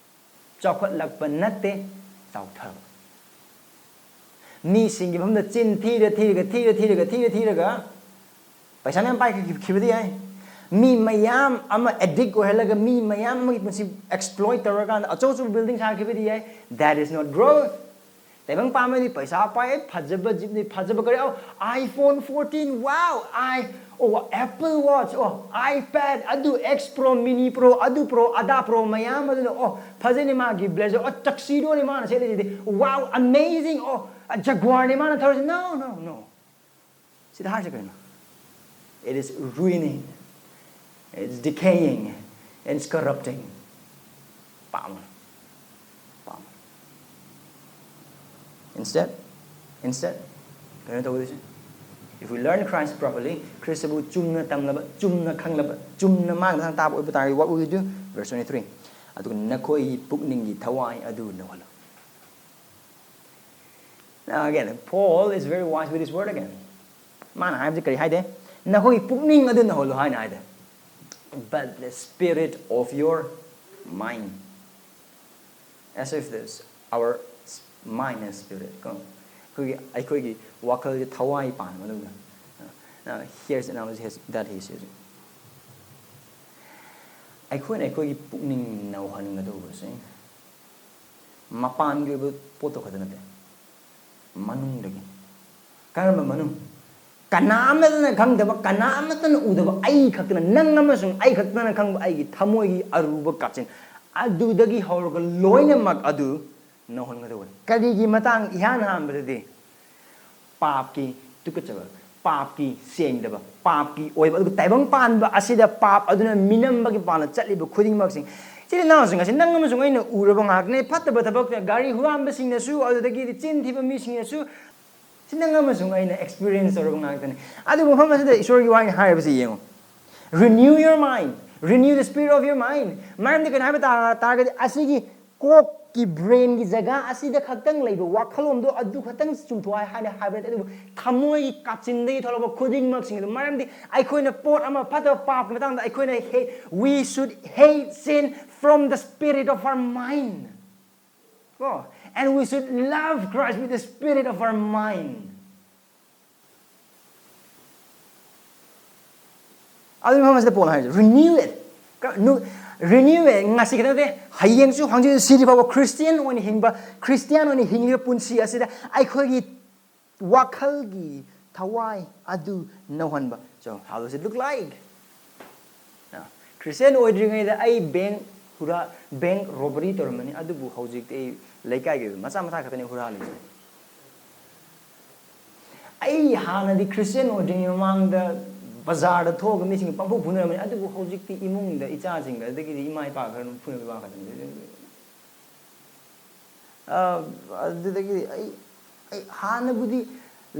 ꯆꯥꯎꯈꯠꯂꯛꯄ ꯅꯠꯇꯦ, ꯆꯥꯎꯊꯕ꯫ ꯃꯤꯁꯤꯡꯒꯤ ꯃꯐꯝꯗ ꯆꯤꯟ ꯊꯤꯔ ꯊꯤꯔꯒ, ꯊꯤꯔ ꯊꯤꯔꯒ, ꯊꯤꯔ ꯊꯤꯔꯒ, ꯄꯩꯁꯥ ꯃꯌꯥꯝ ꯄꯥꯏꯈꯤꯕꯗꯤ ꯌꯥꯏ꯫ ꯃꯤ ꯃꯌꯥꯝ ꯑꯃ ꯑꯦꯗꯤꯛ ꯑꯣꯏꯍꯜꯂꯒ, ꯃꯤ ꯃꯌꯥꯝ ꯑꯃꯒꯤ ꯄꯨꯟꯁꯤ ꯑꯦꯛꯁꯄ꯭ꯂꯣꯏꯠ ꯇꯧꯔꯀꯥꯟꯗ ꯑꯆꯧ ꯑꯆꯧꯕ ꯕꯤꯜꯗꯤꯡ ꯁꯥꯈꯤꯕꯗꯤ ꯌꯥꯏ꯫ That is not growth. ꯇꯥꯏꯕꯪ ꯄꯥꯝꯕꯗꯤ ꯄꯩꯁꯥ ꯄꯥꯏ, ꯐꯖꯕ ꯖꯤꯞꯅꯤ, ꯐꯖꯕ ꯒꯥꯔꯤ, ꯑꯣ, iPhone fourteen, wow, I, ꯑꯣ, Apple Watch, ꯑꯣ, iPad, ꯑꯗꯨ X Pro, Mini Pro, ꯑꯗꯨ Pro, ꯑꯗꯥ Pro ꯃꯌꯥꯝ ꯑꯗꯨꯅ, ꯑꯣ, ꯐꯖꯅꯤ ꯃꯥꯒꯤ blazer, ꯑꯣ, tuxedoꯅꯤ ꯃꯥꯅ ꯁꯦꯠꯂꯤꯁꯤꯗꯤ, wow, amazing, ꯑꯣ, Jaguarꯅꯤ ꯃꯥꯅ ꯊꯧꯔꯤꯁꯤ꯫ No, no, no. ꯁꯤꯗ ꯍꯥꯏꯔꯤꯁꯦ ꯀꯩꯅꯣ? It is ruining, it's decaying, it's corrupting. ꯄꯥꯝꯃꯣꯏ꯫ ꯄꯥꯝꯃꯣꯏ꯫ Instead, instead, ꯀꯩꯅꯣ ꯇꯧꯒꯗꯣꯏꯁꯦ? If we learn Christ properly, ꯈ꯭ꯔꯤꯁꯇꯕꯨ ꯆꯨꯝꯅ ꯇꯝꯂꯕ, ꯆꯨꯝꯅ ꯈꯪꯂꯕ, ꯆꯨꯝꯅ ꯃꯥꯒꯤ ꯃꯇꯥꯡ ꯇꯥꯕ ꯑꯣꯏꯕ ꯇꯥꯔꯒꯗꯤ, what will we do? Verse twenty-three. ꯑꯗꯨꯒ ꯅꯈꯣꯏꯒꯤ ꯄꯨꯛꯅꯤꯡꯒꯤ ꯊꯋꯥꯏ ꯑꯗꯨ ꯅꯧꯍꯜꯂꯨ꯫ Now again, Paul is very wise with his word again. ꯃꯥꯅ ꯍꯥꯏꯕꯁꯤ ꯀꯔꯤ ꯍꯥꯏꯗꯦ? "ꯅꯈꯣꯏꯒꯤ ꯄꯨꯛꯅꯤꯡ ꯑꯗꯨ ꯅꯧꯍꯜꯂꯨ" ꯍꯥꯏꯅ ꯍꯥꯏꯗꯦ꯫ "But the spirit of your mind." As if this, our s-, mind and spirit, ꯀꯣ? ꯑꯩꯈꯣꯏꯒꯤ, ꯑꯩꯈꯣꯏꯒꯤ ꯋꯥꯈꯜꯒꯤ ꯊꯋꯥꯏ ꯄꯥꯟꯕ ꯃꯅꯨꯡꯗ꯫ Now, here's the analogy has-, that he's using. ꯑꯩꯈꯣꯏꯅ ꯑꯩꯈꯣꯏꯒꯤ ꯄꯨꯛꯅꯤꯡ ꯅꯧꯍꯟꯒꯗꯧꯕꯁꯦ ꯃꯄꯥꯟꯒꯤ ꯑꯣꯏꯕ ꯄꯣꯠꯇꯣ ꯈꯛꯇ ꯅꯠꯇꯦ, ꯃꯅꯨꯡꯗꯒꯤ꯫ ꯀꯔꯝꯕ ꯃꯅꯨꯡ? ꯀꯅꯥ ꯑꯃꯠꯇꯅ ꯈꯪꯗꯕ, ꯀꯅꯥ ꯑꯃꯠꯇꯅ ꯎꯗꯕ, ꯑꯩ ꯈꯛꯇꯅ, ꯅꯪ ꯑꯃꯁꯨꯡ ꯑꯩ ꯈꯛꯇꯅ ꯈꯪꯕ ꯑꯩꯒꯤ ꯊꯃꯣꯏꯒꯤ ꯑꯔꯨꯕ ꯀꯥꯆꯤꯟ, ꯑꯗꯨꯗꯒꯤ ꯍꯧꯔꯒ ꯂꯣꯏꯅꯃꯛ ꯑꯗꯨ ꯅꯧꯍꯟꯒꯗꯧꯕꯅꯤ꯫ ꯀꯔꯤꯒꯤ ꯃꯇꯥꯡ? ꯏꯍꯥꯟ ꯍꯥꯟꯕꯗꯗꯤ ꯄꯥꯞꯀꯤ ꯇꯨꯀꯠꯆꯕ, ꯄꯥꯞꯀꯤ ꯁꯦꯡꯗꯕ, ꯄꯥꯞꯀꯤ ꯑꯣꯏꯕ, ꯑꯗꯨꯒ ꯇꯥꯏꯕꯪ ꯄꯥꯟꯕ ꯑꯁꯤꯗ ꯄꯥꯞ ꯑꯗꯨꯅ ꯃꯤꯅꯝꯕꯒꯤ ꯄꯥꯡꯒꯜ ꯆꯠꯂꯤꯕ ꯈꯨꯗꯤꯡꯃꯛꯁꯤꯡ, ꯏꯆꯤꯜ ꯏꯅꯥꯎꯁꯤꯡ ꯑꯁꯤ ꯅꯪ ꯑꯃꯁꯨꯡ ꯑꯩꯅ ꯎꯔꯕ ꯉꯥꯛꯇꯅꯤ꯫ ꯐꯠꯇꯕ ꯊꯕꯛꯇ ꯒꯥꯔꯤ ꯍꯨꯔꯥꯟꯕꯁꯤꯡꯅꯁꯨ, ꯑꯗꯨꯗꯒꯤꯗꯤ ꯆꯤꯟ ꯊꯤꯕ ꯃꯤꯁꯤꯡꯅꯁꯨ, ꯁꯤ ꯅꯪ ꯑꯃꯁꯨꯡ ꯑꯩꯅ ꯑꯦꯛꯁꯄꯤꯔꯤꯌꯦꯟꯁ ꯇꯧꯔꯕ ꯉꯥꯛꯇꯅꯤ꯫ ꯑꯗꯨꯕꯨ ꯃꯐꯝ ꯑꯁꯤꯗ ꯏꯁꯣꯔꯒꯤ ꯋꯥꯍꯩꯅ ꯍꯥꯏꯔꯤꯕꯁꯤ ꯌꯦꯡꯉꯨ, "Renew your mind, renew the spirit of your mind." ꯃꯔꯝꯗꯤ ꯀꯩꯅꯣ ꯍꯥꯏꯕ ꯇꯥ-, ꯇꯥꯔꯒꯗꯤ, ꯑꯁꯤꯒꯤ ꯀꯣꯛꯀꯤ, ꯕ꯭ꯔꯦꯟꯒꯤ ꯖꯒꯥ ꯑꯁꯤꯗ ꯈꯛꯇꯪ ꯂꯩꯕ ꯋꯥꯈꯜꯂꯣꯟꯗꯣ ꯑꯗꯨ ꯈꯛꯇꯪ ꯆꯨꯝꯊꯣꯛ ꯍꯥꯏ ꯍꯥꯏꯅ ꯍꯥꯏꯕ ꯅꯠꯇꯦ, ꯑꯗꯨꯕꯨ ꯊꯃꯣꯏꯒꯤ ꯀꯥꯆꯤꯟꯗꯒꯤ ꯊꯣꯛꯂꯛꯄ ꯈꯨꯗꯤꯡꯃꯛꯁꯤꯡ ꯑꯗꯨ꯫ ꯃꯔꯝꯗꯤ ꯑꯩꯈꯣꯏꯅ ꯄꯣꯠ ꯑꯃ ꯐꯠꯇꯕ ꯄꯥꯞꯀꯤ ꯃꯇꯥꯡꯗ ꯑꯩꯈꯣꯏꯅ hate, we should hate sin from the spirit of our mind. ꯀꯣ? And we should love Christ with the spirit of our mind. ꯑꯗꯨꯒꯤ ꯃꯐꯝ ꯑꯁꯤꯗ ꯄꯣꯜ ꯍꯥꯏꯔꯤꯁꯦ, "Renew it." ꯀ-, ꯅꯨ-, renew it, ꯉꯁꯤ ꯈꯛꯇ ꯅꯠꯇꯦ, ꯍꯌꯦꯡꯁꯨ, ꯍꯪꯆꯤꯠꯁꯨ, ꯁꯤꯗ꯭ꯔꯤ ꯐꯥꯎꯕ ꯈ꯭ꯔꯤꯁꯇꯤꯌꯥꯟ ꯑꯣꯏꯅ ꯍꯤꯡꯕ, ꯈ꯭ꯔꯤꯁꯇꯤꯌꯥꯟ ꯑꯣꯏꯅ ꯍꯤꯡꯂꯤꯕ ꯄꯨꯟꯁꯤ ꯑꯁꯤꯗ ꯑꯩꯈꯣꯏꯒꯤ ꯋꯥꯈꯜꯒꯤ ꯊꯋꯥꯏ ꯑꯗꯨ ꯅꯧꯍꯟꯕ꯫ So, how does it look like? Christian ꯑꯣꯏꯗ꯭ꯔꯤꯉꯩꯗ ꯑꯩ ꯕꯦꯡꯛ ꯍꯨꯔꯥ-, ꯕꯦꯡꯛ ꯔꯣꯕꯔꯤ ꯇꯧꯔꯝꯕꯅꯤ, ꯑꯗꯨꯕꯨ ꯍꯧꯖꯤꯛꯇꯤ ꯑꯩ ꯂꯩꯀꯥꯏꯒꯤ ꯑꯣꯏꯕ ꯃꯆꯥ ꯃꯆꯥ ꯈꯛꯇꯅꯤ ꯍꯨꯔꯥꯜꯂꯤꯁꯦ꯫ ꯑꯩ ꯍꯥꯟꯅꯗꯤ ꯈ꯭ꯔꯤꯁꯇꯤꯌꯥꯟ ꯑꯣꯏꯗ꯭ꯔꯤꯉꯩ ꯃꯃꯥꯡꯗ ꯕꯖꯥꯔꯗ ꯊꯣꯛꯑꯒ ꯃꯤꯁꯤꯡꯒ ꯄꯪꯐꯨ ꯐꯨꯅꯔꯝꯕꯅꯤ, ꯑꯗꯨꯕꯨ ꯍꯧꯖꯤꯛꯇꯤ ꯏꯃꯨꯡꯗ ꯏꯆꯥꯁꯤꯡꯒ ꯑꯗꯒꯤꯗꯤ ꯏꯃꯥ ꯏꯄꯥ ꯈꯔ ꯑꯗꯨꯝ ꯐꯨꯅꯕꯒꯤ ꯋꯥ ꯈꯛꯇꯅꯤ꯫ ꯑ, ꯑꯗꯨꯗꯒꯤ ꯑꯩ, ꯑꯩ ꯍꯥꯟꯅꯕꯨꯗꯤ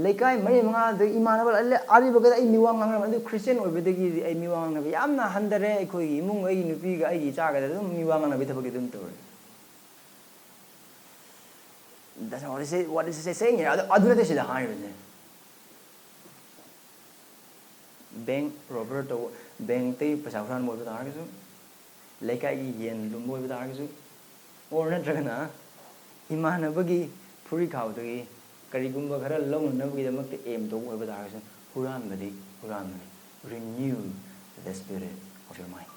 ꯂꯩꯀꯥꯏ ꯃꯔꯤ ꯃꯉꯥꯗ ꯏꯃꯥꯟꯅꯕ ꯂ-, ꯂ-, ꯑꯔꯤꯕꯈꯩꯗ ꯑꯩ ꯃꯤꯋꯥ ꯉꯥꯡꯅꯔꯝꯃꯤ, ꯑꯗꯨ ꯈ꯭ꯔꯤꯁꯇꯤꯌꯥꯟ ꯑꯣꯏꯕꯗꯒꯤꯗꯤ ꯑꯩ ꯃꯤꯋꯥ ꯉꯥꯡꯅꯕ ꯌꯥꯝꯅ ꯍꯟꯊꯔꯦ꯫ ꯑꯩꯈꯣꯏꯒꯤ ꯏꯃꯨꯡ, ꯑꯩꯒꯤ ꯅꯨꯄꯤꯒ ꯑꯩꯒꯤ ꯏꯆꯥꯒꯗ ꯑꯗꯨꯝ ꯃꯤꯋꯥ ꯉꯥꯡꯅꯕꯒꯤ ꯊꯕꯛꯇꯤ ꯑꯗꯨꯝ ꯇꯧꯔꯦ꯫ That's what it say, what is it saying here? ꯑꯗꯨ, ꯑꯗꯨ ꯅꯠꯇꯦ ꯁꯤꯗ ꯍꯥꯏꯔꯤꯕꯁꯦ꯫ ꯕꯦꯡꯛ ꯔꯣꯕꯔ ꯇꯧꯕ, ꯕꯦꯡꯛꯇꯒꯤ ꯄꯩꯁꯥ ꯍꯨꯔꯥꯟꯕ ꯑꯣꯏꯕ ꯇꯥꯔꯒꯁꯨ, ꯂꯩꯀꯥꯏꯒꯤ ꯌꯦꯟ ꯂꯨꯝꯕ ꯑꯣꯏꯕ ꯇꯥꯔꯒꯁꯨ, or ꯅꯠꯇ꯭ꯔꯒꯅ ꯏꯃꯥꯟꯅꯕꯒꯤ ꯐꯨꯔꯤꯠꯈꯥꯎꯗꯒꯤ ꯀꯔꯤꯒꯨꯝꯕ ꯈꯔ ꯂꯧꯅꯅꯕꯒꯤꯗꯃꯛꯇ ꯑꯦꯝ ꯇꯧꯕ ꯑꯣꯏꯕ ꯇꯥꯔꯒꯁꯨ, ꯍꯨꯔꯥꯟꯕꯗꯤ ꯍꯨꯔꯥꯟꯕꯅꯤ꯫ Renew the spirit of your mind.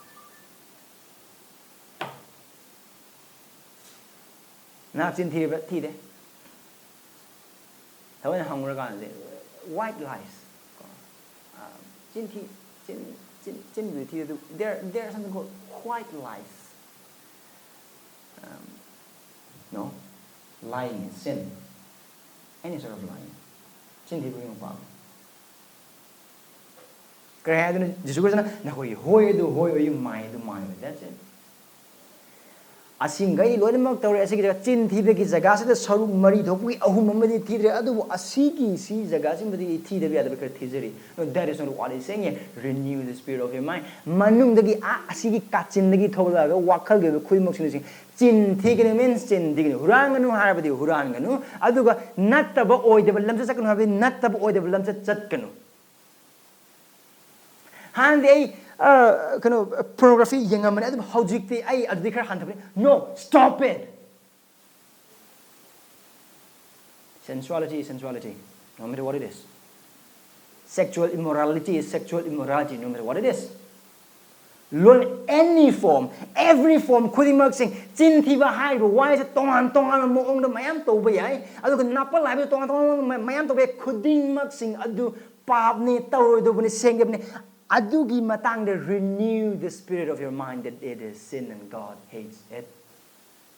ꯅꯍꯥꯛ ꯆꯤꯟ ꯊꯤꯔꯤꯕ꯭ꯔꯥ? ꯊꯤꯗꯦ꯫ ꯊꯑꯣꯏꯅ ꯍꯪꯉꯨꯔꯀꯥꯟꯗꯗꯤ, white lies. ꯆꯤꯟ ꯊꯤ, ꯆꯤꯟ, ꯆꯤꯟ, ꯆꯤꯟꯕꯨꯗꯤ ꯊꯤ ꯑꯗꯨ, there, there are something called white lies. Um, no? Lying is sin. Any sort of lying. ꯆꯤꯟ ꯊꯤꯕꯒꯤ ꯃꯄꯥ꯫ ꯀꯔꯤ ꯍꯥꯏꯗꯣꯏꯅꯣ? ꯖꯤꯁꯨ ꯈ꯭ꯔꯤꯁꯇꯅ "ꯅꯈꯣꯏꯒꯤ ꯍꯣꯏ ꯑꯗꯨ ꯍꯣꯏ ꯑꯣꯏꯌꯨ, ꯃꯥꯏ ꯑꯗꯨ ꯃꯥꯏ ꯑꯣꯏꯌꯨ", that's it꯫ ꯑꯁꯤꯈꯩ ꯂꯣꯏꯅꯃꯛ ꯇꯧꯔꯦ꯫ ꯑꯁꯤꯒꯤ ꯖꯒꯥ, ꯆꯤꯟ ꯊꯤꯕꯒꯤ ꯖꯒꯥꯁꯤꯗ ꯁꯔꯨꯛ ꯃꯔꯤ ꯊꯣꯛꯄꯒꯤ ꯑꯍꯨꯝ ꯑꯃꯗꯤ ꯊꯤꯗ꯭ꯔꯦ, ꯑꯗꯨꯕꯨ ꯑꯁꯤꯒꯤ, ꯁꯤ ꯖꯒꯥꯁꯤꯃꯗꯤ ꯑꯩ ꯊꯤꯗꯕ ꯌꯥꯗꯕ ꯈꯔ ꯊꯤꯖꯔꯤ꯫ No, that is not what he's saying here. Renew the spirit of your mind. ꯃꯅꯨꯡꯗꯒꯤ, ꯑꯥ, ꯑꯁꯤꯒꯤ ꯀꯥꯆꯤꯟꯗꯒꯤ ꯊꯣꯛꯂꯛꯑꯒ ꯋꯥꯈꯜꯒꯤ ꯑꯣꯏꯕ ꯈꯨꯗꯤꯡꯃꯛꯁꯤꯡꯁꯤ, ꯆꯤꯟ ꯊꯤꯒꯅꯨ means ꯆꯤꯟ ꯊꯤꯒꯅꯨ, ꯍꯨꯔꯥꯟꯒꯅꯨ ꯍꯥꯏꯔꯕꯗꯤ ꯍꯨꯔꯥꯟꯒꯅꯨ, ꯑꯗꯨꯒ ꯅꯠꯇꯕ ꯑꯣꯏꯗꯕ ꯂꯝꯆꯠ ꯆꯠꯀꯅꯨ ꯍꯥꯏꯕꯗꯤ ꯅꯠꯇꯕ ꯑꯣꯏꯗꯕ ꯂꯝꯆꯠ ꯆꯠꯀꯅꯨ꯫ ꯍꯥꯟꯅꯗꯤ ꯑꯩ, ꯑ, ꯀꯩꯅꯣ, pornography ꯌꯦꯡꯉꯝꯕꯅꯦ, ꯑꯗꯨꯕꯨ ꯍꯧꯖꯤꯛꯇꯤ ꯑꯩ ꯑꯗꯨꯗꯤ ꯈꯔ ꯍꯟꯊꯕꯅꯤ꯫ No, stop it. Sensuality is sensuality, no matter what it is. Sexual immorality is sexual immorality, no matter what it is. ꯂꯣꯏ, any form, every form ꯈꯨꯗꯤꯡꯃꯛꯁꯤꯡ, ꯆꯤꯟ ꯊꯤꯕ ꯍꯥꯏꯔꯤꯕ ꯋꯥꯍꯩꯁꯦ ꯇꯣꯉꯥꯟ ꯇꯣꯉꯥꯟꯕ ꯃꯑꯣꯡꯗ ꯃꯌꯥꯝ ꯇꯧꯕ ꯌꯥꯏ, ꯑꯗꯨꯒ ꯅꯥꯄꯜ ꯍꯥꯏꯕꯁꯨ ꯇꯣꯉꯥꯟ ꯇꯣꯉꯥꯟꯕ ꯃ-, ꯃꯌꯥꯝ ꯇꯧꯕ ꯌꯥꯏ꯫ ꯈꯨꯗꯤꯡꯃꯛꯁꯤꯡ ꯑꯗꯨ ꯄꯥꯞꯅꯤ, ꯇꯧꯔꯣꯏꯗꯧꯕꯅꯤ, ꯁꯦꯡꯗꯕꯅꯤ꯫ ꯑꯗꯨꯒꯤ ꯃꯇꯥꯡꯗ renew the spirit of your mind that it is sin and God hates it.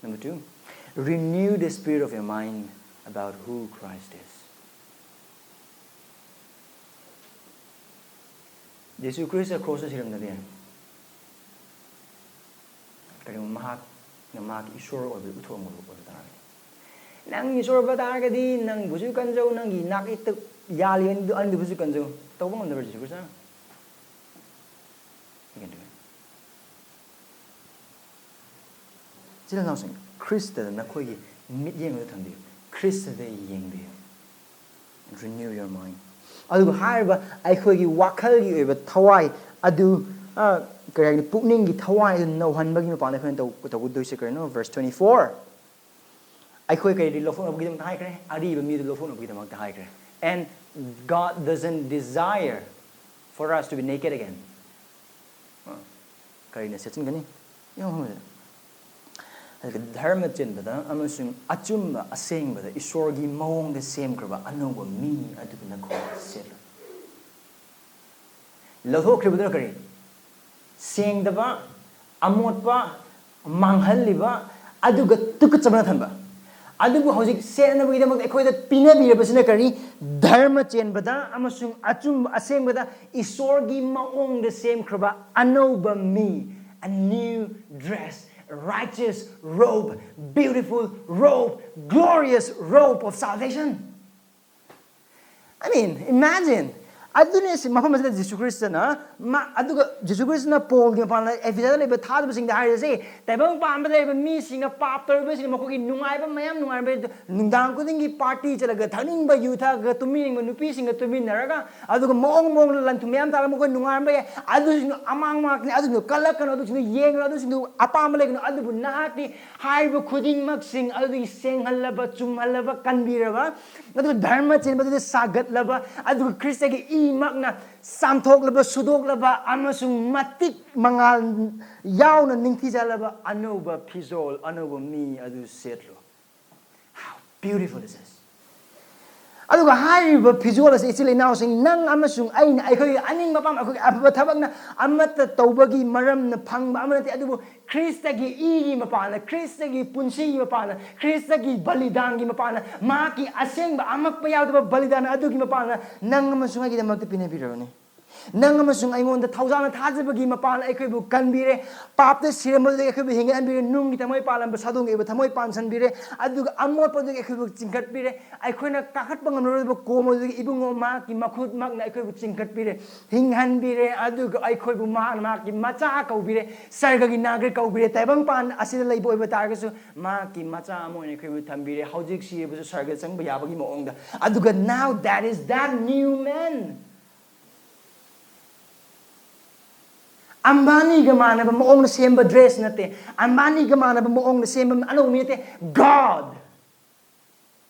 Number two, renew the spirit of your mind about who Christ is. Jesus Christ ꯀ꯭ꯔꯣꯁꯇ ꯁꯤꯔꯝꯗꯗꯤ ꯀꯔꯤꯒꯨꯝꯕ ꯃꯍꯥꯛꯅ ꯃꯍꯥꯛꯀꯤ ꯏꯁꯣꯔ ꯑꯣꯏꯕꯗꯨ ꯎꯠꯊꯣꯛꯂꯝꯕ ꯑꯣꯏꯕ ꯇꯥꯔꯒꯗꯤ, "ꯅꯪ ꯏꯁꯣꯔ ꯑꯣꯏꯕ ꯇꯥꯔꯒꯗꯤ ꯅꯪꯕꯨꯁꯨ ꯀꯟꯖꯧ, ꯅꯪꯒꯤ ꯅꯥꯛ ꯌꯦꯠꯇ ꯌꯥꯜꯂꯤꯕ ꯑꯅꯤꯗꯨ-, ꯑꯅꯤꯗꯨꯕꯨꯁꯨ ꯀꯟꯖꯧ", ꯇꯧꯕ ꯉꯝꯗꯕ꯭ꯔꯥ ꯖꯤꯁꯨ ꯈ꯭ꯔꯤꯁꯇꯅ? He can do it. ꯏꯆꯤꯜ ꯏꯅꯥꯎꯁꯤꯡ, ꯈ꯭ꯔꯤꯁꯇꯗ ꯅꯈꯣꯏꯒꯤ ꯃꯤꯠꯌꯦꯡ ꯑꯗꯨ ꯊꯝꯕꯤꯌꯨ꯫ ꯈ꯭ꯔꯤꯁꯇꯗ ꯌꯦꯡꯕꯤꯌꯨ꯫ Renew your mind. ꯑꯗꯨꯒ ꯍꯥꯏꯔꯤꯕ ꯑꯩꯈꯣꯏꯒꯤ ꯋꯥꯈꯜꯒꯤ ꯑꯣꯏꯕ ꯊꯋꯥꯏ ꯑꯗꯨ, ꯑ, ꯀꯔꯤ ꯍꯥꯏꯒꯅꯤ, ꯄꯨꯛꯅꯤꯡꯒꯤ ꯊꯋꯥꯏ ꯑꯗꯨ ꯅꯧꯍꯟꯕꯒꯤ ꯃꯄꯥꯟꯗ ꯑꯩꯈꯣꯏꯅ ꯇꯧ-, ꯇꯧꯒꯗꯣꯏꯁꯦ ꯀꯔꯤꯅꯣ? Verse twenty-four. ꯑꯩꯈꯣꯏ ꯀꯔꯤꯗꯤ ꯂꯧꯊꯣꯛꯅꯕꯒꯤꯗꯃꯛꯇ ꯍꯥꯏꯈ꯭ꯔꯦ? ꯑꯔꯤꯕ ꯃꯤꯗꯨ ꯂꯧꯊꯣꯛꯅꯕꯒꯤꯗꯃꯛꯇ ꯍꯥꯏꯈ꯭ꯔꯦ꯫ And God doesn't desire for us to be naked again. ꯑ, ꯀꯔꯤꯅ ꯁꯦꯠꯆꯤꯟꯒꯅꯤ? ꯌꯦꯡꯉꯨ ꯃꯐꯝꯁꯤꯗ꯫ ꯑꯗꯨꯒ ꯙꯔꯃ ꯆꯦꯟꯕꯗ ꯑꯃꯁꯨꯡ ꯑꯆꯨꯝꯕ ꯑꯁꯦꯡꯕꯗ ꯏꯁꯣꯔꯒꯤ ꯃꯑꯣꯡꯗ ꯁꯦꯝꯈ꯭ꯔꯕ ꯑꯅꯧꯕ ꯃꯤ ꯑꯗꯨꯕꯨ ꯅꯈꯣꯏꯅ ꯁꯦꯠꯂꯨ꯫ ꯂꯧꯊꯣꯛꯈ꯭ꯔꯤꯕꯗꯨꯅ ꯀꯔꯤ? ꯁꯦꯡꯗꯕ, ꯑꯃꯣꯠꯄ, ꯃꯥꯡꯍꯜꯂꯤꯕ, ꯑꯗꯨꯒ ꯇꯨꯀꯠꯆꯕꯅ ꯊꯟꯕ꯫ ꯑꯗꯨꯕꯨ ꯍꯧꯖꯤꯛ ꯁꯦꯡꯅꯕꯒꯤꯗꯃꯛꯇ ꯑꯩꯈꯣꯏꯗ ꯄꯤꯅꯕꯤꯔꯕꯁꯤꯅ ꯀꯔꯤ? ꯙꯔꯃ ꯆꯦꯟꯕꯗ ꯑꯃꯁꯨꯡ ꯑꯆꯨꯝꯕ, ꯑꯁꯦꯡꯕꯗ ꯏꯁꯣꯔꯒꯤ ꯃꯑꯣꯡꯗ ꯁꯦꯝꯈ꯭ꯔꯕ ꯑꯅꯧꯕ ꯃꯤ, a new dress, righteous robe, beautiful robe, glorious robe of salvation. I mean, imagine. ꯑꯗꯨꯅꯦ ꯁꯤ ꯃꯐꯝ ꯑꯁꯤꯗ ꯖꯤꯁꯨ ꯈ꯭ꯔꯤꯁꯇꯅ ꯃꯥ, ꯑꯗꯨꯒ ꯖꯤꯁꯨ ꯈ꯭ꯔꯤꯁꯇꯅ ꯄꯣꯜꯒꯤ ꯃꯄꯥꯟꯗ ꯑꯦꯐꯤꯁꯗ ꯂꯩꯕ ꯊꯥꯗꯕꯁꯤꯡꯗ ꯍꯥꯏꯔꯤꯁꯦ, ꯇꯥꯏꯕꯪ ꯄꯥꯟꯕꯗ ꯂꯩꯕ ꯃꯤꯁꯤꯡꯅ, ꯄꯥꯞ ꯇꯧꯔꯤꯕꯁꯤꯡꯅ ꯃꯈꯣꯏꯒꯤ ꯅꯨꯡꯉꯥꯏꯕ ꯃꯌꯥꯝ, ꯅꯨꯡꯉꯥꯏꯕ, ꯅꯨꯡꯗꯥꯡ ꯈꯨꯗꯤꯡꯒꯤ ꯄꯥꯔꯇꯤ ꯆꯠꯂꯒ, ꯊꯛꯅꯤꯡꯕ ꯌꯨ ꯊꯛꯑꯒ, ꯇꯨꯝꯅꯤꯡꯕ ꯅꯨꯄꯤꯁꯤꯡꯒ ꯇꯨꯃꯤꯟꯅꯔꯒ, ꯑꯗꯨꯒ ꯃꯑꯣꯡ ꯃꯑꯣꯡꯗ ꯂꯟ ꯊꯨꯝ ꯃꯌꯥꯝ ꯇꯥꯔꯒ ꯃꯈꯣꯏ ꯅꯨꯡꯉꯥꯏꯔꯝꯕ ꯌꯥꯏ꯫ ꯑꯗꯨꯁꯤꯡꯗꯨ ꯑꯃꯥꯡ ꯃꯥꯡꯉꯛꯀꯅꯤ, ꯑꯗꯨꯁꯤꯡꯗꯨ ꯀꯜꯂꯛꯀꯅꯨ, ꯑꯗꯨꯁꯤꯡꯗꯨ ꯌꯦꯡꯒꯅꯨ, ꯑꯗꯨꯁꯤꯡꯗꯨ ꯑꯄꯥꯝꯕ ꯂꯩꯒꯅꯨ꯫ ꯑꯗꯨꯕꯨ ꯅꯍꯥꯛꯇꯤ ꯍꯥꯏꯔꯤꯕ ꯈꯨꯗꯤꯡꯃꯛꯁꯤꯡ ꯑꯗꯨꯗꯒꯤ ꯁꯦꯡꯍꯜꯂꯕ, ꯆꯨꯝꯍꯜꯂꯕ, ꯀꯟꯕꯤꯔꯕ, ꯑꯗꯨꯒ ꯙꯔꯃ ꯆꯦꯟꯕꯗꯨꯗ ꯁꯥꯒꯠꯂꯕ, ꯑꯗꯨꯒ ꯈ꯭ꯔꯤꯁꯇꯒꯤ ꯏꯃꯛꯅ ꯆꯥꯝꯊꯣꯛꯂꯕ, ꯁꯨꯗꯣꯛꯂꯕ, ꯑꯃꯁꯨꯡ ꯃꯇꯤꯛ ꯃꯉꯥꯜ ꯌꯥꯎꯅ ꯅꯤꯡꯊꯤꯖꯂꯕ ꯑꯅꯧꯕ ꯐꯤꯖꯣꯜ, ꯑꯅꯧꯕ ꯃꯤ ꯑꯗꯨ ꯁꯦꯠꯂꯨ꯫ How beautiful is this? ꯑꯗꯨꯒ ꯍꯥꯏꯔꯤꯕ ꯐꯤꯖꯣꯜ ꯑꯁꯤ, ꯏꯆꯤꯜ ꯏꯅꯥꯎꯁꯤꯡ, ꯅꯪ ꯑꯃꯁꯨꯡ ꯑꯩꯅ ꯑꯩꯈꯣꯏꯒꯤ ꯑꯅꯤꯡꯕ ꯑꯄꯥꯝꯕ, ꯑꯩꯈꯣꯏꯒꯤ ꯑꯐꯕ ꯊꯕꯛꯅ ꯑꯃꯠꯇ ꯇꯧꯕꯒꯤ ꯃꯔꯝꯅ ꯐꯪꯕ ꯑꯃ ꯅꯠꯇꯦ, ꯑꯗꯨꯕꯨ ꯈ꯭ꯔꯤꯁꯇꯒꯤ ꯏꯒꯤ ꯃꯄꯥꯟꯅ, ꯈ꯭ꯔꯤꯁꯇꯒꯤ ꯄꯨꯟꯁꯤꯒꯤ ꯃꯄꯥꯟꯅ, ꯈ꯭ꯔꯤꯁꯇꯒꯤ ꯕꯂꯤꯗꯥꯟꯒꯤ ꯃꯄꯥꯟꯅ, ꯃꯍꯥꯛꯀꯤ ꯑꯁꯦꯡꯕ ꯑꯃꯛꯄ ꯌꯥꯎꯗꯕ ꯕꯂꯤꯗꯥꯟ ꯑꯗꯨꯒꯤ ꯃꯄꯥꯟꯅ ꯅꯪ ꯑꯃꯁꯨꯡ ꯑꯩꯒꯤꯗꯃꯛꯇ ꯄꯤꯅꯕꯤꯔꯕꯅꯤ꯫ ꯅꯪ ꯑꯃꯁꯨꯡ ꯑꯩꯉꯣꯟꯗ ꯊꯧꯖꯥꯜꯅ ꯊꯥꯖꯕꯒꯤ ꯃꯄꯥꯟꯅ ꯑꯩꯈꯣꯏꯕꯨ ꯀꯟꯕꯤꯔꯦ꯫ ꯄꯥꯞꯇ ꯁꯤꯔꯝꯕꯗꯒꯤ ꯑꯩꯈꯣꯏꯕꯨ ꯍꯦꯟꯒꯠꯍꯟꯕꯤꯔꯦ꯫ ꯅꯨꯡꯒꯤ ꯊꯃꯣꯏ ꯄꯥꯜꯂꯝꯕ ꯁꯥꯗꯣꯡꯒꯤ ꯑꯣꯏꯕ ꯊꯃꯣꯏ ꯄꯥꯟꯁꯟꯕꯤꯔꯦ꯫ ꯑꯗꯨꯒ ꯑꯃꯣꯠꯄꯗꯒꯤ ꯑꯩꯈꯣꯏꯕꯨ ꯆꯤꯡꯈꯠꯄꯤꯔꯦ꯫ ꯑꯩꯈꯣꯏꯅ ꯀꯥꯈꯠꯄ ꯉꯝꯂꯔꯣꯏꯗꯕ ꯀꯣꯝ ꯑꯗꯨꯗꯒꯤ ꯏꯕꯨꯡꯉꯣ ꯃꯍꯥꯛꯀꯤ ꯃꯈꯨꯠꯃꯛꯅ ꯑꯩꯈꯣꯏꯕꯨ ꯆꯤꯡꯈꯠꯄꯤꯔꯦ, ꯍꯤꯡꯍꯟꯕꯤꯔꯦ꯫ ꯑꯗꯨꯒ ꯑꯩꯈꯣꯏꯕꯨ ꯃꯍꯥꯛꯅ ꯃꯍꯥꯛꯀꯤ ꯃꯆꯥ ꯀꯧꯕꯤꯔꯦ, ꯁꯔꯒꯒꯤ ꯅꯥꯒ꯭ꯔꯤꯛ ꯀꯧꯕꯤꯔꯦ꯫ ꯇꯥꯏꯕꯪꯄꯥꯟ ꯑꯁꯤꯗ ꯂꯩꯕ ꯑꯣꯏꯕ ꯇꯥꯔꯒꯁꯨ ꯃꯍꯥꯛꯀꯤ ꯃꯆꯥ ꯑꯃ ꯑꯣꯏꯅ ꯑꯩꯈꯣꯏꯕꯨ ꯊꯝꯕꯤꯔꯦ꯫ ꯍꯧꯖꯤꯛ ꯁꯤꯔꯕꯁꯨ ꯁꯔꯒ ꯆꯪꯕ ꯌꯥꯕꯒꯤ ꯃꯑꯣꯡꯗ꯫ ꯑꯗꯨꯒ now that is that new man. ꯑꯝꯕꯥꯅꯤꯒ ꯃꯥꯟꯅꯕ ꯃꯑꯣꯡꯗ ꯁꯦꯝꯕ ꯗ꯭ꯔꯦꯁ ꯅꯠꯇꯦ꯫ ꯑꯝꯕꯥꯅꯤꯒ ꯃꯥꯟꯅꯕ ꯃꯑꯣꯡꯗ ꯁꯦꯝꯕ ꯑꯅꯧꯕ ꯃꯤ ꯅꯠꯇꯦ꯫ God,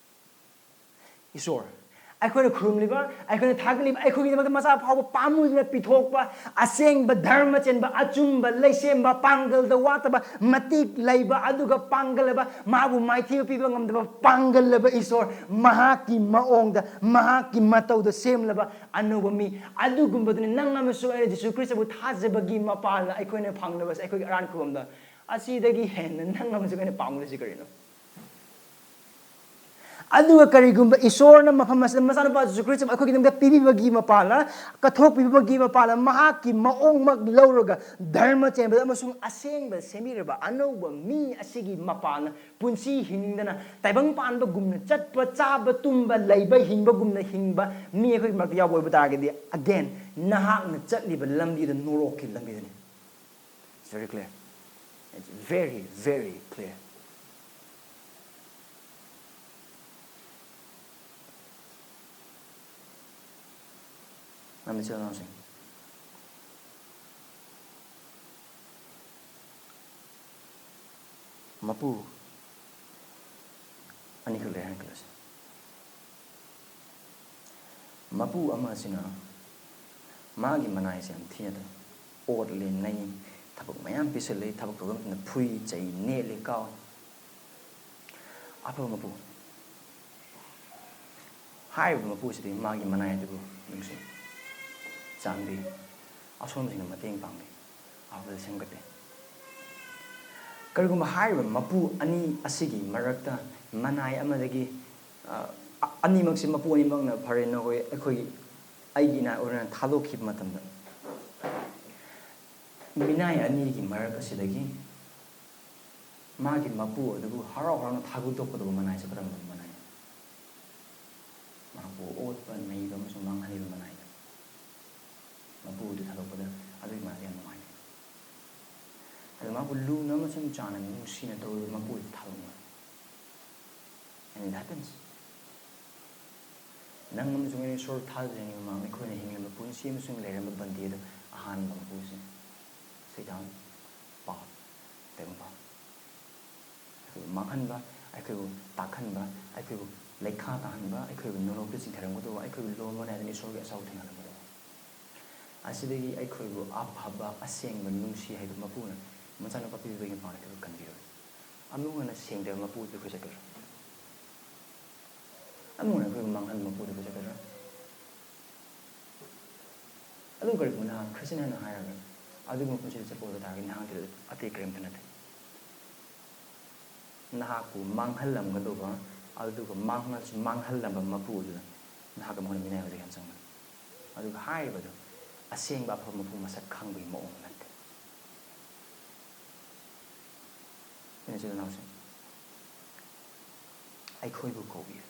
ꯏꯁꯣꯔ꯫ ꯑꯩꯈꯣꯏꯅ ꯈꯨꯔꯨꯝꯂꯤꯕ, ꯑꯩꯈꯣꯏꯅ ꯊꯥꯒꯠꯂꯤꯕ, ꯑꯩꯈꯣꯏꯒꯤꯗꯃꯛꯇ ꯃꯆꯥ ꯐꯥꯎꯕ ꯄꯥꯝꯃꯨꯗꯅ ꯄꯤꯊꯣꯛꯄ, ꯑꯁꯦꯡꯕ ꯙꯔꯃ ꯆꯦꯟꯕ, ꯑꯆꯨꯝꯕ, ꯂꯩꯁꯦꯝꯕ, ꯄꯥꯡꯒꯜꯗ ꯋꯥꯠꯇꯕ, ꯃꯇꯤꯛ ꯂꯩꯕ, ꯑꯗꯨꯒ ꯄꯥꯡꯒꯜꯂꯕ, ꯃꯥꯕꯨ ꯃꯥꯏꯊꯤꯕ ꯄꯤꯕ ꯉꯝꯗꯕ ꯄꯥꯡꯒꯜꯂꯕ ꯏꯁꯣꯔ, ꯃꯍꯥꯛꯀꯤ ꯃꯑꯣꯡꯗ, ꯃꯍꯥꯛꯀꯤ ꯃꯇꯧꯗ ꯁꯦꯝꯂꯕ ꯑꯅꯧꯕ ꯃꯤ, ꯑꯗꯨꯒꯨꯝꯕꯗꯨꯅꯤ꯫ ꯅꯪ ꯑꯃꯁꯨ ꯑꯩꯅ ꯖꯤꯁꯨ ꯈ꯭ꯔꯤꯁꯇꯕꯨ ꯊꯥꯖꯕꯒꯤ ꯃꯄꯥꯜꯅ ꯑꯩꯈꯣꯏꯅ ꯐꯪꯂꯕꯁꯦ ꯑꯩꯈꯣꯏꯒꯤ ꯑꯔꯥꯟ ꯈꯨꯕꯝꯗ꯫ ꯑꯁꯤꯗꯒꯤ ꯍꯦꯟꯅ ꯅꯪ ꯑꯃꯁꯨ ꯑꯩꯅ ꯄꯥꯝꯂꯤꯁꯤ ꯀꯔꯤꯅꯣ? ꯑꯗꯨꯒ ꯀꯔꯤꯒꯨꯝꯕ ꯏꯁꯣꯔꯅ ꯃꯐꯝ ꯑꯁꯤꯗ ꯃꯆꯥꯅꯨꯄꯥ ꯖꯤꯁꯨ ꯈ꯭ꯔꯤꯁꯇꯕꯨ ꯑꯩꯈꯣꯏꯒꯤꯗꯃꯛꯇ ꯄꯤꯕꯤꯕꯒꯤ ꯃꯄꯥꯜꯅ, ꯀꯠꯊꯣꯛꯄꯤꯕꯒꯤ ꯃꯄꯥꯜꯅ, ꯃꯍꯥꯛꯀꯤ ꯃꯑꯣꯡꯃꯛ ꯂꯧꯔꯒ ꯙꯔꯃ ꯆꯦꯟꯕꯗ ꯑꯃꯁꯨꯡ ꯑꯁꯦꯡꯕ ꯁꯦꯝꯕꯤꯔꯕ ꯑꯅꯧꯕ ꯃꯤ ꯑꯁꯤꯒꯤ ꯃꯄꯥꯜꯅ ꯄꯨꯟꯁꯤ ꯍꯤꯡꯗꯅ ꯇꯥꯏꯕꯪ ꯄꯥꯟꯕꯒꯨꯝꯅ ꯆꯠꯄ, ꯆꯥꯕ, ꯇꯨꯝꯕ, ꯂꯩꯕ, ꯍꯤꯡꯕꯒꯨꯝꯅ ꯍꯤꯡꯕ ꯃꯤ ꯑꯩꯈꯣꯏꯒꯤ ꯃꯔꯛꯇ ꯌꯥꯎꯕ ꯑꯣꯏꯕ ꯇꯥꯔꯒꯗꯤ, again, ꯅꯍꯥꯛꯅ ꯆꯠꯂꯤꯕ ꯂꯝꯕꯤꯗ ꯅꯣꯔꯣꯛꯀꯤ ꯂꯝꯕꯤꯗꯅꯤ꯫ It's very clear. It's very, very clear. ꯅꯪ ꯃꯆꯤꯟ ꯃꯅꯥꯎꯁꯤꯡ, ꯃꯄꯨ ꯑꯅꯤꯈꯛ ꯂꯩ ꯍꯥꯏꯅ ꯈꯜꯂꯁꯤ꯫ ꯃꯄꯨ ꯑꯃ ꯑꯁꯤꯅ ꯃꯥꯒꯤ ꯃꯅꯥꯏꯁꯦ ꯌꯥꯝ ꯊꯤꯅ ꯇꯧ, ꯑꯣꯠꯂꯦ, ꯅꯩ, ꯊꯕꯛ ꯃꯌꯥꯝ ꯄꯤꯁꯜꯂꯦ, ꯊꯕꯛ ꯇꯧꯗꯕ ꯃꯇꯝꯗ ꯐꯨꯏ, ꯆꯩ, ꯅꯦꯠꯂꯦ, ꯀꯥꯎꯏ꯫ ꯑꯐꯕ ꯃꯄꯨ꯫ ꯍꯥꯏꯔꯤꯕ ꯃꯄꯨ ꯑꯁꯤꯗꯤ ꯃꯥꯒꯤ ꯃꯅꯥꯏ ꯑꯗꯨꯕꯨ ꯅꯨꯡꯁꯤ, ꯆꯥꯟꯕꯤ, ꯑꯁꯣꯟꯕꯁꯤꯡꯗ ꯃꯇꯦꯡ ꯄꯥꯡꯕꯤ, ꯑꯐꯕꯗ ꯁꯦꯝꯒꯠꯄꯤ꯫ ꯀꯔꯤꯒꯨꯝꯕ ꯍꯥꯏꯔꯤꯕ ꯃꯄꯨ ꯑꯅꯤ ꯑꯁꯤꯒꯤ ꯃꯔꯛꯇ ꯃꯅꯥꯏ ꯑꯃꯗꯒꯤ, ꯑ, ꯑ-, ꯑꯅꯤꯃꯛꯁꯤ, ꯃꯄꯨ ꯑꯅꯤꯃꯛꯅ, "ꯐꯔꯦ, ꯅꯈꯣꯏ ꯑꯩꯈꯣꯏꯒꯤ, ꯑꯩꯒꯤ ꯏꯅꯥꯛ ꯑꯣꯏꯔꯅ ꯊꯥꯗꯣꯛꯈꯤꯕ ꯃꯇꯝꯗ, ꯃꯤꯅꯥꯏ ꯑꯅꯤꯒꯤ ꯃꯔꯛ ꯑꯁꯤꯗꯒꯤ ꯃꯥꯒꯤ ꯃꯄꯨ ꯑꯗꯨꯕꯨ ꯍꯔꯥꯎ ꯍꯔꯥꯎꯅ ꯊꯥꯗꯣꯛꯀꯗꯧꯕ ꯃꯅꯥꯏꯁꯤ ꯀꯔꯝꯕ ꯃꯅꯥꯏ?" ꯃꯍꯥꯛꯄꯨ ꯑꯣꯠꯄ, ꯅꯩꯕ ꯑꯃꯁꯨꯡ ꯃꯥꯡꯍꯜꯂꯤꯕ ꯃꯅꯥꯏꯗ ꯃꯄꯨ ꯑꯗꯨ ꯊꯥꯗꯣꯛꯄꯗ ꯑꯗꯨꯒꯤ ꯃꯅꯥꯏꯗ ꯌꯥꯝ ꯅꯨꯡꯉꯥꯏ꯫ ꯑꯗꯨ ꯃꯍꯥꯛꯄꯨ ꯂꯨꯅ ꯑꯃꯁꯨꯡ ꯆꯥꯟꯅ ꯅꯨꯡꯁꯤꯅ ꯇꯧꯔꯤꯕ ꯃꯄꯨ ꯑꯗꯨ ꯊꯥꯗꯣꯛꯅꯕ꯫ And it happens. ꯅꯪ ꯑꯃꯁꯨꯡ ꯑꯩꯅ ꯏꯁꯣꯔ ꯊꯥꯖꯗ꯭ꯔꯤꯉꯩ ꯃꯃꯥꯡꯗ ꯑꯩꯈꯣꯏꯅ ꯍꯤꯡꯂꯝꯕ ꯄꯨꯟꯁꯤ ꯑꯃꯁꯨꯡ ꯂꯩꯔꯝꯕ ꯕꯟꯗꯤ ꯑꯗꯨ ꯑꯍꯥꯟꯕ ꯃꯄꯨꯁꯤ ꯁꯩꯗꯥꯡ, ꯄꯥꯞ, ꯇꯥꯏꯕꯪꯄꯥꯟ꯫ ꯑꯩꯈꯣꯏꯕꯨ ꯃꯥꯡꯍꯟꯕ, ꯑꯩꯈꯣꯏꯕꯨ ꯇꯥꯛꯍꯟꯕ, ꯑꯩꯈꯣꯏꯕꯨ ꯂꯩꯈꯥ ꯇꯥꯍꯟꯕ, ꯑꯩꯈꯣꯏꯕꯨ ꯅꯣꯂꯨꯛꯇ ꯆꯤꯡꯊꯔꯝꯒꯗꯧꯕ, ꯑꯩꯈꯣꯏꯕꯨ ꯂꯣꯝꯕ ꯅꯥꯏꯗꯅ ꯏꯁꯣꯔꯒꯤ ꯑꯆꯥꯎ ꯊꯦꯡꯅꯍꯜꯂꯝꯒꯗꯧꯕ꯫ ꯑꯁꯤꯗꯒꯤ ꯑꯩꯈꯣꯏꯕꯨ ꯑꯐꯕ, ꯑꯁꯦꯡꯕ, ꯅꯨꯡꯁꯤ ꯍꯥꯏꯕ ꯃꯄꯨꯅ ꯃꯆꯥꯅꯨꯄꯥ ꯄꯤꯕꯤꯕꯒꯤ ꯃꯄꯥꯅ ꯑꯩꯈꯣꯏꯕꯨ ꯀꯟꯕꯤꯔꯣꯏ꯫ ꯑꯃꯨꯛ ꯍꯟꯅ ꯁꯦꯡꯗꯕ ꯃꯄꯨꯗ ꯑꯩꯈꯣꯏ ꯆꯠꯀꯗ꯭ꯔꯥ? ꯑꯃꯨꯛ ꯍꯟꯅ ꯑꯩꯈꯣꯏꯕꯨ ꯃꯥꯡꯍꯟꯕ ꯃꯄꯨꯗ ꯑꯩꯈꯣꯏ ꯆꯠꯀꯗ꯭ꯔꯥ? ꯑꯗꯨ ꯀꯔꯤꯒꯨꯝꯕ ꯅꯍꯥꯛ ꯈ꯭ꯔꯤꯁꯇꯤꯌꯥꯟ ꯍꯥꯏꯅ ꯍꯥꯏꯔꯒ ꯑꯗꯨꯒꯨꯝꯕ ꯄꯨꯟꯁꯤꯗ ꯆꯠꯄ ꯑꯣꯏꯕ ꯇꯥꯔꯒꯗꯤ ꯅꯍꯥꯛꯀꯤ ꯑꯇꯩ ꯀꯔꯤꯝꯇ ꯅꯠꯇꯦ꯫ ꯅꯍꯥꯛꯄꯨ ꯃꯥꯡꯍꯜꯂꯝꯒꯗꯧꯕ, ꯑꯗꯨꯒ ꯃꯥꯡꯍꯜꯂꯁꯨ ꯃꯥꯡꯍꯜꯂꯝꯕ ꯃꯄꯨ ꯑꯗꯨꯗ ꯅꯍꯥꯛꯀ ꯃꯉꯣꯟꯗ ꯃꯤꯅꯥꯏ ꯑꯣꯏꯖꯒꯦ ꯍꯥꯏꯅ ꯆꯪꯕꯅꯤ꯫ ꯑꯗꯨꯒ ꯍꯥꯏꯔꯤꯕꯗꯨ ꯑꯁꯦꯡꯕ ꯑꯐꯕ ꯃꯄꯨ ꯃꯁꯛ ꯈꯪꯕꯒꯤ ꯃꯑꯣꯡ ꯅꯠꯇꯦ꯫ ꯑꯩꯅ ꯏꯆꯤꯜ ꯏꯅꯥꯎꯁꯤꯡ, ꯑꯩꯈꯣꯏꯕꯨ ꯀꯧꯕꯤꯌꯨ꯫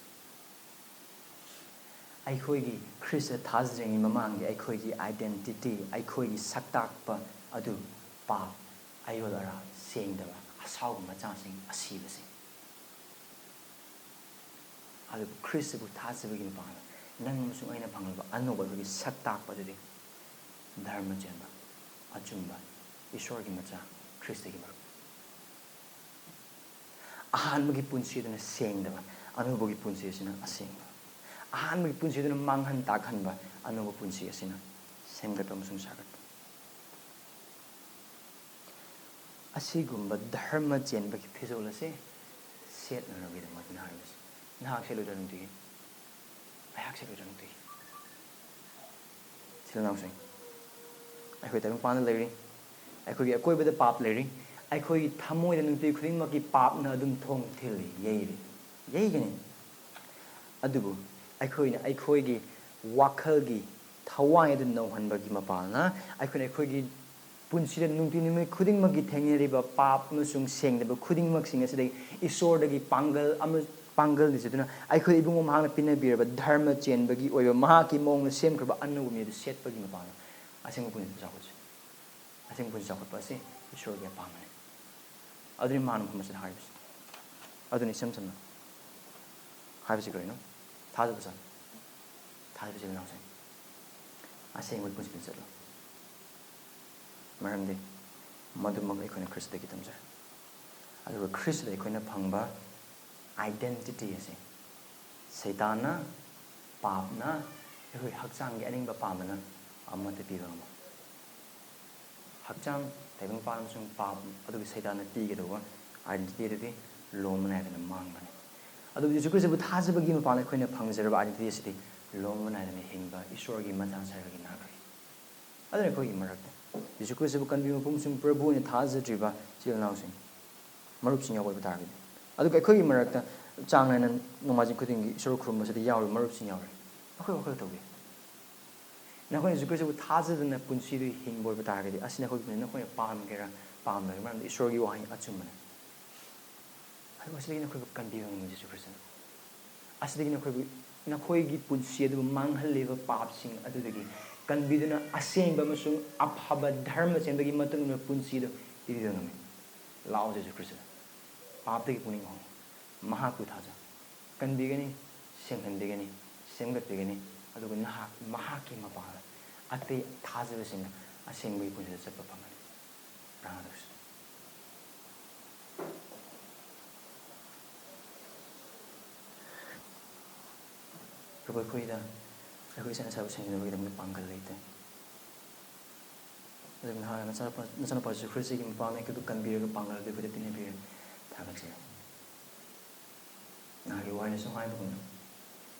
ꯑꯩꯈꯣꯏꯒꯤ ꯈ꯭ꯔꯤꯁꯇ ꯊꯥꯖꯗ꯭ꯔꯤꯉꯩ ꯃꯃꯥꯡꯒꯤ ꯑꯩꯈꯣꯏꯒꯤ identity, ꯑꯩꯈꯣꯏꯒꯤ ꯁꯛꯇꯥꯛꯄ ꯑꯗꯨ ꯄꯥꯞ, ꯑꯌꯣꯜ ꯑꯔꯥ, ꯁꯦꯡꯗꯕ, ꯑꯁꯥꯎꯕ ꯃꯆꯥꯁꯤꯡ, ꯑꯁꯤꯕꯁꯤꯡ꯫ ꯑꯗꯨꯕꯨ ꯈ꯭ꯔꯤꯁꯇꯕꯨ ꯊꯥꯖꯕꯒꯤ ꯃꯄꯥꯟꯗ ꯅꯪ ꯑꯃꯁꯨꯡ ꯑꯩꯅ ꯐꯪꯂꯕ ꯑꯅꯧꯕ ꯑꯩꯈꯣꯏꯒꯤ ꯁꯛꯇꯥꯛꯄ ꯑꯗꯨꯗꯤ ꯙꯔꯃ ꯆꯦꯟꯕ, ꯑꯆꯨꯝꯕ, ꯏꯁꯣꯔꯒꯤ ꯃꯆꯥ, ꯈ꯭ꯔꯤꯁꯇꯒꯤ ꯃꯔꯨꯞ꯫ ꯑꯍꯥꯟꯕꯒꯤ ꯄꯨꯟꯁꯤ ꯑꯗꯨꯅ ꯁꯦꯡꯗꯕ, ꯑꯅꯧꯕꯒꯤ ꯄꯨꯟꯁꯤ ꯑꯁꯤꯅ ꯑꯁꯦꯡꯕ꯫ ꯑꯍꯥꯟꯕꯒꯤ ꯄꯨꯟꯁꯤ ꯑꯗꯨꯅ ꯃꯥꯡꯍꯟ ꯇꯥꯛꯍꯟꯕ, ꯑꯅꯧꯕ ꯄꯨꯟꯁꯤ ꯑꯁꯤꯅ ꯁꯦꯝꯒꯠꯄ ꯑꯃꯁꯨꯡ ꯁꯥꯒꯠꯄ꯫ ꯑꯁꯤꯒꯨꯝꯕ ꯙꯔꯃ ꯆꯦꯟꯕꯒꯤ ꯐꯤꯖꯣꯜ ꯑꯁꯤ ꯁꯦꯠꯅꯅꯕꯒꯤꯗꯃꯛꯇꯅꯤ ꯍꯥꯏꯔꯤꯕꯁꯤ꯫ ꯅꯍꯥꯛ ꯁꯦꯠꯂꯣꯏꯗ꯭ꯔꯥ ꯅꯨꯡꯇꯤꯒꯤ? ꯑꯩꯍꯥꯛ ꯁꯦꯠꯂꯣꯏꯗ꯭ꯔꯥ ꯅꯨꯡꯇꯤꯒꯤ? ꯏꯆꯤꯜ ꯏꯅꯥꯎꯁꯤꯡ, ꯑꯩꯈꯣꯏ ꯇꯥꯏꯕꯪꯄꯥꯟꯗ ꯂꯩꯔꯤ꯫ ꯑꯩꯈꯣꯏꯒꯤ ꯑꯀꯣꯏꯕꯗ ꯄꯥꯞ ꯂꯩꯔꯤ꯫ ꯑꯩꯈꯣꯏꯒꯤ ꯊꯃꯣꯏꯗ ꯅꯨꯡꯇꯤ ꯈꯨꯗꯤꯡꯃꯛꯀꯤ ꯄꯥꯞꯅ ꯑꯗꯨꯝ ꯊꯣꯡ ꯊꯤꯜꯂꯤ, ꯌꯩꯔꯤ, ꯌꯩꯒꯅꯤ꯫ ꯑꯗꯨꯕꯨ ꯑꯩꯈꯣꯏꯅ ꯑꯩꯈꯣꯏꯒꯤ ꯋꯥꯈꯜꯒꯤ ꯊꯋꯥꯏ ꯑꯗꯨ ꯅꯧꯍꯟꯕꯒꯤ ꯃꯄꯥꯜꯅ ꯑꯩꯈꯣꯏꯅ ꯑꯩꯈꯣꯏꯒꯤ ꯄꯨꯟꯁꯤꯗ ꯅꯨꯡꯇꯤ ꯅꯨꯃꯤꯠ ꯈꯨꯗꯤꯡꯃꯛꯀꯤ ꯊꯦꯡꯅꯔꯤꯕ ꯄꯥꯞ ꯑꯃꯁꯨꯡ ꯁꯦꯡꯗꯕ ꯈꯨꯗꯤꯡꯃꯛꯁꯤꯡ ꯑꯁꯤꯗꯒꯤ ꯏꯁꯣꯔꯗꯒꯤ ꯄꯥꯡꯒꯜ ꯑꯃ, ꯄꯥꯡꯒꯜ ꯅꯤꯖꯗꯨꯅ ꯑꯩꯈꯣꯏ ꯏꯕꯨꯡꯉꯣ ꯃꯍꯥꯛꯅ ꯄꯤꯅꯕꯤꯔꯕ ꯙꯔꯃ ꯆꯦꯟꯕꯒꯤ ꯑꯣꯏꯕ ꯃꯍꯥꯛꯀꯤ ꯃꯑꯣꯡꯗ ꯁꯦꯝꯈ꯭ꯔꯕ ꯑꯅꯧꯕ ꯃꯤ ꯑꯗꯨ ꯁꯦꯠꯄꯒꯤ ꯃꯄꯥꯟꯗ ꯑꯁꯦꯡꯕ ꯄꯨꯟꯁꯤꯗ ꯆꯥꯎꯈꯠꯁꯤ꯫ ꯑꯁꯦꯡꯕ ꯄꯨꯟꯁꯤ ꯆꯥꯎꯈꯠꯄ ꯑꯁꯤ ꯏꯁꯣꯔꯒꯤ ꯑꯄꯥꯝꯕꯅꯤ꯫ ꯑꯗꯨꯅꯤ ꯃꯥꯅ ꯃꯐꯝ ꯑꯁꯤꯗ ꯍꯥꯏꯔꯤꯕꯁꯤ꯫ ꯑꯗꯨꯅꯤ ꯏꯁꯝ ꯁꯝꯅ ꯍꯥꯏꯕꯁꯤ ꯀꯔꯤꯅꯣ? ꯊꯥꯖꯕ ꯆꯪꯏ꯫ ꯊꯥꯖꯕ ꯏꯆꯤꯜ ꯏꯅꯥꯎꯁꯤꯡ, ꯑꯁꯦꯡꯕ ꯄꯨꯟꯁꯤꯗ ꯆꯠꯂꯨ꯫ ꯃꯔꯝꯗꯤ ꯃꯗꯨꯃꯛ ꯑꯩꯈꯣꯏꯅ ꯈ꯭ꯔꯤꯁꯇꯗꯒꯤ ꯇꯝꯖꯩ꯫ ꯑꯗꯨꯒ ꯈ꯭ꯔꯤꯁꯇꯗ ꯑꯩꯈꯣꯏꯅ ꯐꯪꯕ identity ꯑꯁꯤ ꯁꯩꯇꯥꯟꯅ, ꯄꯥꯞꯅ ꯑꯩꯈꯣꯏ ꯍꯛꯆꯥꯡꯒꯤ ꯑꯅꯤꯡꯕ ꯄꯥꯝꯕꯅ ꯑꯃꯠꯇ ꯄꯤꯕ ꯉꯝꯃꯣꯏ꯫ ꯍꯛꯆꯥꯡ, ꯇꯥꯏꯕꯪꯄꯥꯟ ꯑꯃꯁꯨꯡ ꯄꯥꯞ ꯑꯗꯨꯒꯤ ꯁꯩꯇꯥꯟꯅ ꯄꯤꯒꯗꯧꯕ identity ꯑꯗꯨꯗꯤ ꯂꯣꯝꯕ ꯅꯥꯏꯗꯅ ꯃꯥꯡꯕꯅꯤ꯫ ꯑꯗꯨꯕꯨ ꯖꯤꯁꯨ ꯈ꯭ꯔꯤꯁꯇꯕꯨ ꯊꯥꯖꯕꯒꯤ ꯃꯄꯥꯟꯗ ꯑꯩꯈꯣꯏꯅ ꯐꯪꯖꯔꯕ identity ꯑꯁꯤꯗꯤ ꯂꯣꯝꯕ ꯅꯥꯏꯗꯅ ꯍꯤꯡꯕ ꯏꯁꯣꯔꯒꯤ ꯃꯆꯥ ꯁꯔꯒꯤ ꯅꯥꯒ꯭ꯔꯤ꯫ ꯑꯗꯨꯅ ꯑꯩꯈꯣꯏꯒꯤ ꯃꯔꯛꯇ ꯖꯤꯁꯨ ꯈ꯭ꯔꯤꯁꯇꯕꯨ ꯀꯟꯕꯤꯕ ꯃꯄꯨ ꯑꯃꯁꯨꯡ ꯄ꯭ꯔꯚꯨ ꯑꯣꯏꯅ ꯊꯥꯖꯗ꯭ꯔꯤꯕ ꯏꯆꯤꯜ ꯏꯅꯥꯎꯁꯤꯡ, ꯃꯔꯨꯞꯁꯤꯡ ꯌꯥꯎꯕ ꯑꯣꯏꯕ ꯇꯥꯔꯒꯗꯤ, ꯑꯗꯨꯒ ꯑꯩꯈꯣꯏꯒꯤ ꯃꯔꯛꯇ ꯆꯥꯡ ꯅꯥꯏꯅ ꯅꯣꯡꯃꯥꯏꯖꯤꯡ ꯈꯨꯗꯤꯡꯒꯤ ꯏꯁꯣꯔ ꯈꯨꯔꯨꯝꯕꯁꯤꯗ ꯌꯥꯎꯔꯤꯕ ꯃꯔꯨꯞꯁꯤꯡ ꯌꯥꯎꯔꯤ, ꯑꯩꯈꯣꯏ ꯋꯥꯈꯜ ꯇꯧꯕꯤꯌꯨ꯫ ꯅꯈꯣꯏꯅ ꯖꯤꯁꯨ ꯈ꯭ꯔꯤꯁꯇꯕꯨ ꯊꯥꯖꯗꯅ ꯄꯨꯟꯁꯤꯗꯨ ꯍꯤꯡꯕ ꯑꯣꯏꯕ ꯇꯥꯔꯒꯗꯤ, ꯑꯁꯤ ꯅꯈꯣꯏꯒꯤ ꯄꯨꯟꯁꯤ ꯅꯈꯣꯏꯅ ꯄꯥꯝꯒꯦꯔꯥ ꯄꯥꯝꯂꯣꯏꯒꯦꯔꯥ, ꯃꯔꯝꯗꯤ ꯏꯁꯣꯔꯒꯤ ꯋꯥꯍꯩ ꯑꯆꯨꯝꯕꯅꯤ꯫ ꯑꯗꯨꯒ ꯑꯁꯤꯗꯒꯤ ꯅꯈꯣꯏꯕꯨ ꯀꯟꯕꯤꯕ ꯉꯝꯃꯤ ꯖꯤꯁꯨ ꯈ꯭ꯔꯤꯁꯇꯅ꯫ ꯑꯁꯤꯗꯒꯤ ꯅꯈꯣꯏꯕꯨ, ꯅꯈꯣꯏꯒꯤ ꯄꯨꯟꯁꯤ ꯑꯗꯨꯕꯨ ꯃꯥꯡꯍꯜꯂꯤꯕ ꯄꯥꯞꯁꯤꯡ ꯑꯗꯨꯗꯒꯤ ꯀꯟꯕꯤꯗꯨꯅ ꯑꯁꯦꯡꯕ ꯑꯃꯁꯨꯡ ꯑꯐꯕ ꯙꯔꯃ ꯆꯦꯟꯕꯒꯤ ꯃꯇꯨꯡ ꯏꯟꯕ ꯄꯨꯟꯁꯤ ꯑꯗꯨ ꯄꯤꯕꯤꯕ ꯉꯝꯃꯤ꯫ ꯂꯥꯛꯑꯣ ꯖꯤꯁꯨ ꯈ꯭ꯔꯤꯁꯇꯗ꯫ ꯄꯥꯞꯇꯒꯤ ꯄꯨꯛꯅꯤꯡ ꯍꯣꯡꯉꯨ꯫ ꯃꯍꯥꯛꯄꯨ ꯊꯥꯖꯧ꯫ ꯀꯟꯕꯤꯒꯅꯤ, ꯁꯦꯝꯍꯟꯕꯤꯒꯅꯤ, ꯁꯦꯝꯒꯠꯄꯤꯒꯅꯤ, ꯑꯗꯨꯒ ꯅꯍꯥꯛ ꯃꯍꯥꯛꯀꯤ ꯃꯄꯥꯟꯗ ꯑꯇꯩ ꯊꯥꯖꯕꯁꯤꯡꯅ ꯑꯁꯦꯡꯕꯒꯤ ꯄꯨꯟꯁꯤꯗ ꯆꯠꯄ ꯐꯪꯒꯅꯤ꯫ ꯄ꯭ꯔꯥꯔꯊꯅꯥ ꯇꯧꯁꯤ꯫ ꯄ꯭ꯔꯚꯨ, ꯑꯩꯈꯣꯏꯗ, ꯑꯩꯈꯣꯏ ꯏꯁꯥ ꯏꯁꯥꯕꯨ ꯁꯦꯡꯖꯤꯟꯅꯕꯒꯤꯗꯃꯛꯇ ꯄꯥꯡꯒꯜ ꯂꯩꯇꯦ꯫ ꯑꯗꯨꯕꯨ ꯅꯍꯥꯛꯅ ꯅꯆꯥꯅꯨꯄꯥ, ꯅꯆꯥꯅꯨꯄꯥ ꯖꯤꯁꯨ ꯈ꯭ꯔꯤꯁꯇꯒꯤ ꯃꯄꯥꯟ ꯑꯩꯈꯣꯏꯕꯨ ꯀꯟꯕꯤꯔꯒ ꯄꯥꯡꯒꯜ ꯑꯗꯨ ꯑꯩꯈꯣꯏꯗ ꯄꯤꯅꯕꯤꯔꯦ꯫ ꯊꯥꯒꯠꯆꯔꯤ꯫ ꯅꯍꯥꯛꯀꯤ ꯋꯥꯔꯤꯅꯁꯨ ꯍꯥꯏꯕꯒꯨꯝꯅ,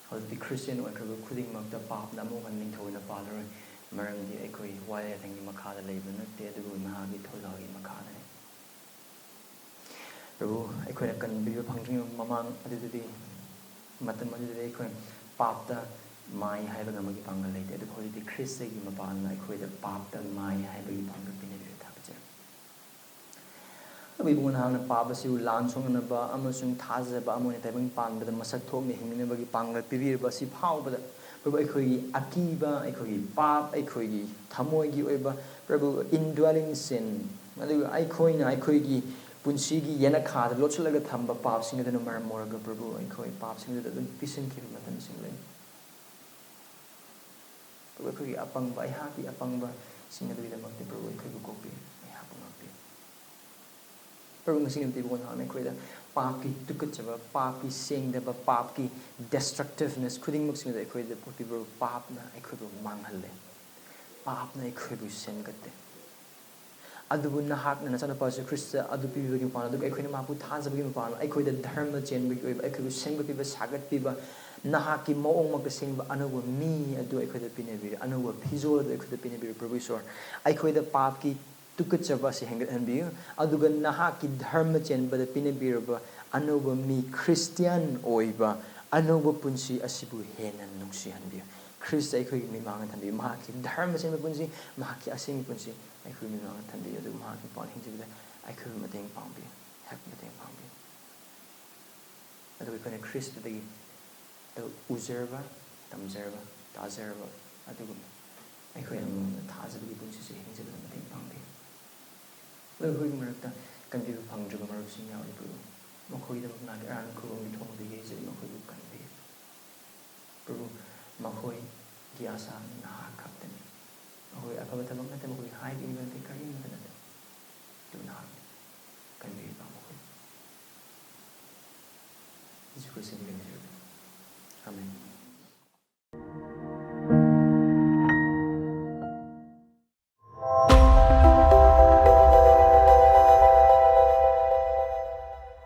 ꯍꯧꯖꯤꯛꯇꯤ ꯈ꯭ꯔꯤꯁꯇꯤꯌꯥꯟ ꯑꯣꯏꯈ꯭ꯔꯕ ꯈꯨꯗꯤꯡꯃꯛꯇ ꯄꯥꯞꯅ ꯑꯃꯨꯛ ꯍꯟꯅ ꯅꯤꯡꯊꯧ ꯑꯣꯏꯅ ꯄꯥꯜꯂꯔꯣꯏ, ꯃꯔꯝꯗꯤ ꯑꯩꯈꯣꯏ ꯋꯥꯌꯦꯜ ꯌꯥꯊꯪꯒꯤ ꯃꯈꯥꯗ ꯂꯩꯕ ꯅꯠꯇꯦ, ꯑꯗꯨꯕꯨ ꯅꯍꯥꯛꯀꯤ ꯊꯧꯖꯥꯜꯒꯤ ꯃꯈꯥꯗꯅꯤ꯫ ꯄ꯭ꯔꯚꯨ, ꯑꯩꯈꯣꯏꯅ ꯀꯟꯕꯤꯕ ꯐꯪꯗ꯭ꯔꯤꯉꯩ ꯃꯃꯥꯡ ꯑꯗꯨꯗꯗꯤ, ꯃꯇꯝ ꯑꯗꯨꯗꯗꯤ ꯑꯩꯈꯣꯏ ꯄꯥꯞꯇ ꯃꯥꯏ ꯍꯥꯏꯕ ꯉꯝꯕꯒꯤ ꯄꯥꯡꯒꯜ ꯂꯩꯇꯦ, ꯑꯗꯨꯕꯨ ꯍꯧꯖꯤꯛꯇꯤ ꯈ꯭ꯔꯤꯁꯇꯒꯤ ꯃꯄꯥꯟꯅ ꯑꯩꯈꯣꯏꯗ ꯄꯥꯞꯇ ꯃꯥꯏ ꯍꯥꯏꯕꯒꯤ ꯄꯥꯡꯒꯜ ꯄꯤꯅꯕꯤꯔꯦ꯫ ꯊꯥꯒꯠꯆꯔꯤ꯫ ꯑꯗꯨꯕꯨ ꯏꯕꯨꯡꯉꯣ, ꯅꯍꯥꯛꯅ ꯄꯥꯞ ꯑꯁꯤꯕꯨ ꯂꯥꯟ ꯁꯣꯛꯅꯅꯕ ꯑꯃꯁꯨꯡ ꯊꯥꯖꯕ ꯑꯃ ꯑꯣꯏꯅ ꯇꯥꯏꯕꯪ ꯄꯥꯟꯕꯗ ꯃꯁꯛ ꯊꯣꯛꯅ ꯍꯤꯡꯅꯕꯒꯤ ꯄꯥꯡꯒꯜ ꯄꯤꯕꯤꯔꯕ ꯑꯁꯤ ꯐꯥꯎꯕꯗ, ꯄ꯭ꯔꯚꯨ, ꯑꯩꯈꯣꯏꯒꯤ ꯑꯀꯤꯕ, ꯑꯩꯈꯣꯏꯒꯤ ꯄꯥꯞ, ꯑꯩꯈꯣꯏꯒꯤ ꯊꯃꯣꯏꯒꯤ ꯑꯣꯏꯕ, ꯄ꯭ꯔꯚꯨ, indwelling sin, ꯑꯗꯨꯒ ꯑꯩꯈꯣꯏꯅ ꯑꯩꯈꯣꯏꯒꯤ ꯄꯨꯟꯁꯤꯒꯤ ꯌꯦꯅꯈꯥꯗ ꯂꯣꯠꯁꯤꯜꯂꯒ ꯊꯝꯕ ꯄꯥꯞꯁꯤꯡ ꯑꯗꯨꯅ ꯃꯔꯝ ꯑꯣꯏꯔꯒ, ꯄ꯭ꯔꯚꯨ, ꯑꯩꯈꯣꯏ ꯄꯥꯞꯁꯤꯡ ꯑꯗꯨꯗ ꯑꯗꯨꯝ ꯄꯤꯁꯤꯟꯈꯤꯕ ꯃꯇꯝꯁꯤꯡ ꯂꯩ꯫ ꯑꯗꯨꯒ ꯑꯩꯈꯣꯏꯒꯤ ꯑꯄꯪꯕ, ꯑꯩꯍꯥꯛꯀꯤ ꯑꯄꯪꯕꯁꯤꯡ ꯑꯗꯨꯒꯤꯗꯃꯛꯇ ꯄ꯭ꯔꯚꯨ ꯑꯩꯈꯣꯏꯕꯨ ꯀꯣꯛꯄꯤꯌꯨ, ꯑꯩꯍꯥꯛꯄꯨ ꯉꯥꯛꯄꯤꯌꯨ꯫ ꯄ꯭ꯔꯚꯨ, ꯉꯁꯤ ꯅꯨꯃꯤꯠꯇ ꯏꯕꯨꯡꯉꯣ ꯅꯍꯥꯛꯅ ꯑꯩꯈꯣꯏꯗ ꯄꯥꯞꯀꯤ ꯇꯨꯀꯠꯆꯕ, ꯄꯥꯞꯀꯤ ꯁꯦꯡꯗꯕ, ꯄꯥꯞꯀꯤ destructiveness ꯈꯨꯗꯤꯡꯃꯛꯁꯤꯡ ꯑꯗꯨ ꯑꯩꯈꯣꯏꯗ ꯄꯣꯛꯄꯤꯕ꯫ ꯄꯥꯞꯅ ꯑꯩꯈꯣꯏꯕꯨ ꯃꯥꯡꯍꯜꯂꯦ꯫ ꯄꯥꯞꯅ ꯑꯩꯈꯣꯏꯕꯨ ꯁꯦꯝꯒꯠꯇꯦ꯫ ꯑꯗꯨꯕꯨ ꯅꯍꯥꯛꯅ ꯅꯆꯥꯅꯨꯄꯥ ꯖꯤꯁꯨ ꯈ꯭ꯔꯤꯁꯇ ꯑꯗꯨ ꯄꯤꯕꯤꯕꯒꯤ ꯃꯄꯥꯟ, ꯑꯗꯨꯒ ꯑꯩꯈꯣꯏꯅ ꯃꯍꯥꯛꯄꯨ ꯊꯥꯖꯕꯒꯤ ꯃꯄꯥꯟ, ꯑꯩꯈꯣꯏꯗ ꯙꯔꯃ ꯆꯦꯟꯕꯒꯤ ꯑꯣꯏꯕ, ꯑꯩꯈꯣꯏꯕꯨ ꯁꯦꯝꯒꯠꯄꯤꯕ, ꯁꯥꯒꯠꯄꯤꯕ, ꯅꯍꯥꯛꯀꯤ ꯃꯑꯣꯡꯃꯛꯇ ꯁꯦꯝꯕ ꯑꯅꯧꯕ ꯃꯤ ꯑꯗꯨ ꯑꯩꯈꯣꯏꯗ ꯄꯤꯅꯕꯤꯔꯦ, ꯑꯅꯧꯕ ꯐꯤꯖꯣꯜ ꯑꯗꯨ ꯑꯩꯈꯣꯏꯗ ꯄꯤꯅꯕꯤꯔꯦ꯫ ꯄ꯭ꯔꯚꯨ ꯏꯁꯣꯔ, ꯑꯩꯈꯣꯏꯗ ꯄꯥꯞꯀꯤ ꯇꯨꯀꯠꯆꯕ ꯑꯁꯤ ꯍꯦꯟꯒꯠꯍꯟꯕꯤꯌꯨ, ꯑꯗꯨꯒ ꯅꯍꯥꯛꯀꯤ ꯙꯔꯃ ꯆꯦꯟꯕꯗ ꯄꯤꯅꯕꯤꯔꯕ ꯑꯅꯧꯕ ꯃꯤ, ꯈ꯭ꯔꯤꯁꯇꯤꯌꯥꯟ ꯑꯣꯏꯕ ꯑꯅꯧꯕ ꯄꯨꯟꯁꯤ ꯑꯁꯤꯕꯨ ꯍꯦꯟꯅ ꯅꯨꯡꯁꯤꯍꯟꯕꯤꯌꯨ꯫ ꯈ꯭ꯔꯤꯁꯇ ꯑꯩꯈꯣꯏꯒꯤ ꯃꯤꯃꯥꯡꯗ ꯊꯝꯕꯤꯌꯨ, ꯃꯍꯥꯛꯀꯤ ꯙꯔꯃ ꯆꯦꯟꯕ ꯄꯨꯟꯁꯤ, ꯃꯍꯥꯛꯀꯤ ꯑꯁꯦꯡꯕ ꯄꯨꯟꯁꯤ ꯑꯩꯈꯣꯏꯒꯤ ꯃꯤꯃꯥꯡꯗ ꯊꯝꯕꯤꯌꯨ, ꯑꯗꯨꯒ ꯃꯍꯥꯛꯀꯤ ꯄꯥꯎ ꯍꯤꯡꯖꯕꯗ ꯑꯩꯈꯣꯏꯕꯨ ꯃꯇꯦꯡ ꯄꯥꯡꯕꯤꯌꯨ, ꯑꯩꯍꯥꯛꯄꯨ ꯃꯇꯦꯡ ꯄꯥꯡꯕꯤꯌꯨ꯫ ꯑꯗꯨꯒ ꯑꯩꯈꯣꯏꯅ ꯈ꯭ꯔꯤꯁꯇꯗꯒꯤ ꯎꯖꯔꯕ, ꯇꯝꯖꯔꯕ, ꯇꯥꯖꯔꯕ, ꯑꯗꯨꯒ ꯑꯩꯈꯣꯏ ꯑꯃꯃꯝꯅ ꯊꯥꯖꯕꯒꯤ ꯄꯨꯟꯁꯤꯁꯦ ꯍꯤꯡꯖꯕꯗ ꯃꯇꯦꯡ ꯄꯥꯡꯕꯤꯌꯨ꯫ ꯑꯗꯨꯒ ꯑꯩꯈꯣꯏꯒꯤ ꯃꯔꯛꯇ ꯀꯟꯕꯤꯕ ꯐꯪꯗ꯭ꯔꯕ ꯃꯔꯨꯞꯁꯤꯡ ꯌꯥꯎꯔꯤ, ꯄ꯭ꯔꯚꯨ꯫ ꯃꯈꯣꯏꯒꯤꯗꯃꯛ ꯅꯍꯥꯛꯀꯤ ꯑꯔꯥꯟꯕ ꯈꯨꯕꯝꯒꯤ ꯊꯣꯡꯗ ꯌꯩꯖꯔꯤ, ꯃꯈꯣꯏꯕꯨ ꯀꯟꯕꯤꯌꯨ꯫ ꯄ꯭ꯔꯚꯨ, ꯃꯈꯣꯏꯒꯤ ꯑꯁꯥ ꯅꯍꯥꯛ ꯈꯛꯇꯅꯤ꯫ ꯃꯈꯣꯏ ꯑꯐꯕ ꯊꯕꯛ ꯅꯠꯇꯦ, ꯃꯈꯣꯏ ꯍꯥꯏꯕ ꯏꯟꯕ ꯅꯠꯇꯦ, ꯀꯔꯤꯝꯇ ꯅꯠꯇꯦ꯫ ꯑꯗꯨ ꯅꯍꯥꯛꯅꯤ꯫ ꯀꯟꯕꯤꯕ ꯃꯈꯣꯏ꯫ ꯖꯤꯁꯨ ꯈ꯭ꯔꯤꯁꯇꯒꯤ ꯀꯟꯕꯤꯔꯕꯅꯤ꯫ ꯑꯥꯃꯦꯟ꯫